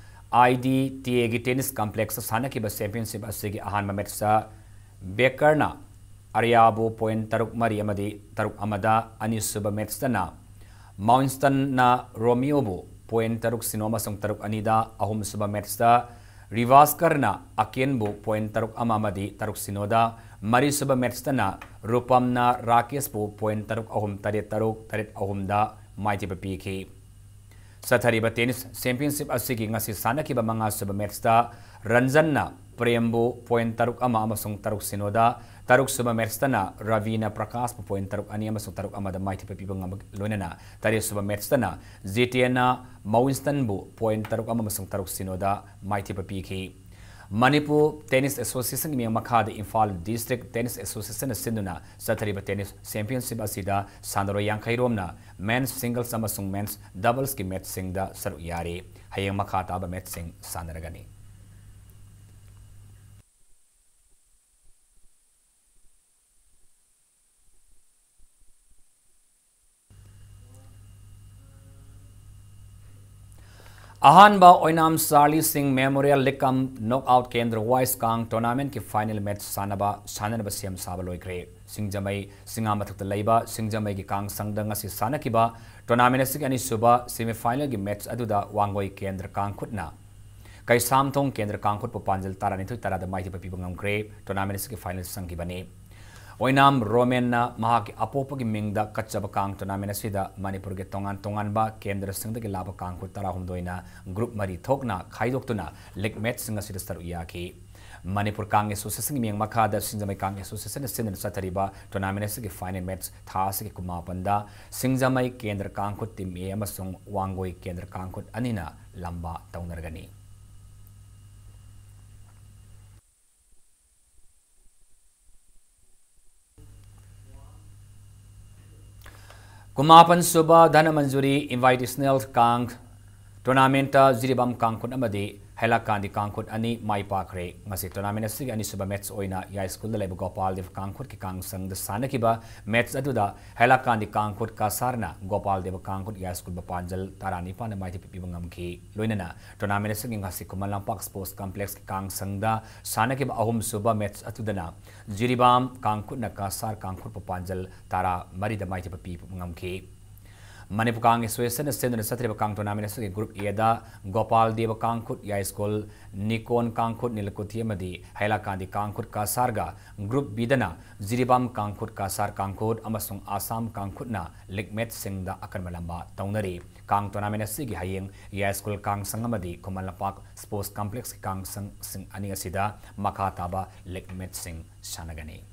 ꯑꯥꯏ ꯗꯤ ꯇꯤ ꯑꯦꯒꯤ tennis complexꯇ ꯁꯥꯟꯅꯈꯤꯕ championship ꯑꯁꯤꯒꯤ ꯑꯍꯥꯟꯕ matchꯇ ꯕꯦꯀꯔꯅ ꯑꯔꯤꯌꯥꯕꯨ point ꯇꯔꯨꯛ ꯃꯔꯤ ꯑꯃꯗꯤ ꯇꯔꯨꯛ ꯑꯃꯗ, ꯑꯅꯤꯁꯨꯕ matchꯇꯅ ꯃꯥꯎꯟꯁꯇꯟꯅ ꯔꯣꯃꯤꯑꯣꯕꯨ point ꯇꯔꯨꯛ ꯁꯤꯅꯣ ꯑꯃꯁꯨꯡ ꯇꯔꯨꯛ ꯑꯅꯤꯗ, ꯑꯍꯨꯝꯁꯨꯕ matchꯇ ꯔꯤꯚꯥꯁꯀꯔꯅ ꯑꯀꯦꯟꯕꯨ point ꯇꯔꯨꯛ ꯑꯃ ꯑꯃꯗꯤ ꯇꯔꯨꯛ ꯁꯤꯅꯣꯗ, ꯃꯔꯤꯁꯨꯕ matchꯇꯅ ꯔꯨꯄꯝꯅ ꯔꯥꯀꯦꯁꯄꯨ point ꯇꯔꯨꯛ ꯑꯍꯨꯝ ꯇꯔꯦꯠ ꯇꯔꯨꯛ, ꯇꯔꯦꯠ ꯑꯍꯨꯝꯗ ꯃꯥꯏꯊꯤꯕ ꯄꯤꯈꯤ꯫ ꯆꯠꯊꯔꯤꯕ tennis championship ꯑꯁꯤꯒꯤ ꯉꯁꯤ ꯁꯥꯟꯅꯈꯤꯕ ꯃꯉꯥꯁꯨꯕ matchꯇ ꯔꯟꯖꯟꯅ ꯄ꯭ꯔꯦꯝꯕꯨ point ꯇꯔꯨꯛ ꯑꯃ ꯑꯃꯁꯨꯡ ꯇꯔꯨꯛ ꯁꯤꯅꯣꯗ, ꯇꯔꯨꯛꯁꯨꯕ matchꯇꯅ ꯔꯕꯤꯅ ꯄ꯭ꯔꯀꯥꯁꯄꯨ point ꯇꯔꯨꯛ ꯑꯅꯤ ꯑꯃꯁꯨꯡ ꯇꯔꯨꯛ ꯑꯃꯗ ꯃꯥꯏꯊꯤꯕ ꯄꯤꯕ ꯉꯝꯕꯒ ꯂꯣꯏꯅꯅ, ꯇꯔꯦꯠꯁꯨꯕ matchꯇꯅ ꯖꯤꯇꯦꯟꯅ ꯃꯥꯎꯟꯁꯇꯟꯕꯨ point ꯇꯔꯨꯛ ꯑꯃ ꯑꯃꯁꯨꯡ ꯇꯔꯨꯛ ꯁꯤꯅꯣꯗ ꯃꯥꯏꯊꯤꯕ ꯄꯤꯈꯤ꯫ ꯃꯅꯤꯄꯨꯔ Tennis Associationꯒꯤ ꯃꯤꯡ ꯃꯈꯥꯗ ꯏꯝꯐꯥꯜ District Tennis Associationꯅ ꯁꯤꯟꯗꯨꯅ ꯆꯠꯊꯔꯤꯕ tennis championship ꯑꯁꯤꯗ ꯁꯥꯟꯅꯔꯣꯏ ꯌꯥꯡꯈꯩ ꯔꯣꯝꯅ men's singles ꯑꯃꯁꯨꯡ men's doublesꯀꯤ matchꯁꯤꯡꯗ ꯁꯔꯨꯛ ꯌꯥꯔꯤ꯫ ꯍꯌꯦꯡ ꯃꯈꯥ ꯇꯥꯕ matchꯁꯤꯡ ꯁꯥꯟꯅꯔꯒꯅꯤ꯫ ꯑꯍꯥꯟꯕ ꯑꯣꯏꯅꯥꯝ ꯆꯥꯔꯂꯤ ꯁꯤꯡ Memorial League cum Knockout Kendra Wise Kang Tournamentꯀꯤ final match ꯁꯥꯟꯅꯕ, ꯁꯥꯟꯅꯅꯕ ꯁꯦꯝ ꯁꯥꯕ ꯂꯣꯏꯈ꯭ꯔꯦ꯫ ꯁꯤꯡꯖꯃꯩ ꯁꯤꯡꯉꯥ ꯃꯊꯛꯇ ꯂꯩꯕ ꯁꯤꯡꯖꯃꯩꯒꯤ ꯀꯥꯡ ꯁꯪꯗ ꯉꯁꯤ ꯁꯥꯟꯅꯈꯤꯕ tournament ꯑꯁꯤꯒꯤ ꯑꯅꯤꯁꯨꯕ semifinalꯒꯤ match ꯑꯗꯨꯗ ꯋꯥꯡꯒꯣꯏ ꯀꯦꯟꯗ꯭ꯔ ꯀꯥꯡꯈꯨꯠꯅ ꯀꯩꯁꯥꯝꯊꯣꯡ ꯀꯦꯟꯗ꯭ꯔ ꯀꯥꯡꯈꯨꯠꯄꯨ ꯄꯥꯟꯖꯜ ꯇꯔꯥꯅꯤꯊꯣꯏ ꯇꯔꯥꯗ ꯃꯥꯏꯊꯤꯕ ꯄꯤꯕ ꯉꯝꯈ꯭ꯔꯦ꯫ Tournament ꯑꯁꯤꯒꯤ final ꯆꯪꯈꯤꯕꯅꯤ꯫ ꯑꯣꯏꯅꯥꯝ ꯔꯣꯃꯦꯟꯅ ꯃꯍꯥꯛꯀꯤ ꯑꯄꯣꯛꯄꯒꯤ ꯃꯤꯡꯗ ꯀꯠꯆꯕ ꯀꯥꯡ tournament ꯑꯁꯤꯗ ꯃꯅꯤꯄꯨꯔꯒꯤ ꯇꯣꯉꯥꯟ ꯇꯣꯉꯥꯟꯕ ꯀꯦꯟꯗ꯭ꯔꯁꯤꯡꯗꯒꯤ ꯂꯥꯛꯄ ꯀꯥꯡꯈꯨꯠ ꯇꯔꯥꯍꯨꯝꯗꯣꯏꯅ group ꯃꯔꯤ ꯊꯣꯛꯅ ꯈꯥꯏꯗꯣꯛꯇꯨꯅ league matchꯁꯤꯡ ꯑꯁꯤꯗ ꯁꯔꯨꯛ ꯌꯥꯈꯤ꯫ ꯃꯅꯤꯄꯨꯔ ꯀꯥꯡ Associationꯒꯤ ꯃꯤꯠꯌꯦꯡ ꯃꯈꯥꯗ ꯁꯤꯡꯖꯃꯩ ꯀꯥꯡ Associationꯅ ꯁꯤꯟꯗꯨꯅ ꯆꯠꯊꯔꯤꯕ tournament ꯑꯁꯤꯒꯤ final match ꯊꯥ ꯑꯁꯤꯒꯤ ꯀꯨꯟꯃꯥꯄꯟꯗ ꯁꯤꯡꯖꯃꯩ ꯀꯦꯟꯗ꯭ꯔ ꯀꯥꯡꯈꯨꯠ team A ꯑꯃꯁꯨꯡ ꯋꯥꯡꯒꯣꯏ ꯀꯦꯟꯗ꯭ꯔ ꯀꯥꯡꯈꯨꯠ ꯑꯅꯤꯅ ꯂꯝꯕꯥ ꯇꯧꯅꯔꯒꯅꯤ꯫ ꯀꯨꯟꯃꯥꯄꯟ ꯁꯨꯕ ꯙꯅꯃꯟꯖꯨꯔꯤ Invitational ꯀꯥꯡ tournamentꯇ ꯖꯤꯔꯤꯕꯥꯝ ꯀꯥꯡꯈꯨꯠ ꯑꯃꯗꯤ ꯍꯩꯂꯥꯀꯥꯟꯗꯤ ꯀꯥꯡꯈꯨꯠ ꯑꯅꯤ ꯃꯥꯏ ꯄꯥꯛꯈ꯭ꯔꯦ꯫ ꯉꯁꯤ tournament ꯑꯁꯤꯒꯤ ꯑꯅꯤꯁꯨꯕ match ꯑꯣꯏꯅ ꯌꯥꯏꯁ꯭ꯀꯨꯜꯗ ꯂꯩꯕ ꯒꯣꯄꯥꯜ ꯗꯦꯕ ꯀꯥꯡꯈꯨꯠꯀꯤ ꯀꯥꯡꯁꯪꯗ ꯁꯥꯟꯅꯈꯤꯕ match ꯑꯗꯨꯗ ꯍꯩꯂꯥꯀꯥꯟꯗꯤ ꯀꯥꯡꯈꯨꯠ ꯀꯁꯥꯔꯅ ꯒꯣꯄꯥꯜ ꯗꯦꯕ ꯀꯥꯡꯈꯨꯠ ꯌꯥꯏꯁ꯭ꯀꯨꯜꯕꯨ ꯄꯥꯟꯖꯜ ꯇꯔꯥꯅꯤꯄꯥꯟꯗ ꯃꯥꯏꯊꯤꯕ ꯄꯤꯕ ꯉꯝꯈꯤ꯫ ꯂꯣꯏꯅꯅ tournament ꯑꯁꯤꯒꯤ ꯉꯁꯤ ꯈꯨꯃꯟ ꯂꯝꯄꯥꯛ Sports Complexꯀꯤ ꯀꯥꯡꯁꯪꯗ ꯁꯥꯟꯅꯈꯤꯕ ꯑꯍꯨꯝꯁꯨꯕ match ꯑꯗꯨꯗꯅ ꯖꯤꯔꯤꯕꯥꯝ ꯀꯥꯡꯈꯨꯠꯅ ꯀꯁꯥꯔ ꯀꯥꯡꯈꯨꯠꯄꯨ ꯄꯥꯟꯖꯜ ꯇꯔꯥ ꯃꯔꯤꯗ ꯃꯥꯏꯊꯤꯕ ꯄꯤꯕ ꯉꯝꯈꯤ꯫ ꯃꯅꯤꯄꯨꯔ ꯀꯥꯡ Associationꯅ ꯁꯤꯟꯗꯨꯅ ꯆꯠꯊꯔꯤꯕ ꯀꯥꯡ tournament ꯑꯁꯤꯒꯤ group Aꯗ ꯒꯣꯄꯥꯜ ꯗꯦꯕ ꯀꯥꯡꯈꯨꯠ ꯌꯥꯏꯁ꯭ꯀꯨꯜ, ꯅꯤꯀꯣꯟ ꯀꯥꯡꯈꯨꯠ ꯅꯤꯂꯀꯨꯊꯤ ꯑꯃꯗꯤ ꯍꯩꯂꯥꯀꯥꯟꯗꯤ ꯀꯥꯡꯈꯨꯠ ꯀꯁꯥꯔꯒ, group Bꯗꯅ ꯖꯤꯔꯤꯕꯥꯝ ꯀꯥꯡꯈꯨꯠ ꯀꯁꯥꯔ ꯀꯥꯡꯈꯨꯠ ꯑꯃꯁꯨꯡ ꯑꯁꯥꯝ ꯀꯥꯡꯈꯨꯠꯅ league matchꯁꯤꯡꯗ ꯑꯀꯟꯕ ꯂꯝꯕꯥ ꯇꯧꯅꯔꯤ꯫ ꯀꯥꯡ tournament ꯑꯁꯤꯒꯤ ꯍꯌꯦꯡ ꯌꯥꯏꯁ꯭ꯀꯨꯜ ꯀꯥꯡꯁꯪ ꯑꯃꯗꯤ ꯈꯨꯃꯟ ꯂꯝꯄꯥꯛ Sports Complexꯀꯤ ꯀꯥꯡꯁꯪꯁꯤꯡ ꯑꯅꯤ ꯑꯁꯤꯗ ꯃꯈꯥ ꯇꯥꯕ league matchꯁꯤꯡ ꯁꯥꯟꯅꯒꯅꯤ꯫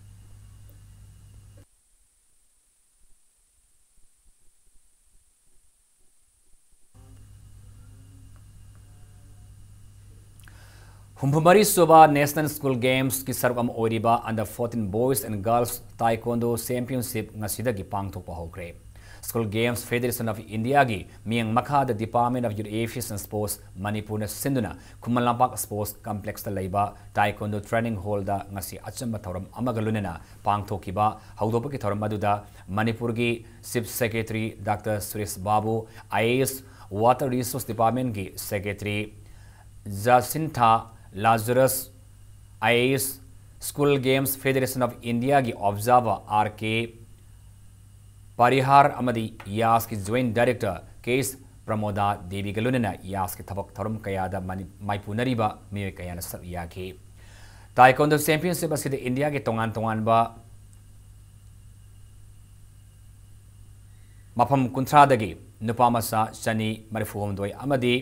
ꯍꯨꯝꯐꯨꯃꯔꯤ ꯁꯨꯕ National School Gamesꯀꯤ ꯁꯔꯨꯛ ꯑꯃ ꯑꯣꯏꯔꯤꯕ Under fourteen Boys and Girls Taekwondo Championship ꯉꯁꯤꯗꯒꯤ ꯄꯥꯡꯊꯣꯛꯄ ꯍꯧꯈ꯭ꯔꯦ꯫ School Games Federation of Indiaꯒꯤ ꯃꯤꯠꯌꯦꯡ ꯃꯈꯥꯗ Department of Youth Affairs and Sports ꯃꯅꯤꯄꯨꯔꯅ ꯁꯤꯟꯗꯨꯅ ꯈꯨꯃꯟ ꯂꯝꯄꯥꯛ Sports Complexꯇ ꯂꯩꯕ Taekwondo Training Hallꯗ ꯉꯁꯤ ꯑꯆꯝꯕ ꯊꯧꯔꯝ ꯑꯃꯒ ꯂꯣꯏꯅꯅ ꯄꯥꯡꯊꯣꯛꯈꯤꯕ ꯍꯧꯗꯣꯛꯄꯒꯤ ꯊꯧꯔꯝ ꯑꯗꯨꯗ ꯃꯅꯤꯄꯨꯔꯒꯤ Chief Secretary Doctor Suresh Babu, IAS Water Resource Departmentꯀꯤ Secretary ꯖꯥꯁꯤꯟꯊꯥ ꯂꯥꯖꯔꯁ, IAS School Games Federation of Indiaꯒꯤ observer R K ꯄꯥꯔꯤꯍꯥꯔ ꯑꯃꯗꯤ ꯌꯥꯁꯀꯤ Joint Director K S ꯄ꯭ꯔꯃꯣꯗꯥ ꯗꯦꯕꯤꯒ ꯂꯣꯏꯅꯅ ꯌꯥꯁꯀꯤ ꯊꯕꯛ ꯊꯧꯔꯝ ꯀꯌꯥꯗ ꯃꯅꯤ-, ꯃꯥꯏꯄꯨꯅꯔꯤꯕ ꯃꯤꯑꯣꯏ ꯀꯌꯥꯅ ꯁꯔꯨꯛ ꯌꯥꯈꯤ꯫ Taekwondo Championship ꯑꯁꯤꯗ ꯏꯟꯗꯤꯌꯥꯒꯤ ꯇꯣꯉꯥꯟ ꯇꯣꯉꯥꯟꯕ ꯃꯐꯝ ꯀꯨꯟꯊ꯭ꯔꯥꯗꯒꯤ ꯅꯨꯄꯥ ꯃꯆꯥ ꯆꯅꯤ ꯃꯔꯤꯐꯨ ꯍꯨꯝꯗꯣꯏ ꯑꯃꯗꯤ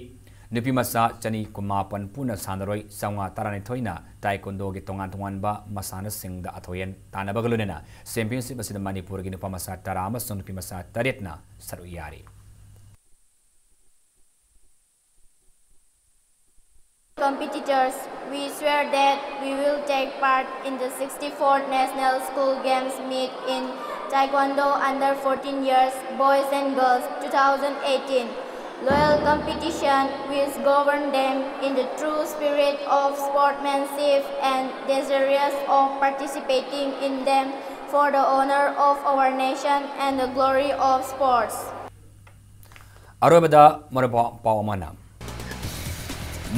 ꯅꯨꯄꯤ ꯃꯆꯥ ꯆꯅꯤ ꯀꯨꯟꯃꯥꯄꯟ ꯄꯨꯟꯅ ꯁꯥꯟꯅꯔꯣꯏ ꯆꯥꯝꯃꯉꯥ ꯇꯔꯥꯅꯤꯊꯣꯏꯅ ꯇꯥꯏꯀꯣꯟꯗꯣꯒꯤ ꯇꯣꯉꯥꯟ ꯇꯣꯉꯥꯟꯕ ꯃꯁꯥꯟꯅꯁꯤꯡꯗ ꯑꯊꯣꯏ ꯑꯍꯦꯟ ꯇꯥꯟꯅꯕꯒ ꯂꯣꯏꯅꯅ ꯆꯦꯝꯄꯤꯌꯟꯁꯤꯞ ꯑꯁꯤꯗ ꯃꯅꯤꯄꯨꯔꯒꯤ ꯅꯨꯄꯥ ꯃꯆꯥ ꯇꯔꯥ ꯑꯃꯁꯨꯡ ꯅꯨꯄꯤ ꯃꯆꯥ ꯇꯔꯦꯠꯅ ꯁꯔꯨꯛ ꯌꯥꯔꯤ꯫ Competitors, we swear that we will take part in the sixty-fourth National School Games meet in Taekwondo under fourteen years, boys and girls, two thousand eighteen. Loyal competition will govern them in the true spirit of sportsmanship and desirous of participating in them for the honor of our nation and the glory of sports. ꯑꯔꯣꯏꯕꯗ ꯃꯔꯨꯞ ꯄꯥꯎ ꯑꯃꯅ,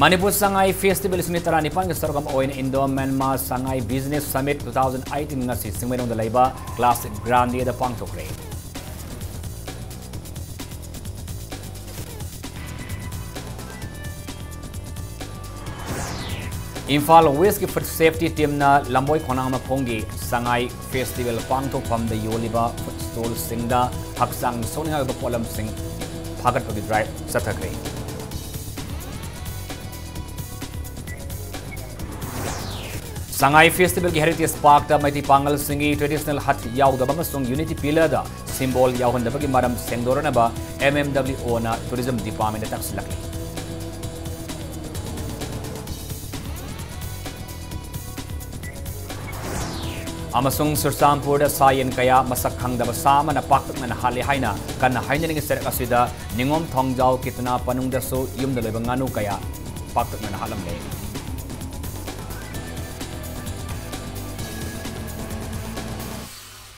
Manipur Sangai festival ꯂꯤꯁꯤꯡ ꯇꯔꯥꯅꯤꯄꯥꯟꯒꯤ ꯁꯔꯨꯛ ꯑꯃ ꯑꯣꯏꯅ Indo Myanmar Shanghai Business Summit two thousand eighteen ꯉꯁꯤ ꯆꯤꯡꯃꯩꯔꯣꯡꯗ ꯂꯩꯕ ꯀ꯭ꯂꯥꯁꯤꯛ ꯒ꯭ꯔꯥꯟꯗꯤꯗ ꯄꯥꯡꯊꯣꯛꯈ꯭ꯔꯦ꯫ ꯏꯝꯐꯥꯜ ꯋꯦꯁꯀꯤ ꯐꯨꯗ ꯁꯦꯐꯇꯤ ꯇꯤꯝꯅ ꯂꯝꯕꯣꯏ ꯈꯣꯡꯅꯥꯡ ꯃꯈꯣꯡꯒꯤ ꯁꯉꯥꯏ ꯐꯦꯁꯇꯤꯚꯦꯜ ꯄꯥꯡꯊꯣꯛꯐꯝꯗ ꯌꯣꯜꯂꯤꯕ ꯐꯨꯗ ꯁ꯭ꯇꯣꯜꯁꯤꯡꯗ ꯍꯛꯆꯥꯡ ꯁꯣꯛꯅꯤꯡꯉꯥꯏ ꯑꯣꯏꯕ ꯄꯣꯠꯂꯝꯁꯤꯡ ꯐꯥꯒꯠꯄꯒꯤ ꯗ꯭ꯔꯥꯏꯚ ꯆꯠꯊꯈ꯭ꯔꯦ꯫ ꯁꯉꯥꯏ ꯐꯦꯁꯇꯤꯚꯦꯜꯒꯤ ꯍꯦꯔꯤꯇꯦꯖ ꯄꯥꯔꯛꯇ ꯃꯩꯇꯩ ꯄꯥꯉꯜꯁꯤꯡꯒꯤ ꯇ꯭ꯔꯦꯗꯤꯁꯅꯦꯜ ꯍꯠ ꯌꯥꯎꯗꯕ ꯑꯃꯁꯨꯡ ꯌꯨꯅꯤꯇꯤ ꯄꯤꯂꯔꯗ ꯁꯤꯝꯕꯣꯜ ꯌꯥꯎꯍꯟꯗꯕꯒꯤ ꯃꯔꯝ ꯁꯦꯡꯗꯣꯔꯛꯅꯕ ꯑꯦꯝ ꯑꯦꯝ ꯗꯕ꯭ꯂꯤꯎ ꯑꯣꯅ ꯇꯨꯔꯤꯖꯝ ꯗꯤꯄꯥꯔꯠꯃꯦꯟꯗ ꯇꯛꯁꯤꯜꯂꯛꯂꯤ꯫ ꯑꯃꯁꯨꯡ ꯆꯨꯔꯆꯥꯟꯄꯨꯔꯗ ꯁꯥ ꯌꯦꯟ ꯀꯌꯥ ꯃꯁꯛ ꯈꯪꯗꯕ ꯁꯥ ꯑꯃꯅ ꯄꯥꯛꯇꯛꯅꯅ ꯍꯥꯠꯂꯦ ꯍꯥꯏꯅ ꯀꯟꯅ ꯍꯥꯏꯅꯔꯤꯉꯩ ꯆꯩꯔꯛ ꯑꯁꯤꯗ ꯅꯤꯉꯣꯝ ꯊꯣꯡꯖꯥꯎ ꯀꯤꯇꯅꯥ ꯄꯅꯨꯡꯗꯁꯨ ꯌꯨꯝꯗ ꯂꯣꯏꯕ ꯉꯥꯅꯨ ꯀꯌꯥ ꯄꯥꯛꯇꯛꯅꯅ ꯍꯥꯠꯂꯝꯂꯦ꯫